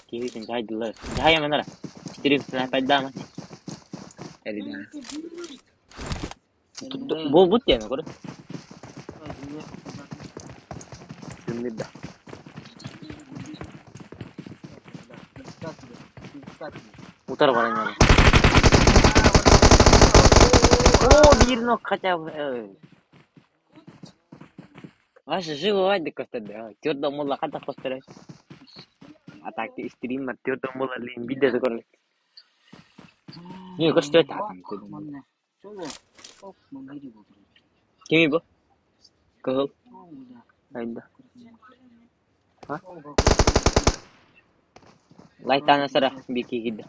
Киһитин жайдылар. Жайа манара. Стрим снайпер дама. Бу бут яны көрө. Түмнүдө. Утар баран яны. О, бир нок хотя бы. Ваша живо вайды костады. Төрдө мулла ката костыр. А так стример төрдө мулла лин видео көрөлөт. Не көстөт атам. Кими бу? Кыһыл. Айда. Ха? Лайтана сара бики кидде.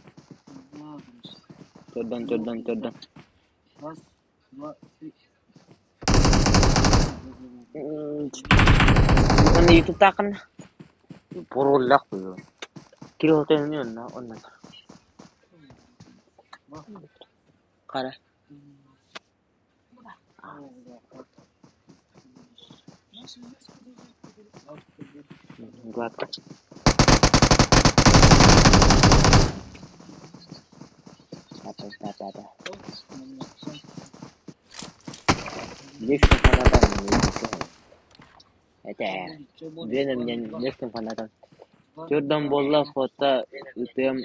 Төрдөн, төрдөн, төрдөн. Уонна ютубтааххын Буруоллаах буолуо. Кирилл онно онно Хара Гладко. Да-да-да-да. Лишкин фанатан. Это Веном лишкин фанатан. Төрдөн буолла фото ытыам.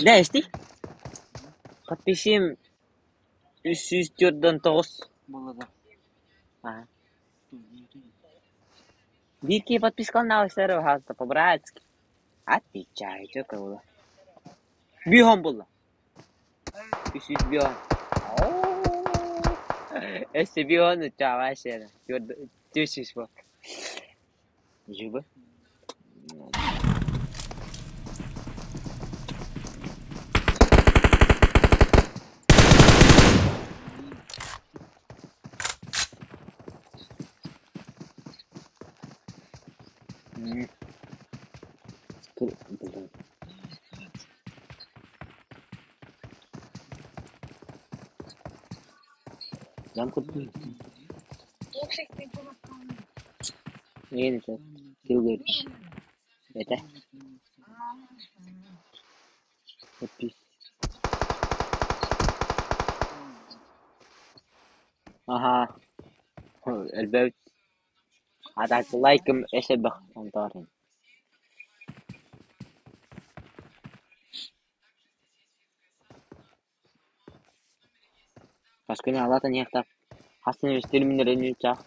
Да, исти. Подпишем 349. Ага. Дикие подписка на сервер по-братски. Отвечай, чё кого? Бегом было. 300 бегом. Өссө бегом чавашера. 300 бо. Жубы. Блин. Замкнутый. Не, Это? Подпись. Ага. Элбэт. Атак лайкым эсэбэх онтоорун. Паскыны алатын яқтап. Хасын өстерминер чақ.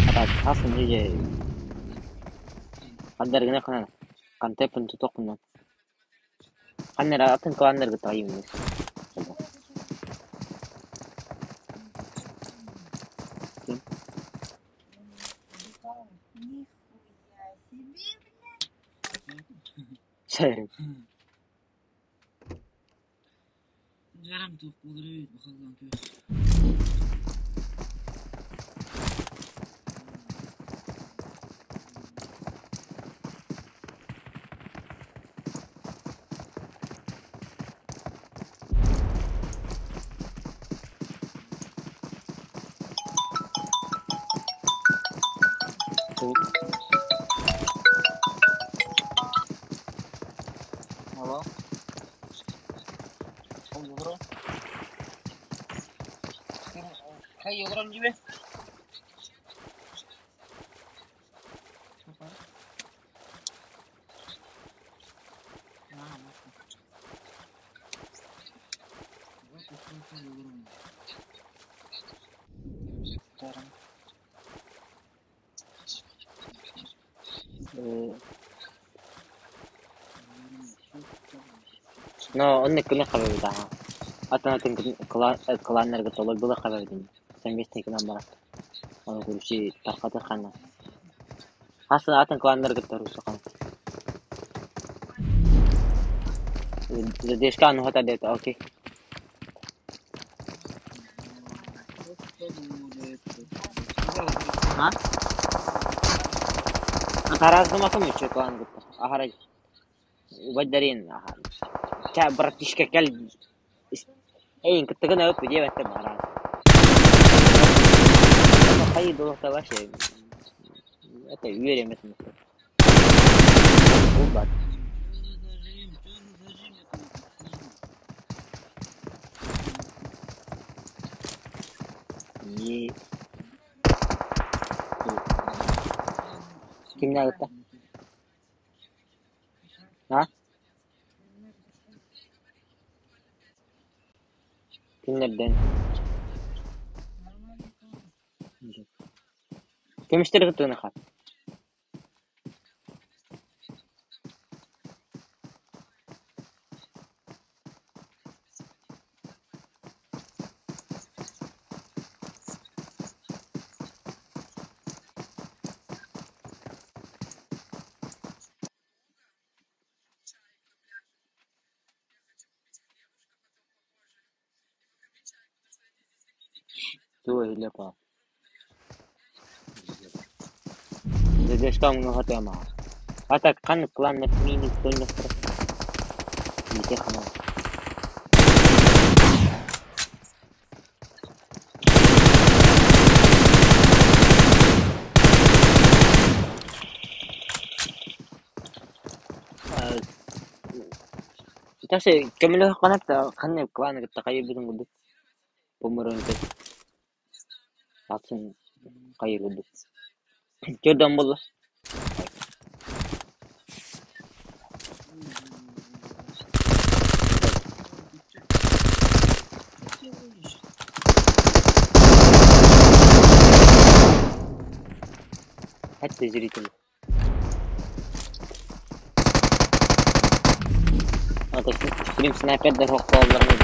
Атак хасын еже. Қандаргына қана. Қантепін тұтоқынан. Қаннер атын кланнер гытайым. Сэр. Алло. Хай, олорон дьүбэ. Но он не кыны хабар да. Атын атын кланнарга толой була хабар дин. Совместный клан бар. Оны көрүши таркаты хана. Хасын атын кланнарга торушу хан. Задержка ну хата дет, окей. А? Тараздым атым үчө клан гытта. Ахара. Убайдарин. Ча братишка кел. Эй, кыттыгын өп деп атты барас. Хайы долықта вообще. Это уверен этом. Убат. И... Кимне агытта? А? Кимнерден? Көмүштер кыттыгына хат. Всё, Задержка много тема. А так, хан клан на мини Не хана. Тасе көмөлө канат ханны клан кытта кайы бүтүн курдук. Поморон Атын кайы курдук. Төрдөн болла. Хатта зритель. Ата стрим снайпердер хокколларын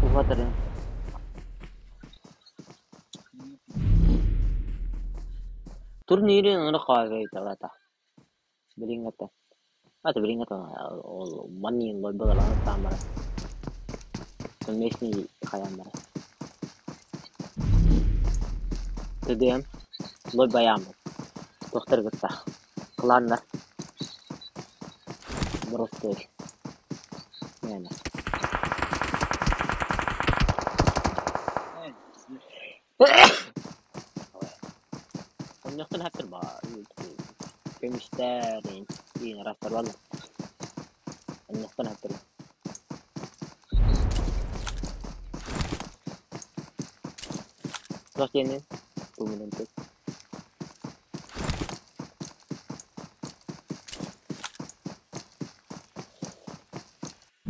Ухатарын. Турнирин аны кайгайталата. Билингата. Ата билингата ол маннин лойбалар аны тамара. Местный хаямара. ТДМ лой баямы. Доктор гытта. Кланнар. Бростой. Яна. Онньохтон хаптыр ба. Көмүстэр, иин растар балла. Онньохтон хаптыр. Туох диэни? Тумунан тек.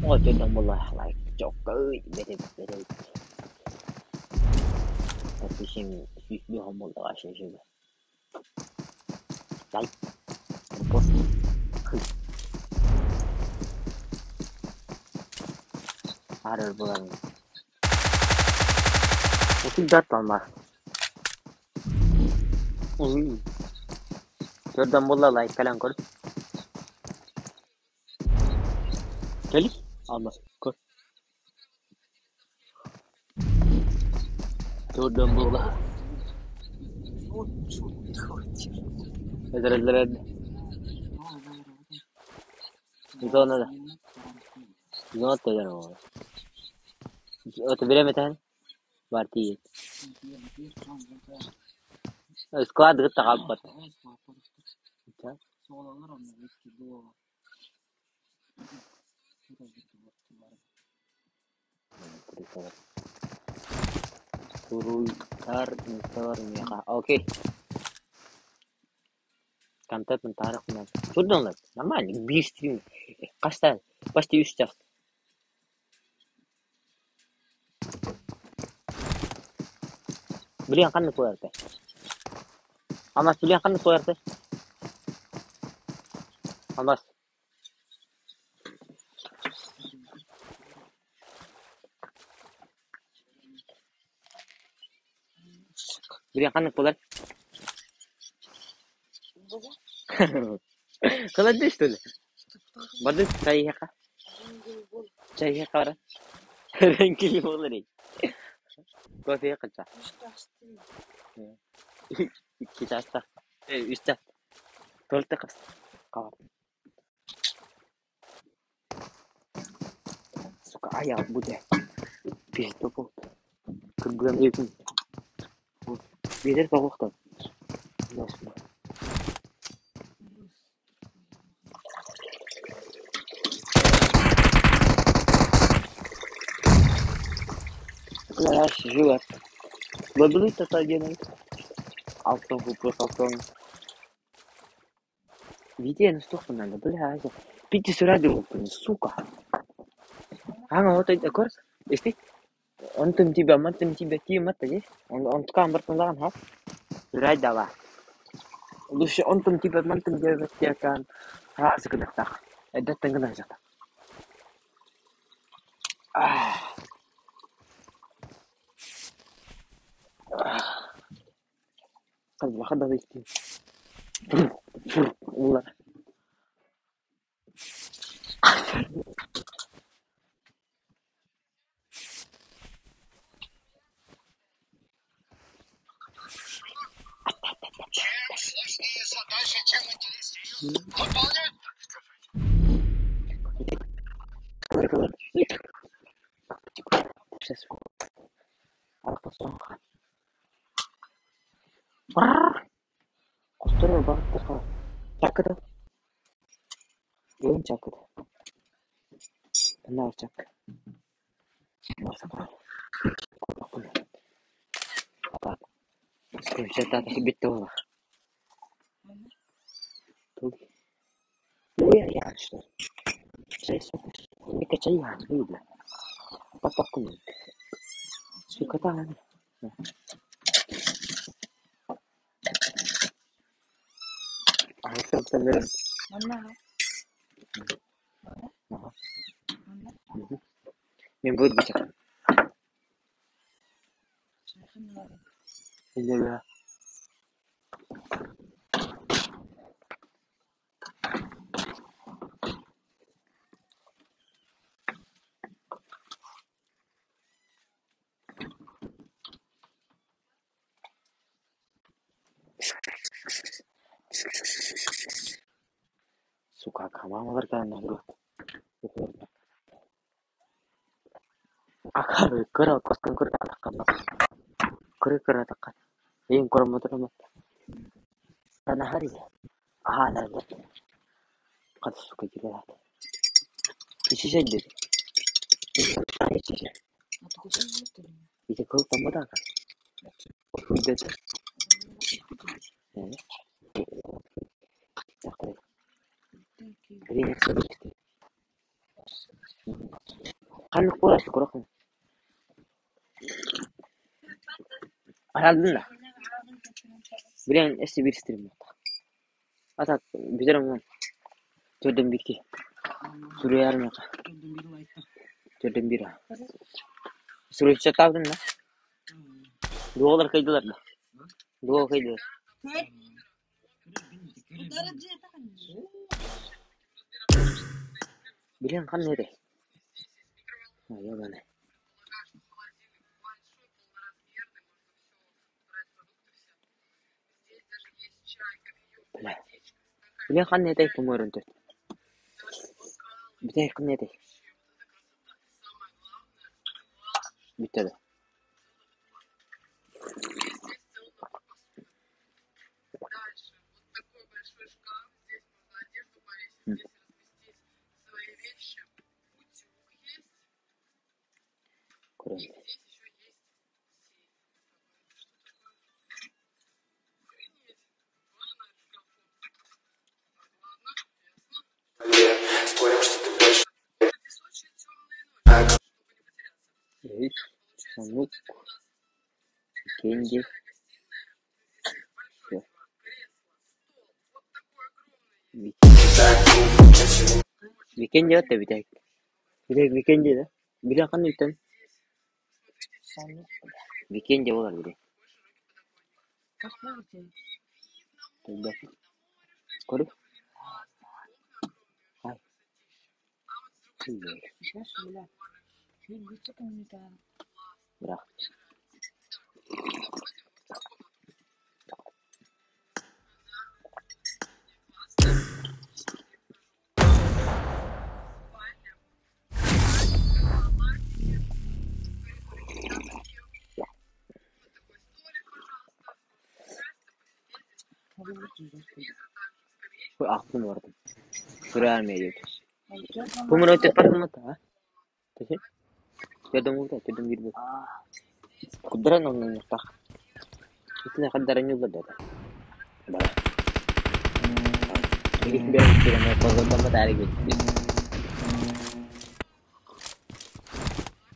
Ой, төрдөн болла лайк жоккой береп береп. Подпишем сүүс болла шешеге. Лайк. Репост. Арыр булар. 34 алмар. Узун. Төрдөн болла лайк калан көр. Кели? Алма. Көр. Төрдөн болла. Эдер эдер. Зона. Зона тегер ол. Это время тен. Партия. Склад гытта калбат. Суруйтар инсталлар меха. Окей. Контент тарих менен. Турдон нормально. Бир стрим. Кашта? Почти 3 час. Билген кандай коярды? Алмаз билген кандай коярды? Алмаз. Билген кандай болар? Кылады что ли? Барды чайха. Чайха бара. Реңкили болар. Кофе кача. 2 часта. 3 час. Толты кыз. Кабар. Сука, аяк буде. Пизду болду. Кыргыздан өкүн. Бедер тогуктан. Живет. Бабылы тата делает. Алтын вопрос алтын. Видео настолько надо, бля, Пить сюда сука. Ага, вот это кор. Исти. Онтум тебя, мантум тебя, ти мата здесь. Он ткан бартон ха. Рай дава. Лучше онтум тебя, мантум тебя, ти кан. Разы кыдактак. Эдеттен гына жакта. قلب خدها بيستي. والله. Манна манна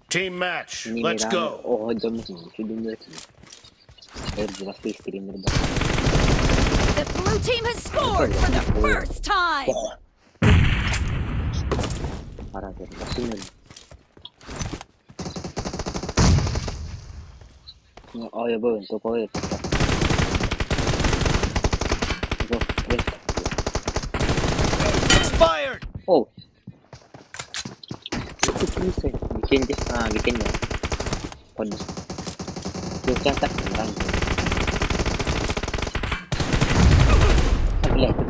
Team match. Let's go. The blue team has scored for the first time. Expired.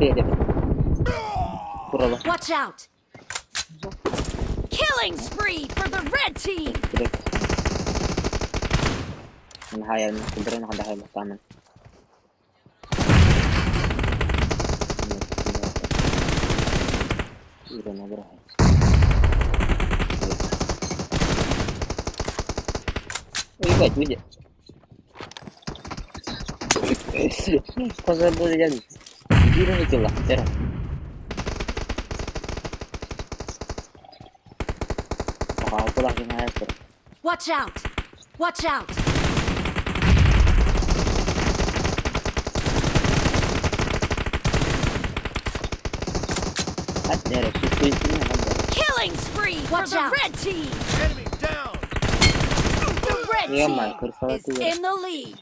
Ты Курала. Watch out! Killing spree for the red team! Ебать, выйди. Watch out! Watch out! Killing spree for the red team! Enemy down! The red Ё-моё, team is красота. in the lead.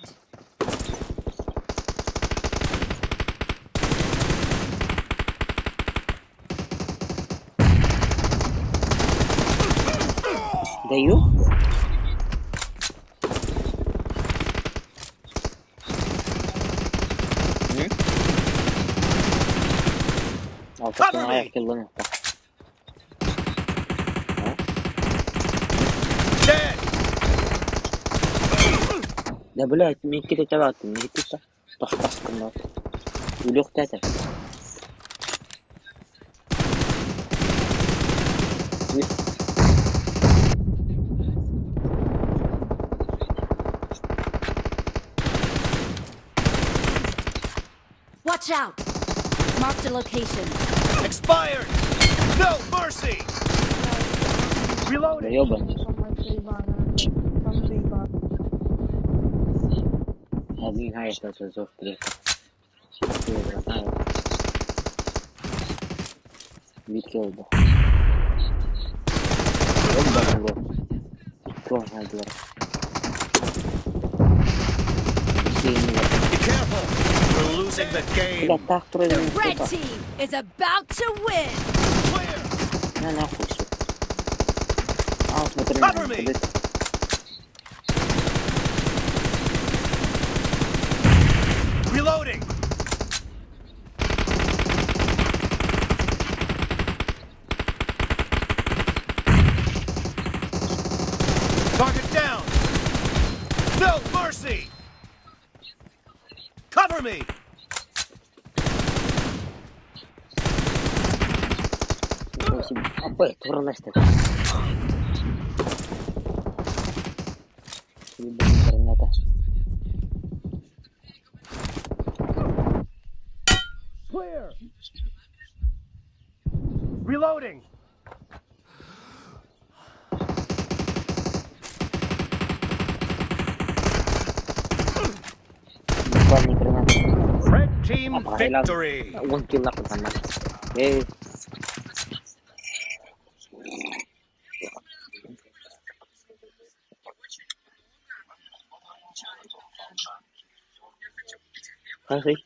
Даю? Cover me! Dead! Да, блядь, мен кете табаттым, мен кете тах-тах кынат. Үлөк тәтә. Watch out! Marked a location. Expired! No mercy! Reloading! Ёбаный. Один хайш это зов Битке oldu. Ёбаный рот. Be careful! We're losing the game! Бля, так The red team is about to win! На нахуй всё. А, смотри, Cover me! Reloading! Target down! No mercy! Cover me! Апай, туралашты. Ебаный граната. Clear! Reloading! Буквально граната. Red team Апа, хайла. victory! One kill лак там. Эй. Хайхай.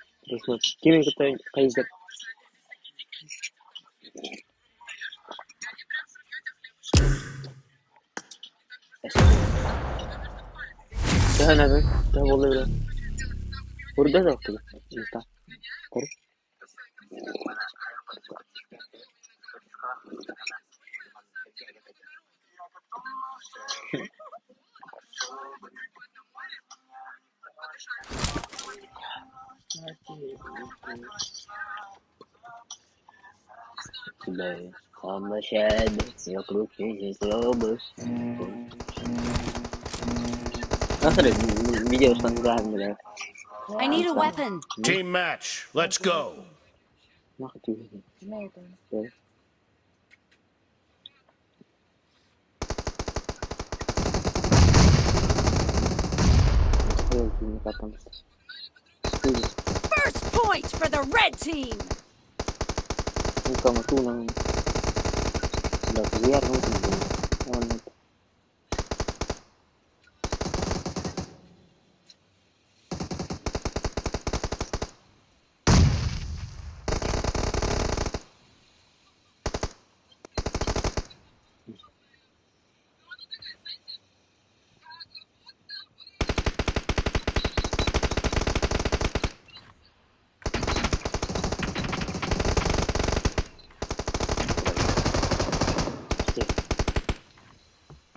Кими кытта кайыздар. Төһөнөбүн, төһө болду биле. Урда да оттуга. Инста. Көр. Today, on the shed, your is Видео, что не I need a weapon. Team match, let's go! First point for the red team.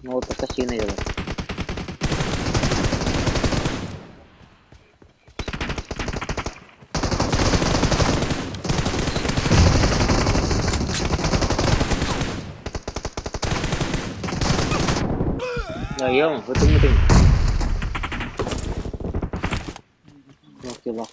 Молотовка сигнал делает. Да, ё, в этом мире. Ох, дела.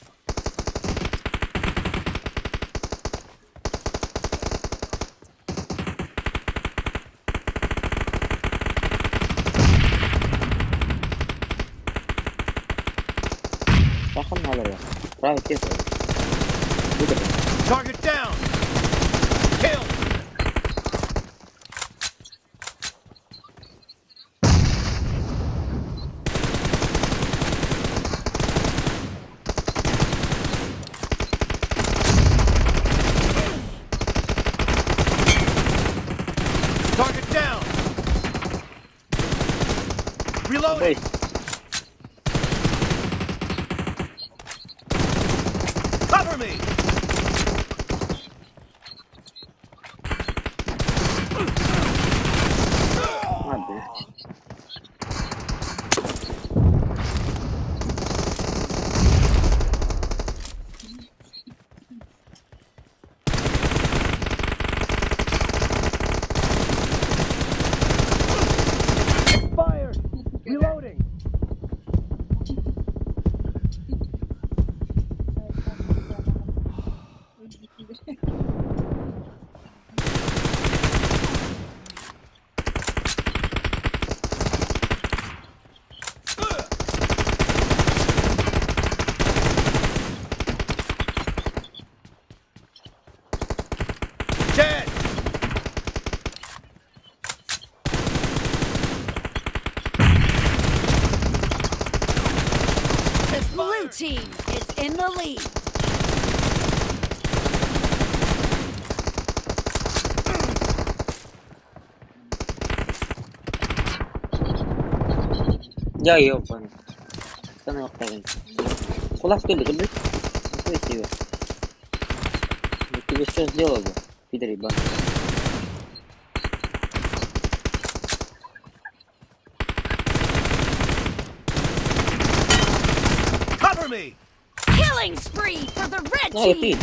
Target down! Kill! Target down! Reloading! Cover me! Fire! Reloading! Dead! Blue team is in the lead. Я ёбаный. Куда что ли, блядь? Нихуя себе. Я тебе что сделал бы, пидор ебаный. Cover me! Killing spree for the red Ну, team. ты,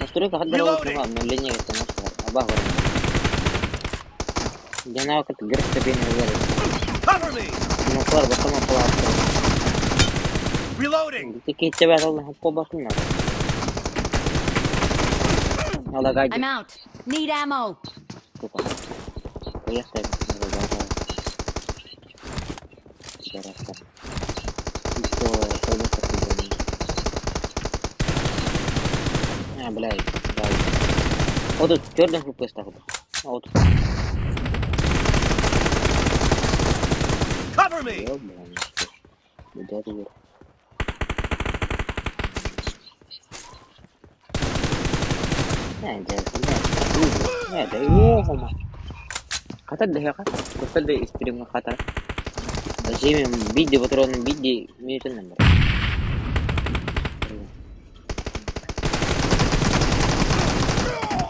настройка обновление это Cover me! Reloading! I'm out. Need ammo. А, блядь, да. Вот тут черный фпс так вот. А вот. Cover me! Ёбаный, что? Куда ты? هذا يوه خطر ده قتل ده استريم خطر جيمي بيدي بطرون بيدي ميوتن نمبر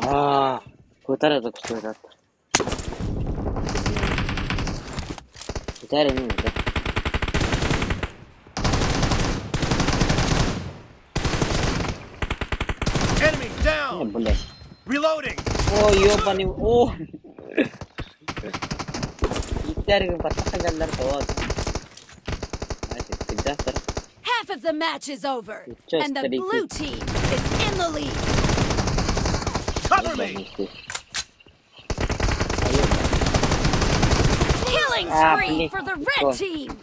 آه خطر ده كسر خطر مين ده Enemy down! بلاش Reloading! Oh, ёбаный, о! Half of the match is over, and the blue team is in the lead. Cover me! Killing spree for the red team.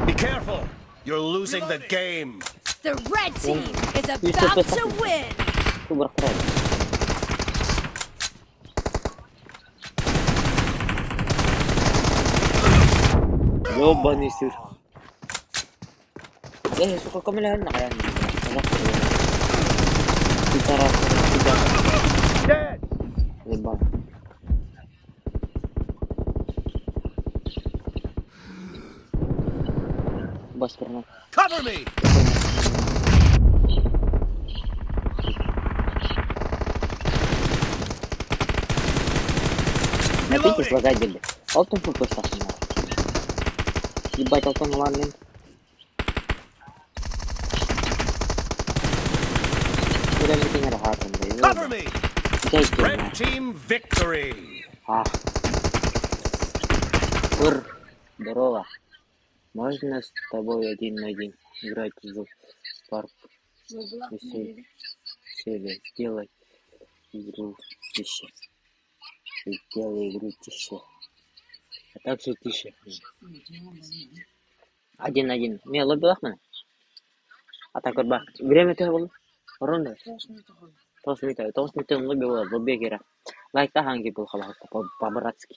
Be careful! You're losing the game. The red team is about to win. Ёбаный сыр. Я сука, Cover me! Опять излагать били. Алтын футбол Ебать, алтын ладно. Cover me. Red team victory. А. Ур. Здорово. Можно с тобой один на один играть в парк веселья? Сделай игру тише. Сделай игру тише. А также тише. Один-один. Не, лобби лахмана. А так вот Время ты было? Ронда. Тоғыз минут, 9 минут лобби было, лобби кира. Лайк та ханги был халахта по-братски.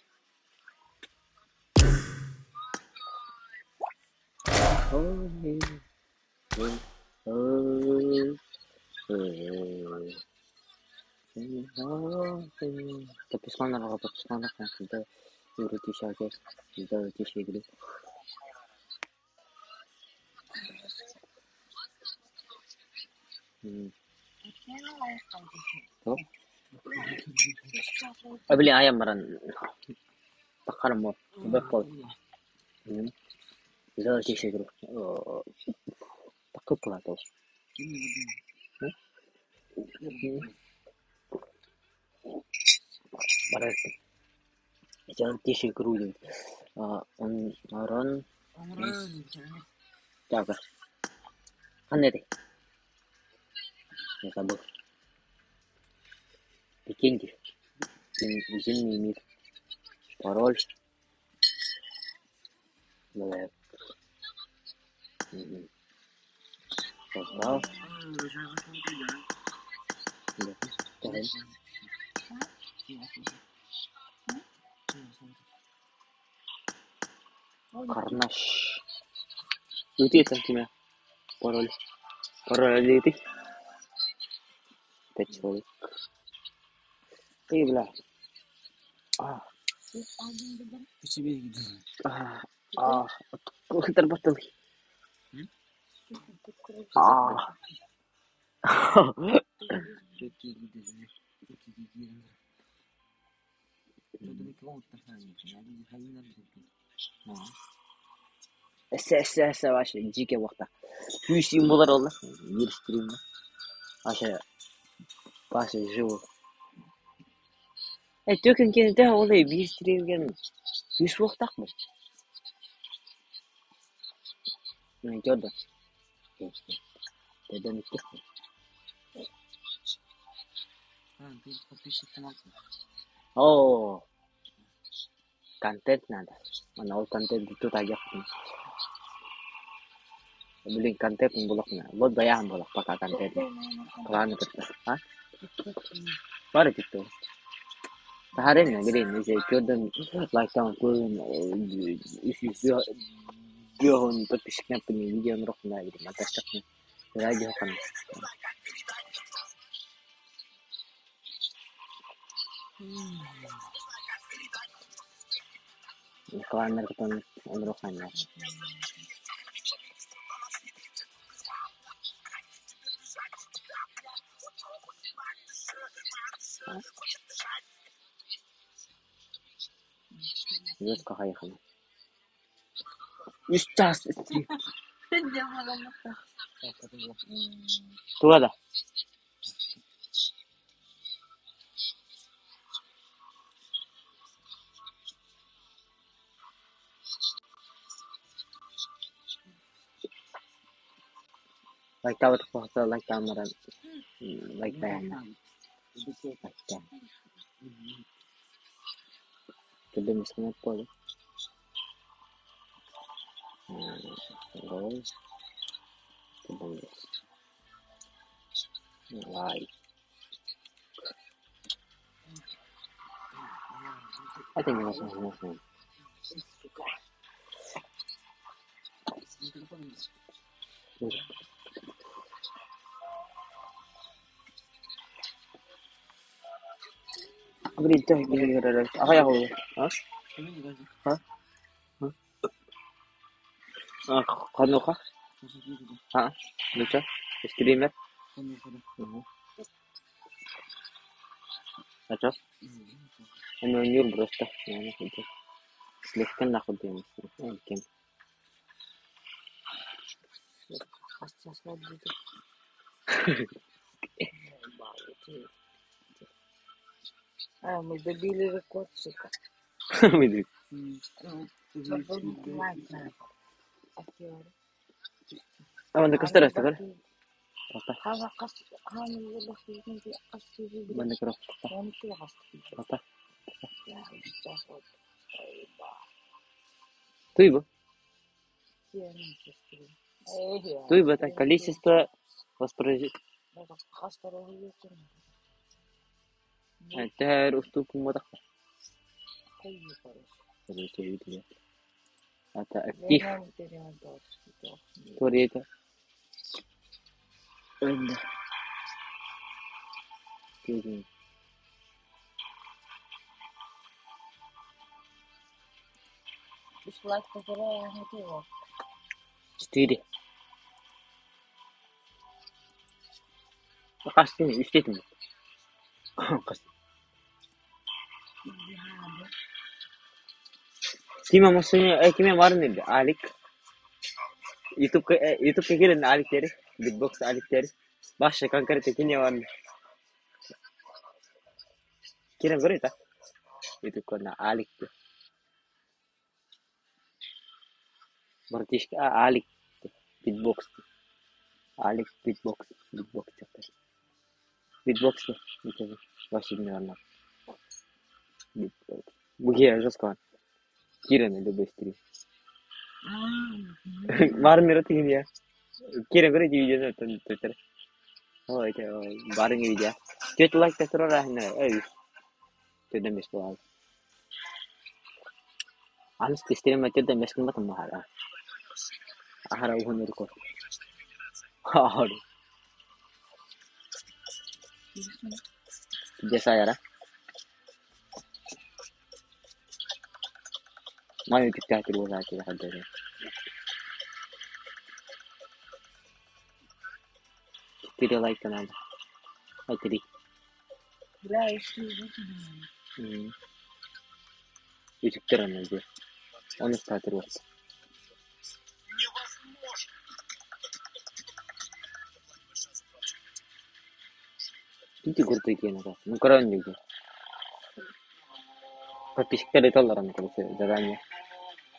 Подписана, подписана, когда игру тише, окей. Сделай тише игру. Блин, а я маран. Тақарым Бэкпол. Сделай тише игру. Такой платил. Сделай тише игру. Он Так. Ханнеты. Я забыл. Прикиньте. Зимний мир. Пароль. Блэк. Создал. Карнаш. Уйти там тебя. Пароль. Пароль ты. 5 человек. Ты, бля. А. А. Откуда А. Эссе, эссе, вообще, дикий вахта. Пусть им было ролла. Мир стрим. Вообще, Паша живо. Төкін кенде олай бир стримген үс уохтаах бу. Жорда. Деден иттих. О, контент надо. Ана ол контент тут агяхпын. Блин, контент булах на. Вот баян булах пока контент. Планы кытта. А? Бары тикток. Тахарен блин, если көрдüm лайктан көрүн үс подписчик видеону рохна или монтажтакны радио хан. Кланнар кытон онрохан. Жестко хаехана. Үс час стрим. Тугада. Лайктабыт кохто лайктамаран лайктаяна. Лайктан. Тебе не поле. Гол. Лайк. Это невозможно. Блин, так, блин, ага, я говорю. А? А? А, хануха? А? Ну что? Стример? А что? Он Нюр просто. Слегка нахуй кем. А, мы добили рекорд, сука. Мы А, көстөр өстөр. Манна көрө. Ата. Туй бу. Туй бу это количество воспроизведений. Тэр уступ модах. Это актив. Турета. Önde. Gözüm. Четыре. Кастын үстетим. Кастын. Киме машина, киме бар не Алик. YouTube YouTube кирен Алик тери, битбокс Алик тери. Баша конкретно кине бар. Кирен көрөт а? YouTube кона Алик. Братишка Алик битбокс. Алик битбокс, битбокс. Битбокс. Вообще не бар. Битбокс. Буге жестко. Кирен любой стрим. Бар мира тигин я. Кирен көрөт видеону Twitter. Ой, барың видео. Чет лайк тасырар ахна. Эй. Төдөн беш болар. Аныс стрим өтөдөн беш күн батым бахара. Ахара ухун рекорд. Ахара. जैसा यार ما يمكن الوضع كده حد Четыре лайка надо. А три. Үтүктөр аны где. Он статыр вот. Кити куртуй киэн ата. Ну корон нүгү. Подписчиктер ыталлар аны короче задание.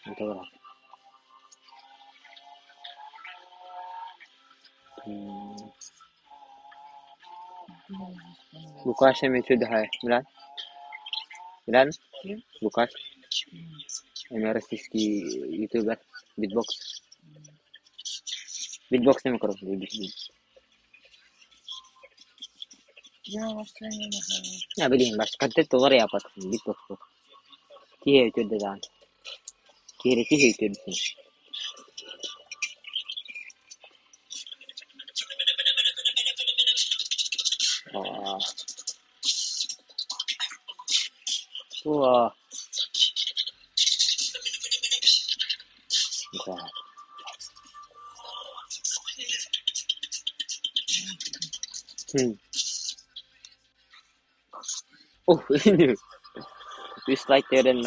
Ыталлар. Лукаш эми хай. Милан? Милан? Лукаш? Эми российский ютубер. Битбокс. Битбокс эми короче. Я билейм баш контент олар япат. Битбокс. Кие өтөдө даан. Кире кие өтөдүсүн. Уа. Да. Oh, ini. Dislike терен.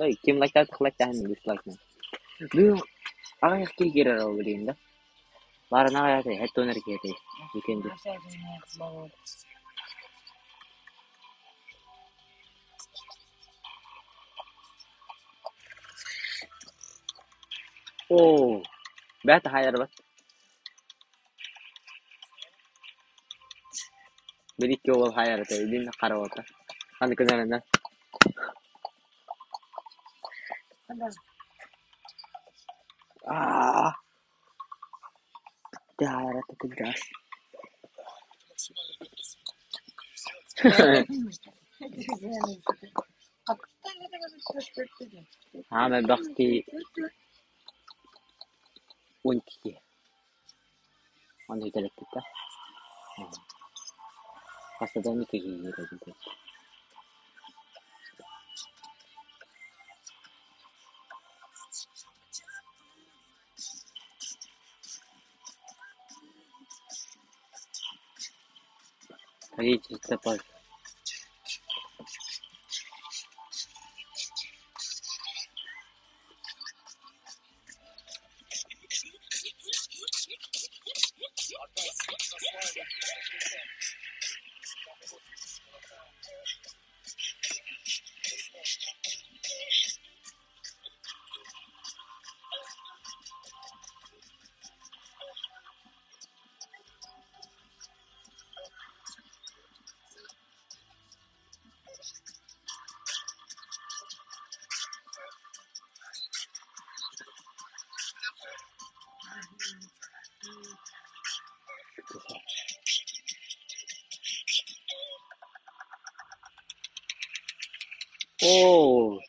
Ой, ким лайктады, лайктаһын дизлайк. Бу аяк кирер ол билейм да. Барын аяк хәтта өнер кирер. Weekend. Оо, бәт хайар бат. Бирикки ол хайар та, илин карап Аны көзөнөн. Аа. Хайар та күлгәс. Хаама бахти унки. Аны келеттик да. Хастадан iki киирер. Количество. Оо.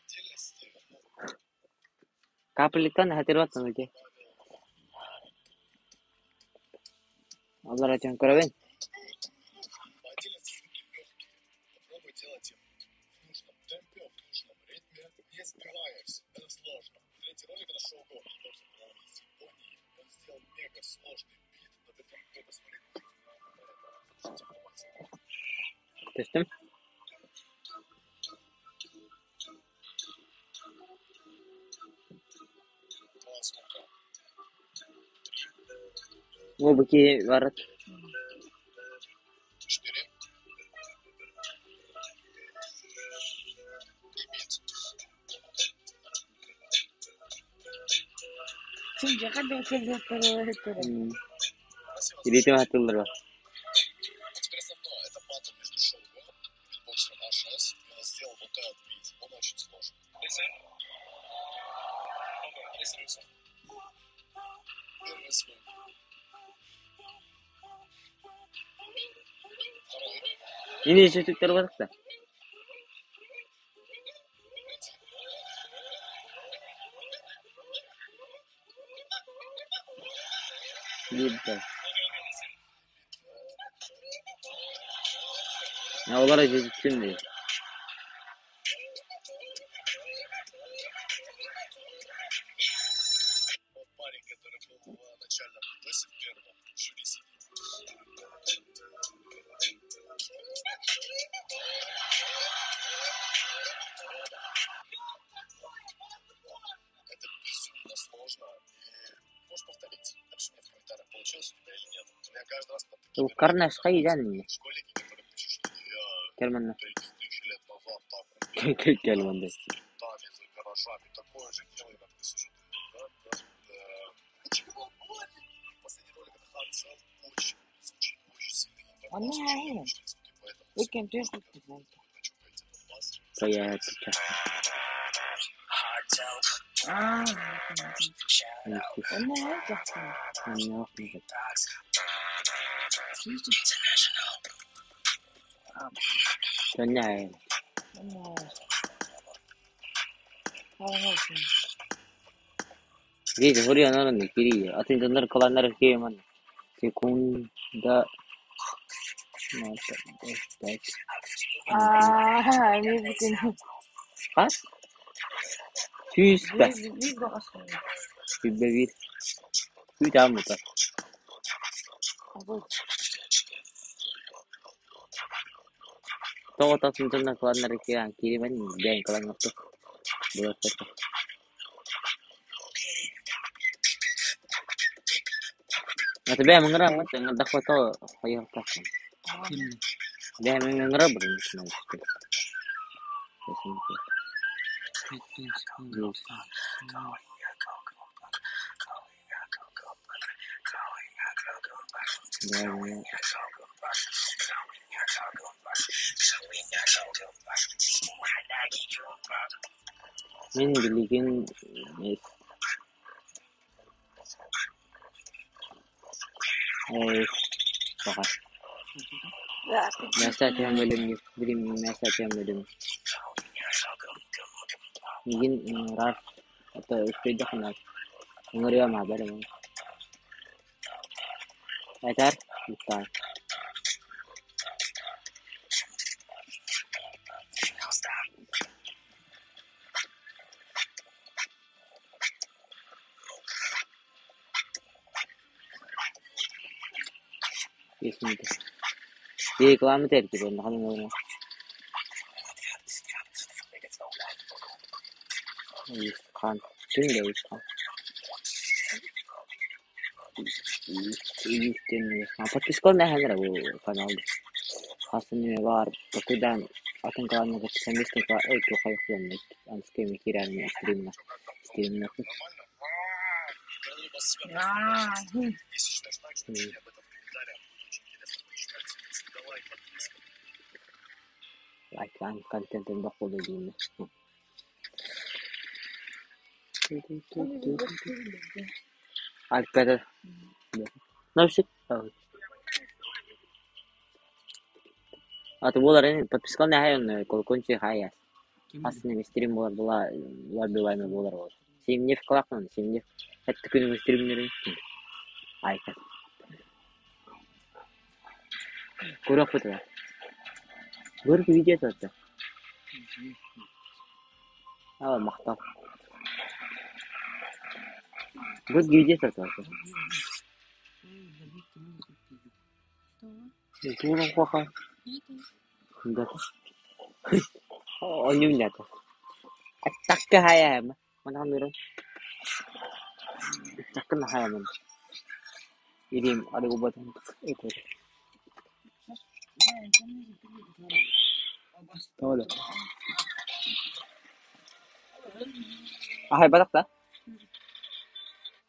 Капеликтан хатырбаттан үте. Аллар атен көрөбүн. Түстүм. Бу бики барат. Илиитин хатыллар бар. Ини сүтүктэр барыкта. Биирдэ. Олар жетиптин дии. Карнаш хайдан Кэлмэннэ. Кэлмэннэ. Онно Иккин түс Появится. Аа. Онно Төннәй. Види, хори анаран кири. Атын донор каланар кеман. Секунда. Аа, эми бүтүн. Хас? Сүүс бэс. Биир баҕас. Сүүрбэ биир. Сүүт ааммыта. Тоҕо татын донор каланар киан кири мен бэйэн каланнахтык. Булаттар. Аты бэйэм ыҥыра ыҥырдахпа тоҕо хайыахтаахпын. Бэйэм ыҥыра барын Мин билигин баҕар. Мээсэ түһэн билим мээсэ түһэн билим. Мигин ыҥырар, ата үспүйдэххинэ ыҥырыам аа бэлэм. Этэр бутаан. Есімді. Реклама терки ben hanım oyna. Kan. Tüm de kan. Подписка nähän bu kanalda. Aslında var. Dokudan atın kalanına совместно эй тухайхлан анскеми кирани стримна. Стримна. Лайк контентин бакулу дейм. Alper. Ну все. А ты был подписка на хайон колокольчик хаяс. Хас стрим буолар була лоббилайма буолар ол. Семнев клапан, Семнев. Это күнүн стримнерин. Айка. Көрөх бутула. Көрүк видео сатта. Ала мактал. Бу видео сатта. Туурун куаха. Да. Онньум нята. Аттакка хаяма. Манаханырын. Аттакка хаяман. Ирим арыгубатын. Тоҕо? Аһай батах да?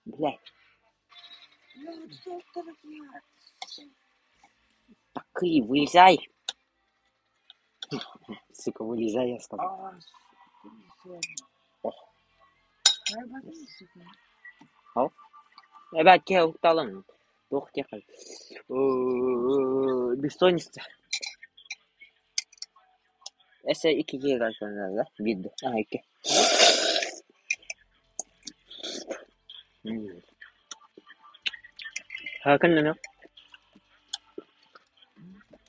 Бля. Такый, вылезай. Сука, вылезай, я сказал. Ох. Хау. Эбэт киһи укталын. Туох диэхэй. Бессонница. Эсэ икки киһи да? Биирдэ. А, икки. Хакын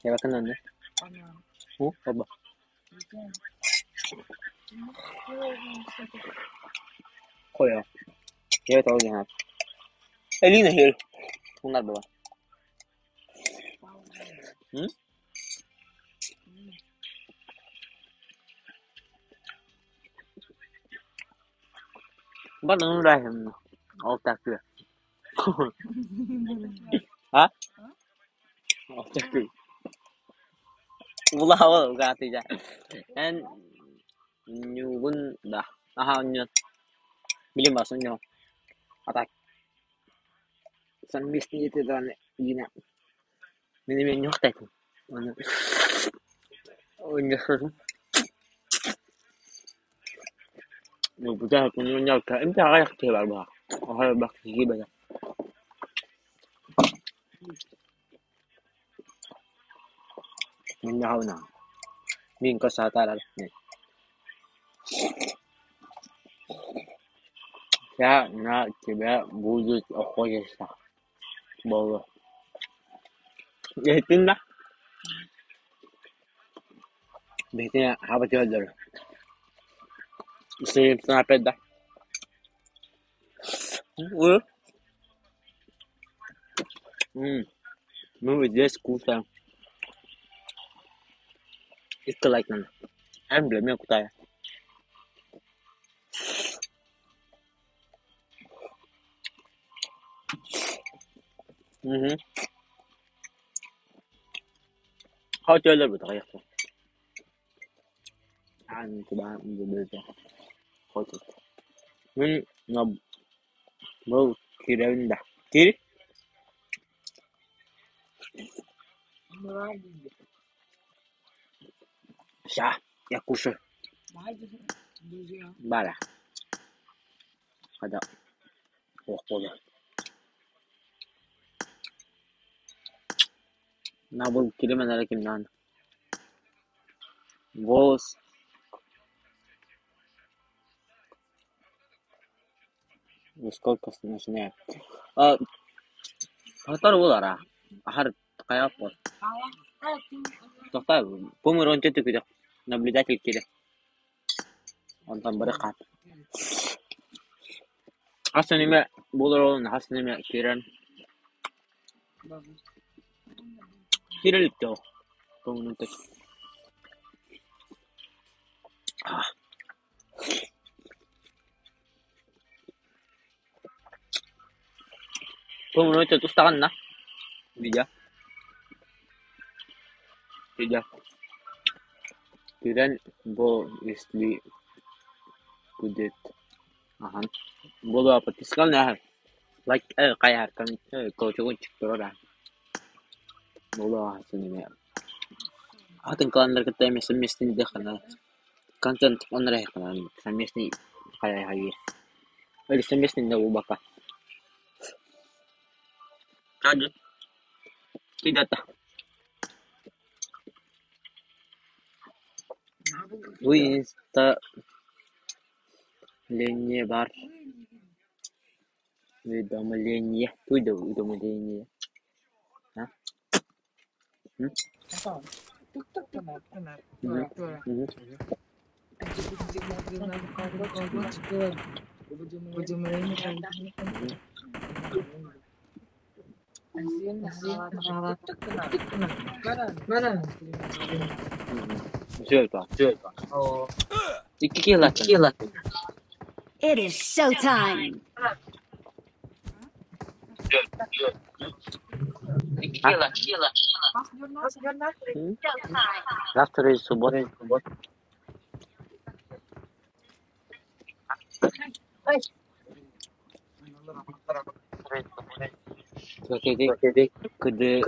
Я кыннаны. Ху, оба. Қоя. Я это не Элина хер. Унар была. М? Bắt đầu ra Ол так. А? Ол так. Улаа угааты ja. Эн нюгун да. Аха ню. Билим басын ню. А так. Совместный это гина. Мен мен нюхтайтын. Оны. Нюхтайтын. بتاعك من انت غير اختيار بقى وهذا بقى تجيبه ده من هنا مين قصة تعالى Я на тебя будут охотиться. Бога. Иһиттин да? Бэйэтин хаба түһэллэр. Стрим опять да? Мы здесь кушаем. Икки лайк надо. Эмблеме кутая. Угу. Хаба түһэллэр бу На тебя хочет. Мин на был кирэбин да. Кири? Ща, я кушаю. Бара. Когда ох, буолар. На был киримен эрэ кимнээн. Волос Во сколько начинает? Сотору буолара. Ахар хайа буол. Тохтой, помыр он төтө күдэх наблюдатель кире. Онтон бары хаат. Хас неме буолар ол хас неме кирен. Киреликте Помню так. Помню это тустаганна. Видео. Видео. Кирен бо если будет. Ага. Буду подписка на лайк каяр кам колокольчик турара. Буду хасыны. Атын кланнар кытта эмэ совместный дыхана. Контент онрайхана совместный хая хайыр. Или совместный на убака. Hadi. Кидата. Уй инста ление бар. Уведомление. Туй да уведомление. А? It is showtime. Завтра суббота. Кыды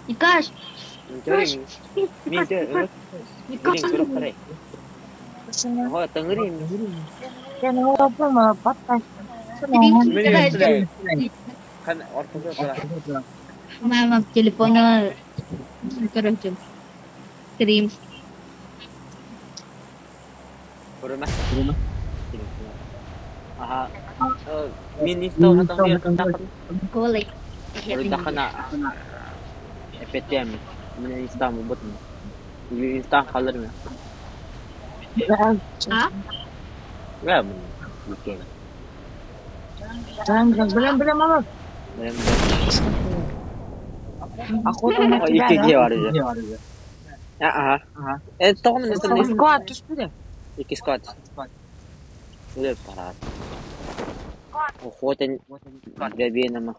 Никаш! Мама телефона, короче, стрим. Колы. А? Охота на тебя, да? Склад, түспүдэ. Икки склад. Охота для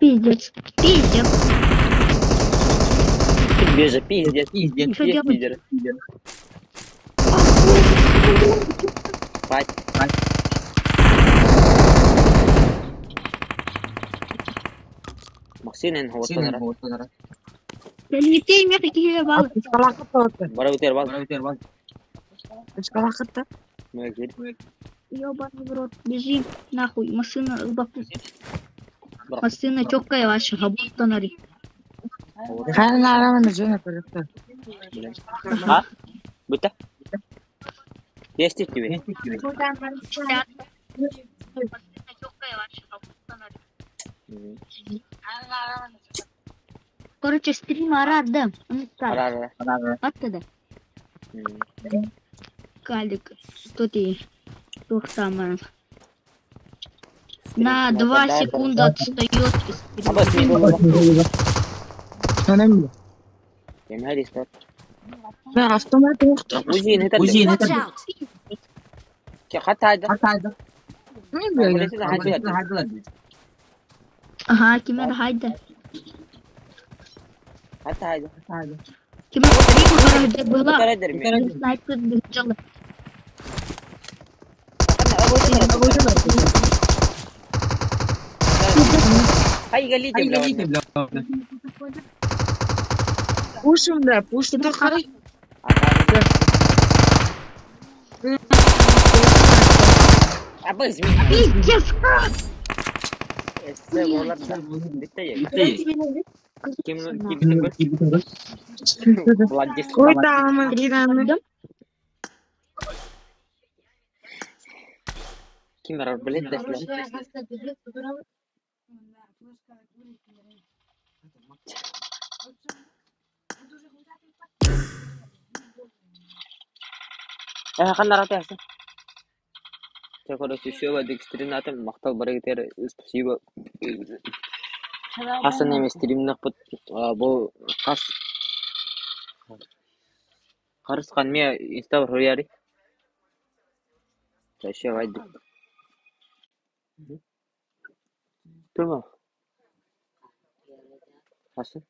Пиздец. Пиздец. Тебе пиздец, пиздец, Что делать? пиздец. Спать. Максим, вот Кэлиитэ эмиэ киһи бал. Ёбаный в рот, бежи нахуй, машина ылбаппын. Машина чоккай ваша, хаботтанари. А? Будто? Есть тебе? Короче, стрим арар, да. Арар. Аттада. Калик, что ты? Тух там. На 2 секунды отстает. Watch out! Ага, кимер хайда. Кимер была. Снайпер бежала. Пушим, да, пушим. Пиздец! Спасибо. Хасан эми стримнах бут бу хас харыс ме инста хуяри. Чаще вайд. Тума. Хасан.